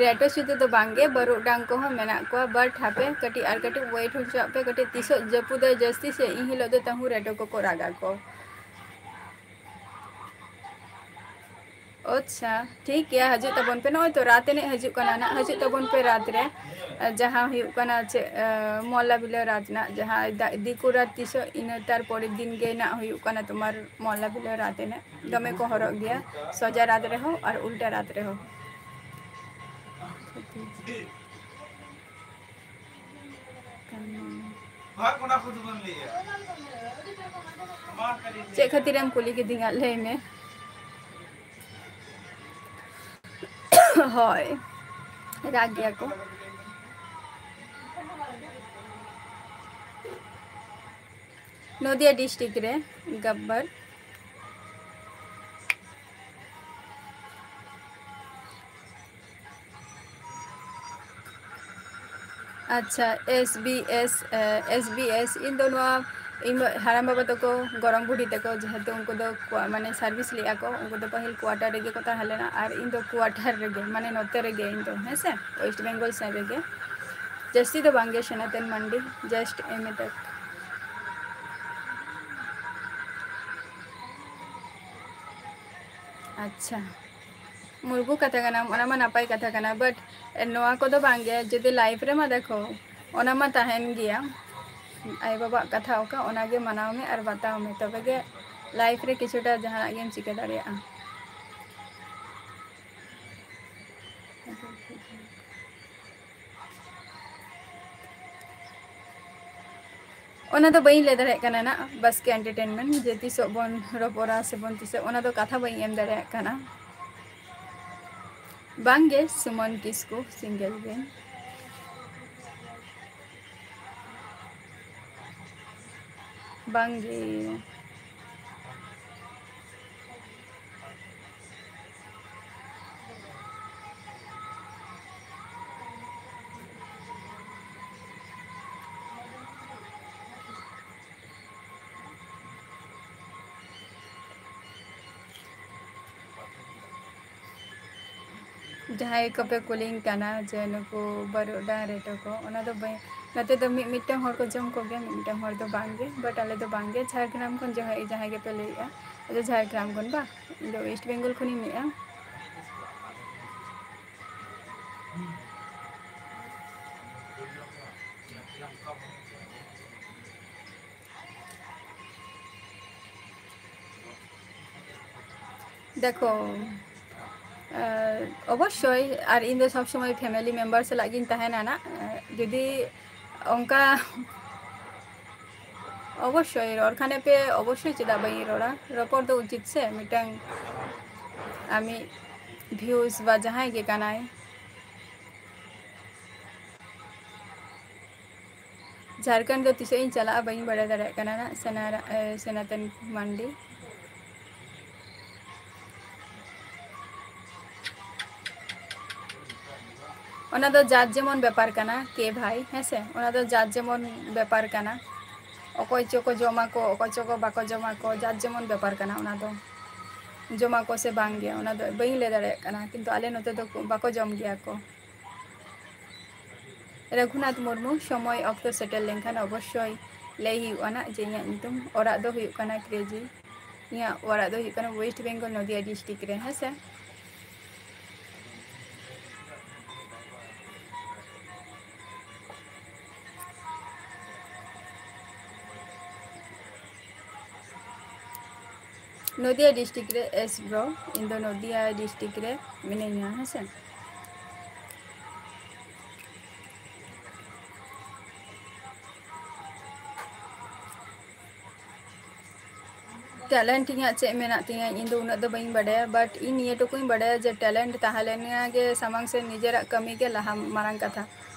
ᱨᱮᱴᱳ ᱥᱩᱫᱷᱩ ᱫᱚ ᱵᱟᱝᱜᱮ, ᱵᱟᱹᱨᱩᱰᱟᱝ ᱠᱚᱦᱚᱸ ᱢᱮᱱᱟᱜ ᱠᱚᱣᱟ, but ᱦᱟᱯᱮ ᱠᱟᱹᱴᱤᱡ, ᱟᱨ ᱠᱟᱹᱴᱤᱡ wait ᱦᱚᱪᱚᱣᱟᱜ ᱯᱮ, ᱠᱟᱹᱴᱤᱡ ᱛᱤᱥᱚᱜ ᱡᱟᱹᱯᱩᱫᱟᱭ ᱡᱟᱹᱥᱛᱤ ᱥᱮ, ᱤᱱ ᱦᱤᱞᱳᱜ ᱫᱚ ᱛᱟᱹᱦᱩ ᱨᱮᱴᱳ ᱠᱚᱠᱚ ᱨᱟᱜᱟ ᱠᱚ᱾ ᱟᱪᱪᱷᱟ, ᱴᱷᱤᱠ ᱜᱮᱭᱟ, ᱦᱤᱡᱩᱜ ᱛᱟᱵᱚᱱ ᱯᱮ᱾ ᱱᱚᱜᱼᱚᱭ ᱛᱚ ᱨᱟᱛ ᱮᱱᱮᱡ ᱦᱤᱡᱩᱜ ᱠᱟᱱᱟ ᱱᱟᱜ, ᱦᱤᱡᱩᱜ ᱛᱟᱵᱚᱱ ᱯᱮ ᱨᱟᱛ ᱨᱮ᱾ ᱡᱟᱦᱟᱸ ᱦᱩᱭᱩᱜ ᱠᱟᱱᱟ ᱪᱮᱫ, ᱮ, ᱢᱚᱞᱞᱟ ᱵᱤᱞᱟᱹ ᱨᱟᱛ ᱨᱮᱱᱟᱜ ᱡᱟᱦᱟᱸ ᱫᱟ-, ᱫᱤᱠᱩ ᱨᱟᱛ ᱛᱤᱥᱚᱜ, ᱤᱱᱟᱹ ᱛᱟᱨᱯᱚᱨᱮᱨ ᱫᱤᱱ ᱜᱮ ᱱᱟᱜ ᱦᱩᱭᱩᱜ ᱠᱟᱱᱟ ᱛᱳᱢᱟᱨ ᱢᱚᱞᱞᱟ ᱵᱤᱞᱟᱹ ᱨᱟᱛ ᱮᱱᱮᱡ᱾ ᱫᱚᱢᱮ ᱠᱚ ᱦᱚᱨᱚᱜ ᱜᱮᱭᱟ, ᱥᱚᱡᱟ ᱨᱟᱛ ᱨᱮᱦᱚᱸ ᱟᱨ ᱩᱞᱴᱟ ᱨᱟᱛ ᱨᱮᱦᱚᱸ᱾ ᱪᱮᱫ ᱠᱷᱟᱹᱛᱤᱨᱮᱢ ᱠᱩᱞᱤ ᱠᱤᱫᱤᱧᱟ, ᱞᱟᱹᱭ ᱢᱮ? ᱦᱳᱭ, ᱨᱟᱜ ᱜᱮᱭᱟ ᱠᱚ᱾ ᱱᱚᱫᱤᱭᱟ district ᱨᱮ ᱜᱟᱵᱵᱟᱨ᱾ ᱟᱪᱪᱷᱟ, SBS, ᱮ, SBS, ᱤᱧ ᱫᱚ ᱱᱚᱣᱟ, ᱤᱧ ᱵᱟ-, ᱦᱟᱲᱟᱢ ᱵᱟᱵᱟ ᱛᱟᱠᱚ, ᱜᱚᱲᱚᱢ ᱵᱩᱰᱷᱤ ᱛᱟᱠᱚ, ᱡᱮᱦᱮᱛᱩ ᱩᱱᱠᱩ ᱫᱚ ᱠᱚ-, ᱢᱟᱱᱮ service ᱞᱮᱫᱼᱟ ᱠᱚ, ᱩᱱᱠᱩ ᱫᱚ ᱯᱟᱹᱦᱤᱞ quarter ᱨᱮᱜᱮ ᱠᱚ ᱛᱟᱦᱮᱸ ᱞᱮᱱᱟ, ᱟᱨ ᱤᱧ ᱫᱚ quarter ᱨᱮᱜᱮ, ᱢᱟᱱᱮ ᱱᱚᱛᱮ ᱨᱮᱜᱮ ᱤᱧ ᱫᱚ, ᱦᱮᱸ ᱥᱮ, West Bengal ᱥᱮᱱ ᱨᱮᱜᱮ᱾ ᱡᱟᱹᱥᱛᱤ ᱫᱚ ᱵᱟᱝᱜᱮ, ᱥᱚᱱᱟᱛᱚᱱ ᱢᱟᱱᱰᱤ, just MA ᱛᱚᱠ᱾ ᱟᱪᱪᱷᱟ, ᱢᱩᱨᱜᱩ ᱠᱟᱛᱷᱟ ᱠᱟᱱᱟ, ᱚᱱᱟ ᱢᱟ ᱱᱟᱯᱟᱭ ᱠᱟᱛᱷᱟ ᱠᱟᱱᱟ, but ᱱᱚᱣᱟ ᱠᱚᱫᱚ ᱵᱟᱝᱜᱮ, ᱡᱩᱫᱤ life ᱨᱮᱢᱟ ᱫᱮᱠᱷᱚ, ᱚᱱᱟ ᱢᱟ ᱛᱟᱦᱮᱱ ᱜᱮᱭᱟ, ᱟᱭᱳᱼᱵᱟᱵᱟᱣᱟᱜ ᱠᱟᱛᱷᱟ ᱚᱠᱟ, ᱚᱱᱟᱜᱮ ᱢᱟᱱᱟᱣ ᱢᱮ ᱟᱨ ᱵᱟᱛᱟᱣ ᱢᱮ, ᱛᱚᱵᱮ ᱜᱮ life ᱨᱮ ᱠᱤᱪᱷᱩᱴᱟ ᱡᱟᱦᱟᱱᱟᱜ ᱜᱮᱢ ᱪᱤᱠᱟᱹ ᱫᱟᱲᱮᱭᱟᱜᱼᱟ᱾ ᱚᱱᱟ ᱫᱚ ᱵᱟᱹᱧ ᱞᱟᱹᱭ ᱫᱟᱲᱮᱭᱟᱜ ᱠᱟᱱᱟ ᱱᱟᱜ, ᱵᱟᱥᱠᱮ entertainment, ᱡᱮ ᱛᱤᱥᱚᱜ ᱵᱚᱱ ᱨᱚᱯᱚᱲᱟ ᱥᱮᱵᱚᱱ ᱛᱤᱥᱚᱜ, ᱚᱱᱟ ᱫᱚ ᱠᱟᱛᱷᱟ ᱵᱟᱹᱧ ᱮᱢ ᱫᱟᱲᱮᱭᱟᱜ ᱠᱟᱱᱟ᱾ ᱵᱟᱝᱜᱮ, ᱥᱩᱢᱚᱱ ᱠᱤᱥᱠᱩ, single ᱜᱮ᱾ ᱵᱟᱝᱜᱮ᱾ ᱡᱟᱦᱟᱸᱭ ᱠᱚᱯᱮ ᱠᱩᱞᱤᱧ ᱠᱟᱱᱟ ᱡᱮ ᱱᱩᱠᱩ ᱵᱟᱹᱨᱩᱰᱟᱝ ᱨᱮᱴᱚ ᱠᱚ, ᱚᱱᱟ ᱫᱚ ᱵᱟᱹᱧ, ᱱᱚᱛᱮ ᱫᱚ ᱢᱤᱫ ᱢᱤᱫᱴᱟᱝ ᱦᱚᱲ ᱠᱚ ᱡᱚᱢ ᱠᱚᱜᱮᱭᱟ, ᱢᱤᱫ ᱢᱤᱫᱴᱟᱝ ᱦᱚᱲ ᱫᱚ ᱵᱟᱝᱜᱮ᱾ But ᱟᱞᱮ ᱫᱚ ᱵᱟᱝᱜᱮ᱾ ᱡᱷᱟᱲᱜᱨᱟᱢ ᱠᱷᱚᱱ ᱡᱟᱦᱟᱸᱭ, ᱡᱟᱦᱟᱸᱭ ᱜᱮᱯᱮ ᱞᱟᱹᱭᱮᱜᱼᱟ, ᱟᱫᱚ ᱡᱷᱟᱲᱜᱨᱟᱢ ᱠᱷᱚᱱ ᱵᱟ, ᱤᱧ ᱫᱚ West Bengal ᱠᱷᱚᱱᱤᱧ ᱞᱟᱹᱭᱮᱜᱼᱟ᱾ ᱫᱮᱠᱷᱚ, ᱚᱵᱚᱥᱥᱳᱭ, ᱟᱨ ᱤᱧ ᱫᱚ ᱥᱚᱵ ᱥᱚᱢᱚᱭ family member ᱥᱟᱞᱟᱜ ᱜᱤᱧ ᱛᱟᱦᱮᱱᱟ ᱱᱟᱜ᱾ ᱡᱩᱫᱤ ᱚᱱᱠᱟ, ᱚᱵᱚᱥᱥᱳᱭ ᱨᱚᱲ ᱠᱷᱟᱱᱮ ᱯᱮ, ᱚᱵᱚᱥᱥᱳᱭ, ᱪᱮᱫᱟᱜ ᱵᱟᱹᱧ ᱨᱚᱲᱟ? ᱨᱚᱯᱚᱲ ᱫᱚ ᱩᱪᱤᱛ ᱥᱮ, ᱢᱤᱫᱴᱟᱝ ᱟᱢᱤᱡ views ᱵᱟ ᱡᱟᱦᱟᱸᱭ ᱜᱮ ᱠᱟᱱᱟᱭ᱾ ᱡᱷᱟᱲᱠᱷᱚᱸᱰ ᱫᱚ ᱛᱤᱥᱚᱜ ᱤᱧ ᱪᱟᱞᱟᱜᱼᱟ, ᱵᱟᱹᱧ ᱵᱟᱲᱟᱭ ᱫᱟᱲᱮᱭᱟᱜ ᱠᱟᱱᱟ ᱱᱟᱜ, ᱥᱮᱱᱟ-, ᱮ, ᱥᱮᱱᱟᱛᱚᱱ ᱢᱟᱱᱰᱤ᱾ ᱚᱱᱟ ᱫᱚ ᱡᱟᱨ ᱡᱮᱢᱚᱱ ᱵᱮᱯᱟᱨ ᱠᱟᱱᱟ ᱠᱮ ᱵᱷᱟᱭ, ᱦᱮᱸ ᱥᱮ? ᱚᱱᱟ ᱫᱚ ᱡᱟᱨ ᱡᱮᱢᱚᱱ ᱵᱮᱯᱟᱨ ᱠᱟᱱᱟ᱾ ᱚᱠᱚᱭ ᱪᱚ ᱠᱚ ᱡᱚᱢᱟ ᱠᱚ, ᱚᱠᱚᱭ ᱪᱚ ᱠᱚ ᱵᱟᱠᱚ ᱡᱚᱢᱟ ᱠᱚ, ᱡᱟᱨ ᱡᱮᱢᱚᱱ ᱵᱮᱯᱟᱨ ᱠᱟᱱᱟ ᱚᱱᱟ ᱫᱚ᱾ ᱡᱚᱢᱟ ᱠᱚ ᱥᱮ ᱵᱟᱝ ᱜᱮ, ᱚᱱᱟ ᱫᱚ ᱵᱟᱹᱧ ᱞᱟᱹᱭ ᱫᱟᱲᱮᱭᱟᱜ ᱠᱟᱱᱟ, ᱠᱤᱱᱛᱩ ᱟᱞᱮ ᱱᱚᱛᱮ ᱫᱚ ᱵᱟᱠᱚ ᱡᱚᱢ ᱜᱮᱭᱟ ᱠᱚ᱾ ᱨᱟᱹᱜᱷᱩᱱᱟᱛᱷ ᱢᱩᱨᱢᱩ, ᱥᱚᱢᱚᱭ ᱚᱠᱛᱚ ᱥᱮᱴᱮᱨ ᱞᱮᱱᱠᱷᱟᱱ ᱚᱵᱚᱥᱥᱳᱭ ᱞᱟᱹᱭ ᱦᱩᱭᱩᱜᱼᱟ ᱱᱟᱜ ᱡᱮ ᱤᱧᱟᱹᱜ ᱧᱩᱛᱩᱢ, ᱚᱲᱟᱜ ᱫᱚ ᱦᱩᱭᱩᱜ ᱠᱟᱱᱟ ᱠᱨᱮᱡᱤ᱾ ᱤᱧᱟᱹᱜ ᱚᱲᱟᱜ ᱫᱚ ᱦᱩᱭᱩᱜ ᱠᱟᱱᱟ West Bengal, ᱱᱚᱫᱤᱭᱟ district ᱨᱮ, ᱦᱮᱸ ᱥᱮ᱾ ᱱᱚᱫᱤᱭᱟ district ᱨᱮ, yes bro, ᱤᱧ ᱫᱚ ᱱᱚᱫᱤᱭᱟ district ᱨᱮ ᱢᱤᱱᱟᱹᱧᱟ, ᱦᱮᱸ ᱥᱮ᱾ Talent ᱤᱧᱟᱹᱜ ᱪᱮᱫ ᱢᱮᱱᱟᱜ ᱛᱤᱧᱟᱹ, ᱤᱧ ᱫᱚ ᱩᱱᱟᱹᱜ ᱫᱚ ᱵᱟᱹᱧ ᱵᱟᱰᱟᱭᱟ, but ᱤᱧ ᱱᱤᱭᱟᱹ ᱴᱩᱠᱩᱧ ᱵᱟᱰᱟᱭᱟ ᱡᱮ talent ᱛᱟᱦᱮᱸ ᱞᱮᱱ ᱜᱮ ᱥᱟᱢᱟᱝ ᱥᱮᱫ ᱱᱤᱡᱮᱨᱟᱜ ᱠᱟᱹᱢᱤ ᱜᱮ ᱞᱟᱦᱟ ᱢᱟᱨᱟᱝ ᱠᱟᱛᱷᱟ᱾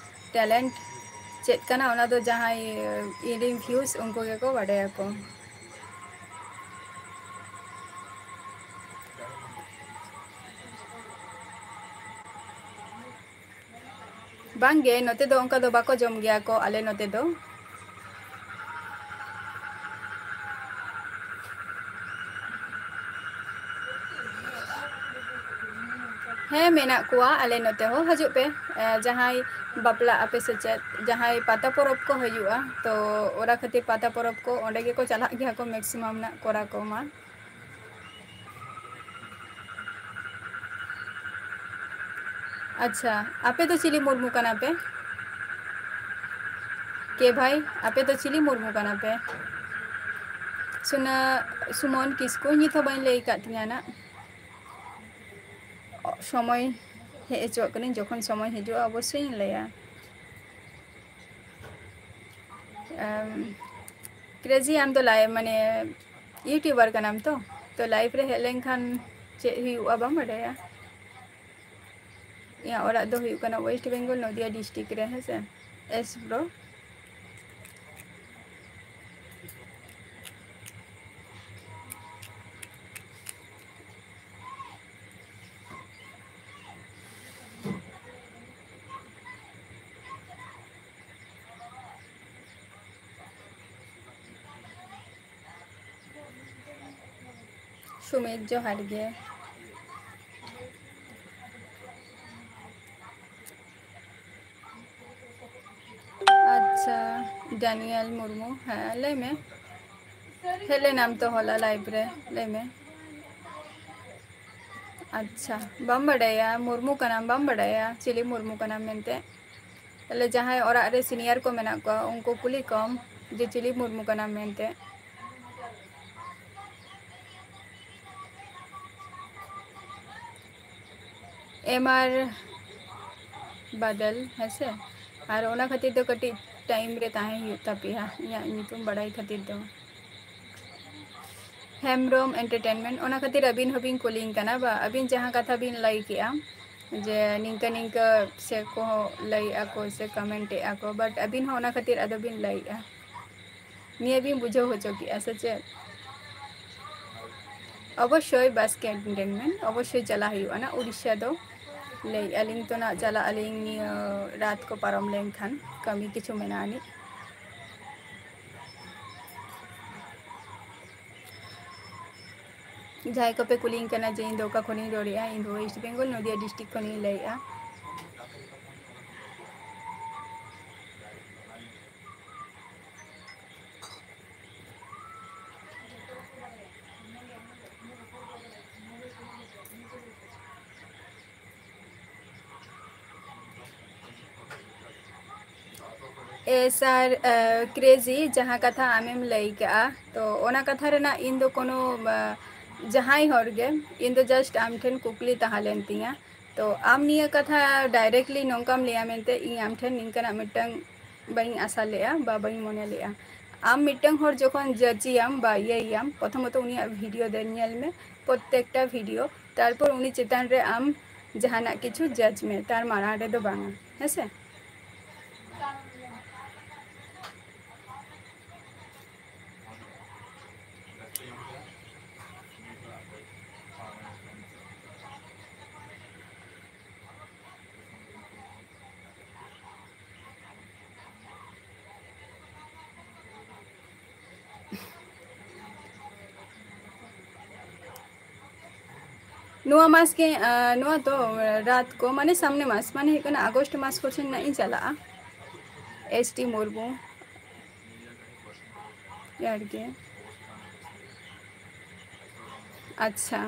Talent ᱪᱮᱫ ᱠᱟᱱᱟ ᱚᱱᱟ ᱫᱚ ᱡᱟᱦᱟᱸᱭ ᱤᱧᱨᱮᱱ views ᱩᱱᱠᱩ ᱜᱮᱠᱚ ᱵᱟᱰᱟᱭᱟᱠᱚ᱾ ᱵᱟᱝᱜᱮ, ᱱᱚᱛᱮ ᱫᱚ ᱚᱱᱠᱟ ᱫᱚ ᱵᱟᱠᱚ ᱡᱚᱢ ᱜᱮᱭᱟ ᱠᱚ ᱟᱞᱮ ᱱᱚᱛᱮ ᱫᱚ᱾ ᱦᱮᱸ, ᱢᱮᱱᱟᱜ ᱠᱚᱣᱟ ᱟᱞᱮ ᱱᱚᱛᱮ ᱦᱚᱸ᱾ ᱦᱤᱡᱩᱜ ᱯᱮ, ᱮ, ᱡᱟᱦᱟᱸᱭ ᱵᱟᱯᱞᱟᱜ ᱟᱯᱮ ᱥᱮ ᱪᱮᱫ, ᱡᱟᱦᱟᱸᱭ ᱯᱟᱛᱟ ᱯᱚᱨᱚᱵᱽ ᱠᱚ ᱦᱩᱭᱩᱜᱼᱟ, ᱛᱚ ᱚᱱᱟ ᱠᱷᱟᱹᱛᱤᱨ ᱯᱟᱛᱟ ᱯᱚᱨᱚᱵᱽ ᱠᱚ ᱚᱸᱰᱮ ᱜᱮᱠᱚ ᱪᱟᱞᱟᱜ ᱜᱮᱭᱟ ᱠᱚ maximum ᱱᱟᱜ ᱠᱚᱲᱟ ᱠᱚ ᱢᱟ᱾ ᱟᱪᱪᱷᱟ, ᱟᱯᱮ ᱫᱚ ᱪᱤᱞᱤ ᱢᱩᱨᱢᱩ ᱠᱟᱱᱟ ᱯᱮ? ᱠᱮ ᱵᱷᱟᱭ, ᱟᱯᱮ ᱫᱚ ᱪᱤᱞᱤ ᱢᱩᱨᱢᱩ ᱠᱟᱱᱟ ᱯᱮ? ᱥᱩᱱᱟᱹ, ᱥᱩᱢᱚᱱ ᱠᱤᱥᱠᱩ, ᱱᱤᱛ ᱦᱚᱸ ᱵᱟᱹᱧ ᱞᱟᱹᱭ ᱟᱠᱟᱫ ᱛᱤᱧᱟᱹ ᱱᱟᱜ᱾ ᱥᱚᱢᱚᱭ ᱦᱮᱡ ᱦᱚᱪᱚᱣᱟᱜ ᱠᱟᱹᱱᱟᱹᱧ, ᱡᱚᱠᱷᱚᱱ ᱥᱚᱢᱚᱭ ᱦᱤᱡᱩᱜᱼᱟ ᱚᱵᱚᱥᱥᱳᱭ ᱤᱧ ᱞᱟᱹᱭᱟ᱾ ᱮᱢ, ᱠᱨᱮᱡᱤ, ᱟᱢ ᱫᱚ ᱞᱟᱭ-, ᱢᱟᱱᱮ YouTuber ᱠᱟᱱᱟᱢ ᱛᱚ? ᱛᱚ live ᱨᱮ ᱦᱮᱡ ᱞᱮᱱᱠᱷᱟᱱ ᱪᱮᱫ ᱦᱩᱭᱩᱜᱼᱟ ᱵᱟᱢ ᱵᱟᱰᱟᱭᱟ? ᱤᱧᱟᱹᱜ ᱚᱲᱟᱜ ᱫᱚ ᱦᱩᱭᱩᱜ ᱠᱟᱱᱟ West Bengal, ᱱᱚᱫᱤᱭᱟ district ᱨᱮ, ᱦᱮᱸ ᱥᱮ? Yes bro᱾ ᱥᱩᱢᱤᱛ, ᱡᱚᱦᱟᱨ ᱜᱮ᱾ ᱟᱪᱪᱷᱟ, ᱰᱟᱱᱤᱭᱮᱞ ᱢᱩᱨᱢᱩ, ᱦᱮᱸ, ᱞᱟᱹᱭ ᱢᱮ᱾ ᱦᱮᱡ ᱞᱮᱱᱟᱢ ᱛᱚ ᱦᱚᱞᱟ live ᱨᱮ, ᱞᱟᱹᱭ ᱢᱮ᱾ ᱟᱪᱪᱷᱟ, ᱵᱟᱢ ᱵᱟᱰᱟᱭᱟ, ᱢᱩᱨᱢᱩ ᱠᱟᱱᱟᱢ, ᱵᱟᱢ ᱵᱟᱰᱟᱭᱟ ᱪᱤᱞᱤ ᱢᱩᱨᱢᱩ ᱠᱟᱱᱟᱢ ᱢᱮᱱᱛᱮ? ᱛᱟᱦᱞᱮ ᱡᱟᱦᱟᱸᱭ ᱚᱲᱟᱜ ᱨᱮ senior ᱠᱚ ᱢᱮᱱᱟᱜ ᱠᱚᱣᱟ, ᱩᱱᱠᱩ ᱠᱩᱞᱤ ᱠᱚᱢ ᱡᱮ ᱪᱤᱞᱤ ᱢᱩᱨᱢᱩ ᱠᱟᱱᱟᱢ ᱢᱮᱱᱛᱮ᱾ ᱮᱢ ᱟᱨ ᱵᱟᱫᱚᱞ, ᱦᱮᱸᱥᱮ? ᱟᱨ ᱚᱱᱟ ᱠᱷᱟᱹᱛᱤᱨ ᱫᱚ ᱠᱟᱹᱴᱤᱡ time ᱨᱮ ᱛᱟᱦᱮᱸ ᱦᱩᱭᱩᱜ ᱛᱟᱯᱮᱭᱟ ᱤᱧᱟᱹᱜ ᱧᱩᱛᱩᱢ ᱵᱟᱲᱟᱭ ᱠᱷᱟᱹᱛᱤᱨ ᱫᱚ᱾ ᱦᱮᱢᱵᱨᱚᱢ ᱮᱱᱴᱟᱨᱴᱮᱱᱢᱮᱱᱴ, ᱚᱱᱟ ᱠᱷᱟᱹᱛᱤᱨ ᱟᱹᱵᱤᱱ ᱦᱚᱸᱵᱤᱱ ᱠᱩᱞᱤᱧ ᱠᱟᱱᱟ, ᱵᱟ ᱟᱹᱵᱤᱱ ᱡᱟᱦᱟᱸ ᱠᱟᱛᱷᱟ ᱵᱤᱱ ᱞᱟᱹᱭ ᱠᱮᱜᱼᱟ ᱡᱮ ᱱᱤᱝᱠᱟᱹ ᱱᱤᱝᱠᱟᱹ ᱥᱮ ᱠᱚᱦᱚᱸ ᱞᱟᱹᱭᱮᱜᱼᱟ ᱠᱚ ᱥᱮ ᱠᱚᱢᱮᱱᱴ ᱮᱜᱼᱟ ᱠᱚ, but ᱟᱹᱵᱤᱱ ᱦᱚᱸ ᱚᱱᱟ ᱠᱷᱟᱹᱛᱤᱨ ᱟᱫᱚ ᱵᱤᱱ ᱞᱟᱹᱭᱮᱜᱼᱟ, ᱱᱤᱭᱟᱹ ᱵᱤᱱ ᱵᱩᱡᱷᱟᱹᱣ ᱦᱚᱪᱚ ᱠᱮᱜᱼᱟ ᱥᱮ ᱪᱮᱫ? ᱚᱵᱚᱥᱥᱳᱭ ᱵᱟᱥᱠᱮ ᱮᱱᱴᱟᱨᱴᱮᱱᱢᱮᱱᱴ ᱚᱵᱚᱥᱥᱳᱭ ᱪᱟᱞᱟᱜ ᱦᱩᱭᱩᱜᱼᱟ ᱱᱟ ᱩᱲᱤᱥᱥᱟ ᱫᱚ᱾ ᱞᱟᱹᱭᱮᱜᱼᱟ ᱞᱤᱧ ᱛᱚ ᱱᱟᱜ ᱪᱟᱞᱟᱜ ᱟᱹᱞᱤᱧ ᱱᱤᱭᱟᱹ ᱨᱟᱛ ᱠᱚ ᱯᱟᱨᱚᱢ ᱞᱮᱱᱠᱷᱟᱱ, ᱠᱟᱹᱢᱤ ᱠᱤᱪᱷᱩ ᱢᱮᱱᱟᱜ ᱟᱹᱱᱤᱡ᱾ ᱡᱟᱦᱟᱸᱭ ᱠᱚᱯᱮ ᱠᱩᱞᱤᱧ ᱠᱟᱱᱟ ᱡᱮ ᱤᱧ ᱫᱚ ᱚᱠᱟ ᱠᱷᱚᱱᱤᱧ ᱨᱚᱲᱮᱜᱼᱟ, ᱤᱧ ᱫᱚ ᱳᱭᱮᱥᱴ ᱵᱮᱝᱜᱚᱞ ᱱᱚᱫᱤᱭᱟ ᱰᱤᱥᱴᱨᱤᱠᱴ ᱠᱷᱚᱱᱤᱧ ᱞᱟᱹᱭᱮᱜᱼᱟ᱾ ᱮ ᱥᱟᱨ, ᱮ, ᱠᱨᱮᱡᱤ, ᱡᱟᱦᱟᱸ ᱠᱟᱛᱷᱟ ᱟᱢᱮᱢ ᱞᱟᱹᱭ ᱠᱟᱜᱼᱟ, ᱛᱚ ᱚᱱᱟ ᱠᱟᱛᱷᱟ ᱨᱮᱱᱟᱜ ᱤᱧ ᱫᱚ ᱠᱳᱱᱳ, ᱟ, ᱡᱟᱦᱟᱸᱭ ᱦᱚᱲ ᱜᱮ, ᱤᱧ ᱫᱚ just ᱟᱢ ᱴᱷᱮᱱ ᱠᱩᱠᱞᱤ ᱛᱟᱦᱮᱸ ᱞᱮᱱ ᱛᱤᱧᱟ᱾ ᱛᱚ ᱟᱢ ᱱᱤᱭᱟᱹ ᱠᱟᱛᱷᱟ directly ᱱᱚᱝᱠᱟᱢ ᱞᱟᱹᱭᱟ ᱢᱮᱱᱛᱮ ᱤᱧ ᱟᱢ ᱴᱷᱮᱱ ᱱᱤᱝᱠᱟᱹᱱᱟᱜ ᱢᱤᱫᱴᱟᱝ ᱵᱟᱹᱧ ᱟᱥᱟ ᱞᱮᱜᱼᱟ ᱵᱟ ᱵᱟᱹᱧ ᱢᱚᱱᱮ ᱞᱮᱜᱼᱟ᱾ ᱟᱢ ᱢᱤᱫᱴᱟᱝ ᱦᱚᱲ ᱡᱚᱠᱷᱚᱱ ᱡᱟᱡᱤᱭᱟᱢ ᱵᱟ ᱤᱭᱟᱹᱭᱟᱢ, ᱯᱨᱚᱛᱷᱚᱢᱚᱛᱚ ᱩᱱᱤᱭᱟᱜ ᱵᱷᱤᱰᱤᱭᱳ ᱫᱮᱱ ᱧᱮᱞ ᱢᱮ, ᱯᱨᱚᱛᱛᱮᱠᱴᱟ ᱵᱷᱤᱰᱤᱭᱳ, ᱛᱟᱨᱯᱚᱨ ᱩᱱᱤ ᱪᱮᱛᱟᱱ ᱨᱮ ᱟᱢ ᱡᱟᱦᱟᱱᱟᱜ ᱠᱤᱪᱷᱩ ᱡᱟᱡᱽ ᱢᱮ, ᱛᱟᱨ ᱢᱟᱲᱟᱝ ᱨᱮᱫᱚ ᱵᱟᱝᱟ, ᱦᱮᱸᱥᱮ? ᱱᱚᱣᱟ ᱢᱟᱥ ᱜᱮ, ᱟ, ᱱᱚᱣᱟ ᱫᱚ ᱨᱟᱛ ᱠᱚ, ᱢᱟᱱᱮ ᱥᱟᱢᱱᱮ ᱢᱟᱥ, ᱢᱟᱱᱮ ᱦᱩᱭᱩᱜ ᱠᱟᱱᱟ ᱟᱜᱚᱥᱴ ᱢᱟᱥ ᱠᱚᱥᱮᱱ ᱱᱟᱜ ᱤᱧ ᱪᱟᱞᱟᱜᱼᱟ᱾ ᱮᱥ ᱴᱤ ᱢᱩᱨᱢᱩ ᱟᱨᱠᱤ᱾ ᱟᱪᱪᱷᱟ᱾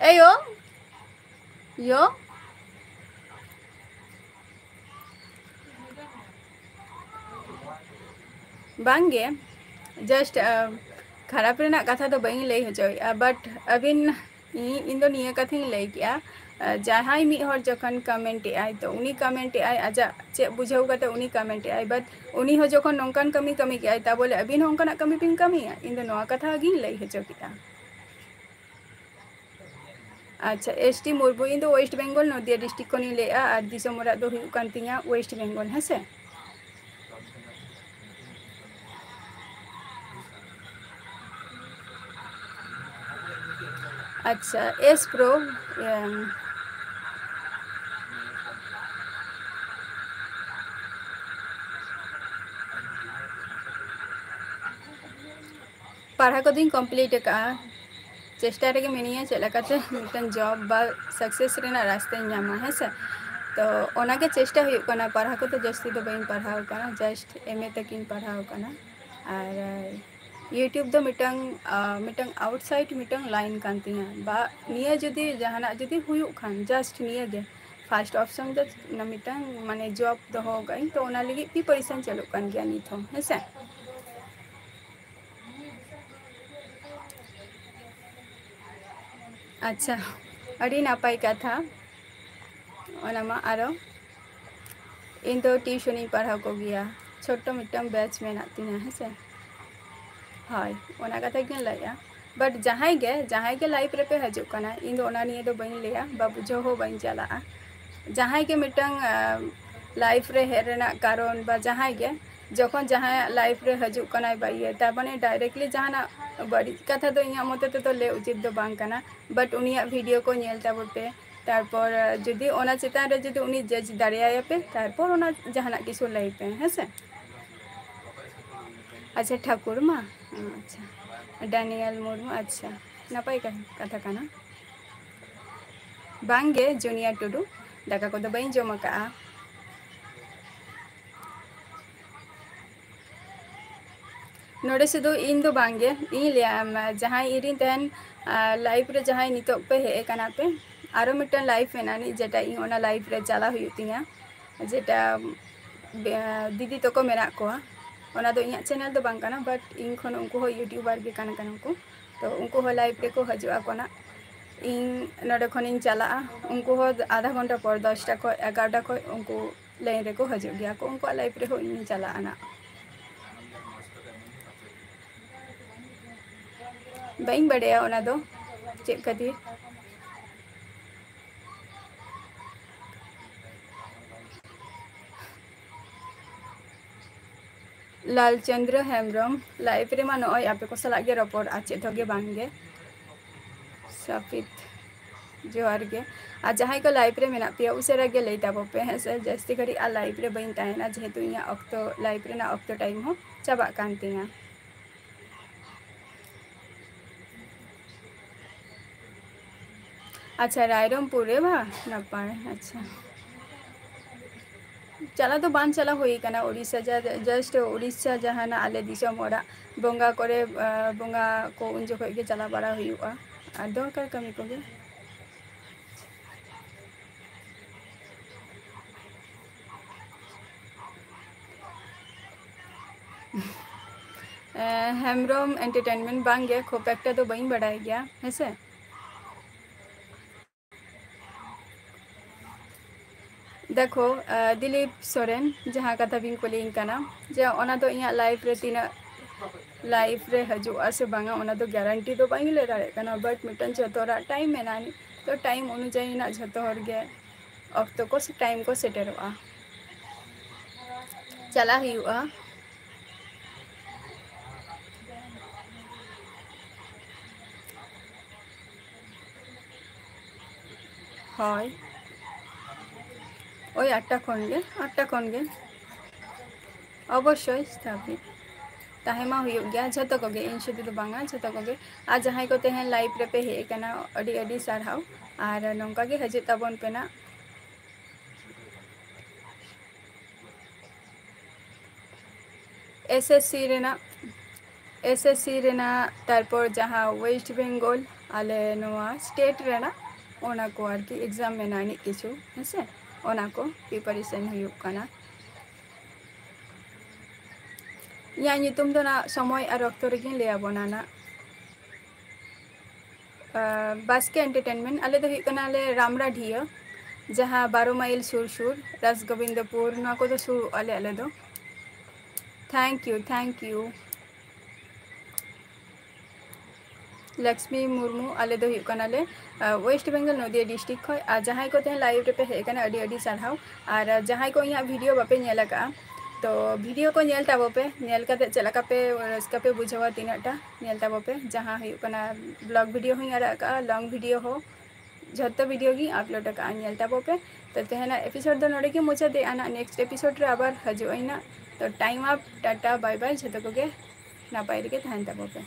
ᱮᱭᱳ, ᱭᱳ᱾ ᱵᱟᱝᱜᱮ, just, ᱟ, ᱠᱷᱟᱨᱟᱯ ᱨᱮᱱᱟᱜ ᱠᱟᱛᱷᱟ ᱫᱚ ᱵᱟᱹᱧ ᱞᱟᱹᱭ ᱦᱚᱪᱚᱭᱮᱫᱼᱟ, but ᱟᱹᱵᱤᱱ, ᱤᱧ, ᱤᱧ ᱫᱚ ᱱᱤᱭᱟᱹ ᱠᱟᱛᱷᱟᱧ ᱞᱟᱹᱭ ᱠᱮᱜᱼᱟ, ᱡᱟᱦᱟᱸᱭ ᱢᱤᱫ ᱦᱚᱲ ᱡᱚᱠᱷᱚᱱ comment ᱮᱜᱼᱟᱭ, ᱛᱚ ᱩᱱᱤ comment ᱮᱜᱼᱟᱭ ᱟᱡᱟᱜ ᱪᱮᱫ ᱵᱩᱡᱷᱟᱹᱣ ᱠᱟᱛᱮ ᱩᱱᱤ comment ᱮᱜᱼᱟᱭ, but ᱩᱱᱤ ᱦᱚᱸ ᱡᱚᱠᱷᱚᱱ ᱱᱚᱝᱠᱟᱱ ᱠᱟᱹᱢᱤ ᱠᱟᱹᱢᱤ ᱠᱮᱜᱼᱟᱭ, ᱛᱟ ᱵᱚᱞᱮ ᱟᱹᱵᱤᱱ ᱦᱚᱸ ᱚᱱᱠᱟᱱᱟᱜ ᱠᱟᱹᱢᱤ ᱵᱤᱱ ᱠᱟᱹᱢᱤᱭᱟ? ᱤᱧ ᱫᱚ ᱱᱚᱣᱟ ᱠᱟᱛᱷᱟ ᱜᱤᱧ ᱞᱟᱹᱭ ᱦᱚᱪᱚ ᱠᱮᱫᱼᱟ᱾ ᱟᱪᱪᱷᱟ, ᱮᱥ ᱴᱤ ᱢᱩᱨᱢᱩ, ᱤᱧ ᱫᱚ West Bengal, ᱱᱚᱫᱤᱭᱟ district ᱠᱷᱚᱱᱤᱧ ᱞᱟᱹᱭᱮᱫᱼᱟ, ᱟᱨ ᱫᱤᱥᱚᱢ ᱚᱲᱟᱜ ᱫᱚ ᱦᱩᱭᱩᱜ ᱠᱟᱱ ᱛᱤᱧᱟ West Bengal, ᱦᱮᱸ ᱥᱮ᱾ ᱟᱪᱪᱷᱟ, ᱮᱥ ᱯᱨᱳ, ᱮᱢ, ᱯᱟᱲᱦᱟᱣ ᱠᱚᱫᱚᱧ complete ᱟᱠᱟᱫᱼᱟ᱾ ᱪᱮᱥᱴᱟ ᱨᱮᱜᱮ ᱢᱤᱱᱟᱹᱧᱟ ᱪᱮᱫ ᱞᱮᱠᱟᱛᱮ ᱢᱤᱫᱴᱟᱝ job ᱵᱟ success ᱨᱮᱱᱟᱜ ᱨᱟᱥᱛᱟᱧ ᱧᱟᱢᱟ, ᱦᱮᱸ ᱥᱮ᱾ ᱛᱚ ᱚᱱᱟᱜᱮ ᱪᱮᱥᱴᱟ ᱦᱩᱭᱩᱜ ᱠᱟᱱᱟ᱾ ᱯᱟᱲᱦᱟᱣ ᱠᱚᱫᱚ ᱡᱟᱹᱥᱛᱤ ᱫᱚ ᱵᱟᱹᱧ ᱯᱟᱲᱦᱟᱣ ᱟᱠᱟᱱᱟ, just ᱮᱢ ᱮ ᱛᱮᱫ ᱜᱤᱧ ᱯᱟᱲᱦᱟᱣ ᱟᱠᱟᱱᱟ᱾ ᱟᱨ YouTube ᱫᱚ ᱢᱤᱫᱴᱟᱝ, ᱟ, ᱢᱤᱫᱴᱟᱝ outside ᱢᱤᱫᱴᱟᱝ line ᱠᱟᱱ ᱛᱤᱧᱟᱹ, ᱵᱟ ᱱᱤᱭᱟᱹ ᱡᱩᱫᱤ ᱡᱟᱦᱟᱱᱟᱜ ᱡᱩᱫᱤ ᱦᱩᱭᱩᱜ ᱠᱷᱟᱱ, just ᱱᱤᱭᱟᱹ ᱜᱮ first option ᱫᱚ᱾ ᱚᱱᱟ ᱢᱤᱫᱴᱟᱝ ᱢᱟᱱᱮ job ᱫᱚᱦᱚ ᱠᱟᱜ ᱟᱹᱧ, ᱛᱚ ᱚᱱᱟ ᱞᱟᱹᱜᱤᱫ preparation ᱪᱟᱹᱞᱩᱜ ᱠᱟᱱ ᱜᱮᱭᱟ ᱱᱤᱛ ᱦᱚᱸ, ᱦᱮᱸ ᱥᱮ᱾ ᱟᱪᱪᱷᱟ, ᱟᱹᱰᱤ ᱱᱟᱯᱟᱭ ᱠᱟᱛᱷᱟ᱾ ᱚᱱᱟ ᱢᱟ ᱟᱨᱚ, ᱤᱧ ᱫᱚ tuition ᱤᱧ ᱯᱟᱲᱦᱟᱣ ᱠᱚᱜᱮᱭᱟ, ᱪᱷᱳᱴᱳ ᱢᱤᱫᱴᱟᱝ batch ᱢᱮᱱᱟᱜ ᱛᱤᱧᱟᱹ, ᱦᱮᱸ ᱥᱮ᱾ ᱦᱳᱭ, ᱚᱱᱟ ᱠᱟᱛᱷᱟ ᱜᱤᱧ ᱞᱟᱹᱭᱮᱜᱼᱟ᱾ But ᱡᱟᱦᱟᱸᱭ ᱜᱮ, ᱡᱟᱦᱟᱸᱭ ᱜᱮ life ᱨᱮᱯᱮ ᱦᱤᱡᱩᱜ ᱠᱟᱱᱟ, ᱤᱧ ᱫᱚ ᱚᱱᱟ ᱱᱤᱭᱮ ᱫᱚ ᱵᱟᱹᱧ ᱞᱟᱹᱭᱟ ᱵᱟ ᱵᱩᱡᱷᱟᱹᱣ ᱦᱚᱸ ᱵᱟᱹᱧ ᱪᱟᱞᱟᱜᱼᱟ᱾ ᱡᱟᱦᱟᱸᱭ ᱜᱮ ᱢᱤᱫᱴᱟᱝ, ᱟ, life ᱨᱮ ᱦᱮᱡ ᱨᱮᱱᱟᱜ ᱠᱟᱨᱚᱱ ᱵᱟ ᱡᱟᱦᱟᱸᱭ ᱜᱮ, ᱡᱚᱠᱷᱚᱱ ᱡᱟᱦᱟᱸᱭᱟᱜ life ᱨᱮ ᱦᱤᱡᱩᱜ ᱠᱟᱱᱟᱭ ᱵᱟ ᱤᱭᱟᱹ, ᱛᱟᱨ ᱢᱟᱱᱮ directly ᱡᱟᱦᱟᱱᱟᱜ ᱵᱟᱹᱲᱤᱡ ᱠᱟᱛᱷᱟ ᱫᱚ ᱤᱧᱟᱹᱜ ᱢᱚᱛᱮ ᱛᱮᱫᱚ ᱞᱟᱹᱭ ᱩᱪᱤᱛ ᱫᱚ ᱵᱟᱝ ᱠᱟᱱᱟ, but ᱩᱱᱤᱭᱟᱜ video ᱠᱚ ᱧᱮᱞ ᱛᱟᱵᱚᱱ ᱯᱮ᱾ ᱛᱟᱨᱯᱚᱨ, ᱟ, ᱡᱩᱫᱤ ᱚᱱᱟ ᱪᱮᱛᱟᱱ ᱨᱮ ᱡᱩᱫᱤ ᱩᱱᱤ judge ᱫᱟᱲᱮᱭᱟᱭᱟ ᱯᱮ, ᱛᱟᱨᱯᱚᱨ ᱚᱱᱟ ᱡᱟᱦᱟᱱᱟᱜ ᱠᱤᱪᱷᱩ ᱞᱟᱹᱭ ᱯᱮ, ᱦᱮᱸ ᱥᱮ? ᱟᱪᱪᱷᱟ, ᱴᱷᱟᱹᱠᱩᱨ ᱢᱟ, ᱟᱪᱪᱷᱟ, ᱰᱟᱱᱤᱭᱮᱞ ᱢᱩᱨᱢᱩ, ᱟᱪᱪᱷᱟ, ᱱᱟᱯᱟᱭ ᱠᱟ-, ᱠᱟᱛᱷᱟ ᱠᱟᱱᱟ᱾ ᱵᱟᱝᱜᱮ, ᱡᱩᱱᱤᱭᱟ ᱴᱩᱰᱩ, ᱫᱟᱠᱟ ᱠᱚᱫᱚ ᱵᱟᱹᱧ ᱡᱚᱢ ᱟᱠᱟᱜᱼᱟ᱾ ᱱᱚᱰᱮ ᱥᱩᱫᱷᱩ ᱤᱧ ᱫᱚ ᱵᱟᱝᱜᱮ, ᱤᱧ ᱞᱟᱹᱭᱟ, ᱟᱢ, ᱡᱟᱦᱟᱸᱭ ᱤᱧᱨᱮᱱ ᱛᱟᱦᱮᱱ, ᱟ, life ᱨᱮ ᱡᱟᱦᱟᱸᱭ ᱱᱤᱛᱚᱜ ᱯᱮ ᱦᱮᱡ ᱟᱠᱟᱱᱟ ᱯᱮ, ᱟᱨᱚ ᱢᱤᱫᱴᱟᱝ life ᱢᱮᱱᱟᱜᱼᱟ, ᱡᱮᱴᱟ ᱤᱧ ᱚᱱᱟ life ᱨᱮ ᱪᱟᱞᱟᱣ ᱦᱩᱭᱩᱜ ᱛᱤᱧᱟ, ᱡᱮᱴᱟ, ᱵᱮ-, ᱫᱤᱫᱤ ᱛᱟᱠᱚ ᱢᱮᱱᱟᱜ ᱠᱚᱣᱟ᱾ ᱚᱱᱟ ᱫᱚ ᱤᱧᱟᱹᱜ channel ᱫᱚ ᱵᱟᱝ ᱠᱟᱱᱟ, but ᱤᱧ ᱠᱷᱚᱱ ᱩᱱᱠᱩ ᱦᱚᱸ YouTuber ᱜᱮ ᱠᱟᱱᱟ, ᱠᱟᱱᱟ ᱠᱚ᱾ ᱛᱚ ᱩᱱᱠᱩ ᱦᱚᱸ live ᱨᱮᱠᱚ ᱦᱤᱡᱩᱜ ᱟᱠᱚ ᱱᱟᱜ᱾ ᱤᱧ ᱱᱚᱰᱮ ᱠᱷᱚᱱᱤᱧ ᱪᱟᱞᱟᱜᱼᱟ, ᱩᱱᱠᱩ ᱦᱚᱸ ᱟᱫᱷᱟ ᱜᱷᱚᱱᱴᱟ ᱯᱚᱨ, ᱫᱚᱥᱴᱟ ᱠᱷᱚᱱ ᱮᱜᱟᱨᱚᱴᱟ ᱠᱷᱚᱱ ᱩᱱᱠᱩ ᱞᱟᱭᱤᱱ ᱨᱮᱠᱚ ᱦᱤᱡᱩᱜ ᱜᱮᱭᱟ ᱠᱚ, ᱩᱱᱠᱩᱣᱟᱜ ᱞᱟᱭᱤᱯᱷ ᱨᱮᱦᱚᱸ ᱤᱧᱤᱧ ᱪᱟᱞᱟᱜᱼᱟ ᱱᱟᱜ᱾ ᱵᱟᱹᱧ ᱵᱟᱰᱟᱭᱟ ᱚᱱᱟ ᱫᱚ ᱪᱮᱫ ᱠᱷᱟᱹᱛᱤᱨ᱾ ᱞᱟᱞᱪᱚᱸᱫᱽᱨᱚ ᱦᱮᱢᱵᱨᱚᱢ, ᱞᱟᱭᱤᱯᱷ ᱨᱮᱢᱟ ᱱᱚᱜᱼᱚᱭ ᱟᱯᱮ ᱠᱚ ᱥᱟᱞᱟᱜ ᱜᱮ ᱨᱚᱯᱚᱲ, ᱟᱨ ᱪᱮᱫ ᱦᱚᱸ ᱜᱮ ᱵᱟᱝ ᱜᱮ᱾ ᱥᱟᱯᱤᱛ, ᱡᱚᱦᱟᱨ ᱜᱮ᱾ ᱟᱨ ᱡᱟᱦᱟᱸᱭ ᱠᱚ ᱞᱟᱭᱤᱯᱷ ᱨᱮ ᱢᱮᱱᱟᱜ ᱯᱮᱭᱟ, ᱩᱥᱟᱹᱨᱟ ᱜᱮ ᱞᱟᱹᱭ ᱛᱟᱵᱚ ᱯᱮ, ᱦᱮᱸ ᱥᱮ? ᱡᱟᱹᱥᱛᱤ ᱜᱷᱟᱹᱲᱤᱡ ᱟᱨ ᱞᱟᱭᱤᱯᱷ ᱨᱮ ᱵᱟᱹᱧ ᱛᱟᱦᱮᱱᱟ, ᱡᱮᱦᱮᱛᱩ ᱤᱧᱟᱹᱜ ᱚᱠᱛᱚ, ᱞᱟᱭᱤᱯᱷ ᱨᱮᱱᱟᱜ ᱚᱠᱛᱚ ᱴᱟᱭᱤᱢ ᱦᱚᱸ ᱪᱟᱵᱟᱜ ᱠᱟᱱ ᱛᱤᱧᱟ᱾ ᱟᱪᱪᱷᱟ, ᱨᱟᱭᱨᱚᱝᱯᱩᱨ ᱨᱮ ᱵᱟ? ᱱᱟᱯᱟᱭ, ᱟᱪᱪᱷᱟ᱾ ᱪᱟᱞᱟᱣ ᱫᱚ ᱵᱟᱝ ᱪᱟᱞᱟᱣ ᱦᱩᱭ ᱠᱟᱱᱟ ᱩᱲᱤᱥᱥᱟ, ᱡᱟ-, just ᱩᱲᱤᱥᱥᱟ ᱡᱟᱦᱟᱱᱟᱜ ᱟᱞᱮ ᱫᱤᱥᱚᱢ ᱚᱲᱟᱜ ᱵᱚᱸᱜᱟ ᱠᱚᱨᱮ, ᱟ, ᱵᱚᱸᱜᱟ ᱠᱚ ᱩᱱ ᱡᱚᱠᱷᱚᱡ ᱜᱮ ᱪᱟᱞᱟᱣ ᱵᱟᱲᱟ ᱦᱩᱭᱩᱜᱼᱟ, ᱟᱨ ᱫᱚᱨᱠᱟᱨ ᱠᱟᱹᱢᱤ ᱠᱚᱜᱮ᱾ ᱮ, ᱦᱮᱢᱵᱨᱚᱢ ᱮᱱᱴᱟᱨᱴᱮᱱᱢᱮᱱᱴ ᱵᱟᱝ ᱜᱮ, ᱠᱷᱩᱵ ᱮᱠᱴᱟ ᱫᱚ ᱵᱟᱹᱧ ᱵᱟᱰᱟᱭ ᱜᱮᱭᱟ, ᱦᱮᱸ ᱥᱮ᱾ ᱫᱮᱠᱷᱚ, ᱟ, ᱫᱤᱞᱤᱯ ᱥᱚᱨᱮᱱ, ᱡᱟᱦᱟᱸ ᱠᱟᱛᱷᱟ ᱵᱤᱱ ᱠᱩᱞᱤᱧ ᱠᱟᱱᱟ, ᱡᱮ ᱚᱱᱟ ᱫᱚ ᱤᱧᱟᱹᱜ ᱞᱟᱭᱤᱯᱷ ᱨᱮ ᱛᱤᱱᱟᱹᱜ ᱞᱟᱭᱤᱯᱷ ᱨᱮ ᱦᱤᱡᱩᱜᱼᱟ ᱥᱮ ᱵᱟᱝᱟ, ᱚᱱᱟ ᱫᱚ ᱜᱮᱨᱮᱱᱴᱤ ᱫᱚ ᱵᱟᱹᱧ ᱞᱟᱹᱭ ᱫᱟᱲᱮᱭᱟᱜ ᱠᱟᱱᱟ, but ᱢᱤᱫᱴᱟᱝ ᱡᱷᱚᱛᱚ ᱦᱚᱲᱟᱜ ᱴᱟᱭᱤᱢ ᱢᱮᱱᱟᱜᱼᱟ, ᱛᱚ ᱴᱟᱭᱤᱢ ᱚᱱᱩᱡᱟᱭᱤ ᱱᱟᱜ ᱡᱷᱚᱛᱚ ᱦᱚᱲ ᱜᱮ ᱚᱠᱛᱚ ᱠᱚ ᱥᱮ ᱴᱟᱭᱤᱢ ᱠᱚ ᱥᱮᱴᱮᱨᱚᱜᱼᱟ, ᱪᱟᱞᱟᱜ ᱦᱩᱭᱩᱜᱼᱟ᱾ ᱦᱳᱭ, ᱳᱭ ᱟᱴᱴᱟ ᱠᱷᱚᱱ ᱜᱮ, ᱟᱴᱴᱟ ᱠᱷᱚᱱ ᱜᱮ᱾ ᱚᱵᱚᱥᱥᱳᱭ ᱥᱟᱵᱤ, ᱛᱟᱦᱮᱸ ᱢᱟ ᱦᱩᱭᱩᱜ ᱜᱮᱭᱟ, ᱡᱷᱚᱛᱚ ᱠᱚᱜᱮ, ᱤᱧ ᱥᱩᱫᱷᱩ ᱫᱚ ᱵᱟᱝᱟ, ᱡᱷᱚᱛᱚ ᱠᱚᱜᱮ᱾ ᱟᱨ ᱡᱟᱦᱟᱸᱭ ᱠᱚ ᱛᱮᱦᱮᱧ ᱞᱟᱭᱤᱯᱷ ᱨᱮᱯᱮ ᱦᱮᱡ ᱟᱠᱟᱱᱟ, ᱟᱹᱰᱤ ᱟᱹᱰᱤ ᱥᱟᱨᱦᱟᱣ, ᱟᱨ ᱱᱚᱝᱠᱟ ᱜᱮ ᱦᱤᱡᱩᱜ ᱛᱟᱵᱚᱱ ᱯᱮ ᱱᱟᱜ᱾ ᱮᱥ ᱮᱥ ᱥᱤ ᱨᱮᱱᱟᱜ, ᱮᱥ ᱮᱥ ᱥᱤ ᱨᱮᱱᱟᱜ, ᱛᱟᱨᱯᱚᱨ ᱡᱟᱦᱟᱸ ᱳᱭᱮᱥᱴ ᱵᱮᱝᱜᱚᱞ, ᱟᱞᱮ ᱱᱚᱣᱟ ᱥᱴᱮᱴ ᱨᱮᱱᱟᱜ, ᱚᱱᱟ ᱠᱚ ᱟᱨᱠᱤ ᱮᱠᱡᱟᱢ ᱢᱮᱱᱟᱜ ᱟᱹᱱᱤᱡ ᱠᱤᱪᱷᱩ, ᱦᱮᱸ ᱥᱮ, ᱚᱱᱟ ᱠᱚ ᱯᱨᱤᱯᱟᱨᱮᱥᱚᱱ ᱦᱩᱭᱩᱜ ᱠᱟᱱᱟ᱾ ᱤᱧᱟᱹᱜ ᱧᱩᱛᱩᱢ ᱫᱚ ᱱᱟᱜ ᱥᱚᱢᱚᱭ ᱟᱨ ᱚᱠᱛᱚ ᱨᱮᱜᱮᱧ ᱞᱟᱹᱭ ᱟᱵᱚᱱᱟ ᱱᱟᱜ᱾ ᱵᱟᱥᱠᱮ ᱮᱱᱴᱟᱨᱴᱮᱱᱢᱮᱱᱴ, ᱟᱞᱮ ᱫᱚ ᱦᱩᱭᱩᱜ ᱠᱟᱱᱟᱞᱮ ᱨᱟᱢᱲᱟᱰᱤᱦᱟᱹ, ᱡᱟᱦᱟᱸ ᱵᱟᱨᱚ ᱢᱟᱭᱤᱞ ᱥᱩᱨ ᱥᱩᱨ, ᱨᱟᱡᱽᱜᱳᱵᱤᱱᱫᱚᱯᱩᱨ, ᱱᱚᱣᱟ ᱠᱚᱫᱚ ᱥᱩᱨᱩᱜ ᱟᱞᱮ ᱟᱞᱮ ᱫᱚ᱾ Thank you, thank you. Lakshmi Murmu, ᱟᱞᱮ ᱫᱚ ᱦᱩᱭᱩᱜ ᱠᱟᱱᱟᱞᱮ ᱳᱭᱮᱥᱴ ᱵᱮᱝᱜᱚᱞ, ᱱᱚᱫᱤᱭᱟ ᱰᱤᱥᱴᱨᱤᱠᱴ ᱠᱷᱚᱱ᱾ ᱟᱨ ᱡᱟᱦᱟᱸᱭ ᱠᱚ ᱛᱮᱦᱮᱧ ᱞᱟᱭᱤᱵᱷ ᱨᱮᱯᱮ ᱦᱮᱡ ᱟᱠᱟᱱᱟ, ᱟᱹᱰᱤ ᱟᱹᱰᱤ ᱥᱟᱨᱦᱟᱣ᱾ ᱟᱨ ᱡᱟᱦᱟᱸᱭ ᱠᱚ ᱤᱧᱟᱹᱜ ᱵᱷᱤᱰᱤᱭᱳ ᱵᱟᱯᱮ ᱧᱮᱞ ᱟᱠᱟᱫᱼᱟ, ᱛᱚ ᱵᱷᱤᱰᱤᱭᱳ ᱠᱚ ᱧᱮᱞ ᱛᱟᱵᱚ ᱯᱮ, ᱧᱮᱞ ᱠᱟᱛᱮ ᱪᱮᱫ ᱞᱮᱠᱟ ᱯᱮ ᱨᱟᱹᱥᱠᱟᱹ ᱯᱮ ᱵᱩᱡᱷᱟᱹᱣᱟ, ᱛᱤᱱᱟᱹᱜ ᱴᱟ ᱧᱮᱞ ᱛᱟᱵᱚ ᱯᱮ᱾ ᱡᱟᱦᱟᱸ ᱦᱩᱭᱩᱜ ᱠᱟᱱᱟ ᱵᱞᱚᱜ ᱵᱷᱤᱰᱤᱭᱳ ᱦᱚᱸᱧ ᱟᱲᱟᱜ ᱟᱠᱟᱫᱼᱟ, ᱞᱚᱝ ᱵᱷᱤᱰᱤᱭᱳ ᱦᱚᱸ, ᱡᱷᱚᱛᱚ ᱵᱷᱤᱰᱤᱭᱳ ᱜᱤᱧ ᱟᱯᱞᱳᱰ ᱟᱠᱟᱫᱼᱟ, ᱧᱮᱞ ᱛᱟᱵᱚ ᱯᱮ᱾ ᱛᱚ ᱛᱮᱦᱮᱧᱟᱜ ᱮᱯᱤᱥᱳᱰ ᱫᱚ ᱱᱚᱰᱮ ᱜᱮ ᱢᱩᱪᱟᱹᱫ ᱮᱫᱼᱟ, ᱱᱟᱜ ᱱᱮᱠᱥᱴ ᱮᱯᱤᱥᱳᱰ ᱨᱮ ᱟᱵᱟᱨ ᱦᱤᱡᱩᱜ ᱟᱹᱧ ᱱᱟᱜ᱾ ᱛᱚ time up, ᱴᱟᱴᱟ, ᱵᱟᱭ ᱵᱟᱭ, ᱡᱷᱚᱛᱚ ᱠᱚᱜᱮ ᱱᱟᱯᱟᱭ ᱨᱮᱜᱮ ᱛᱟᱦᱮᱱ ᱛᱟᱵᱚ ᱯᱮ᱾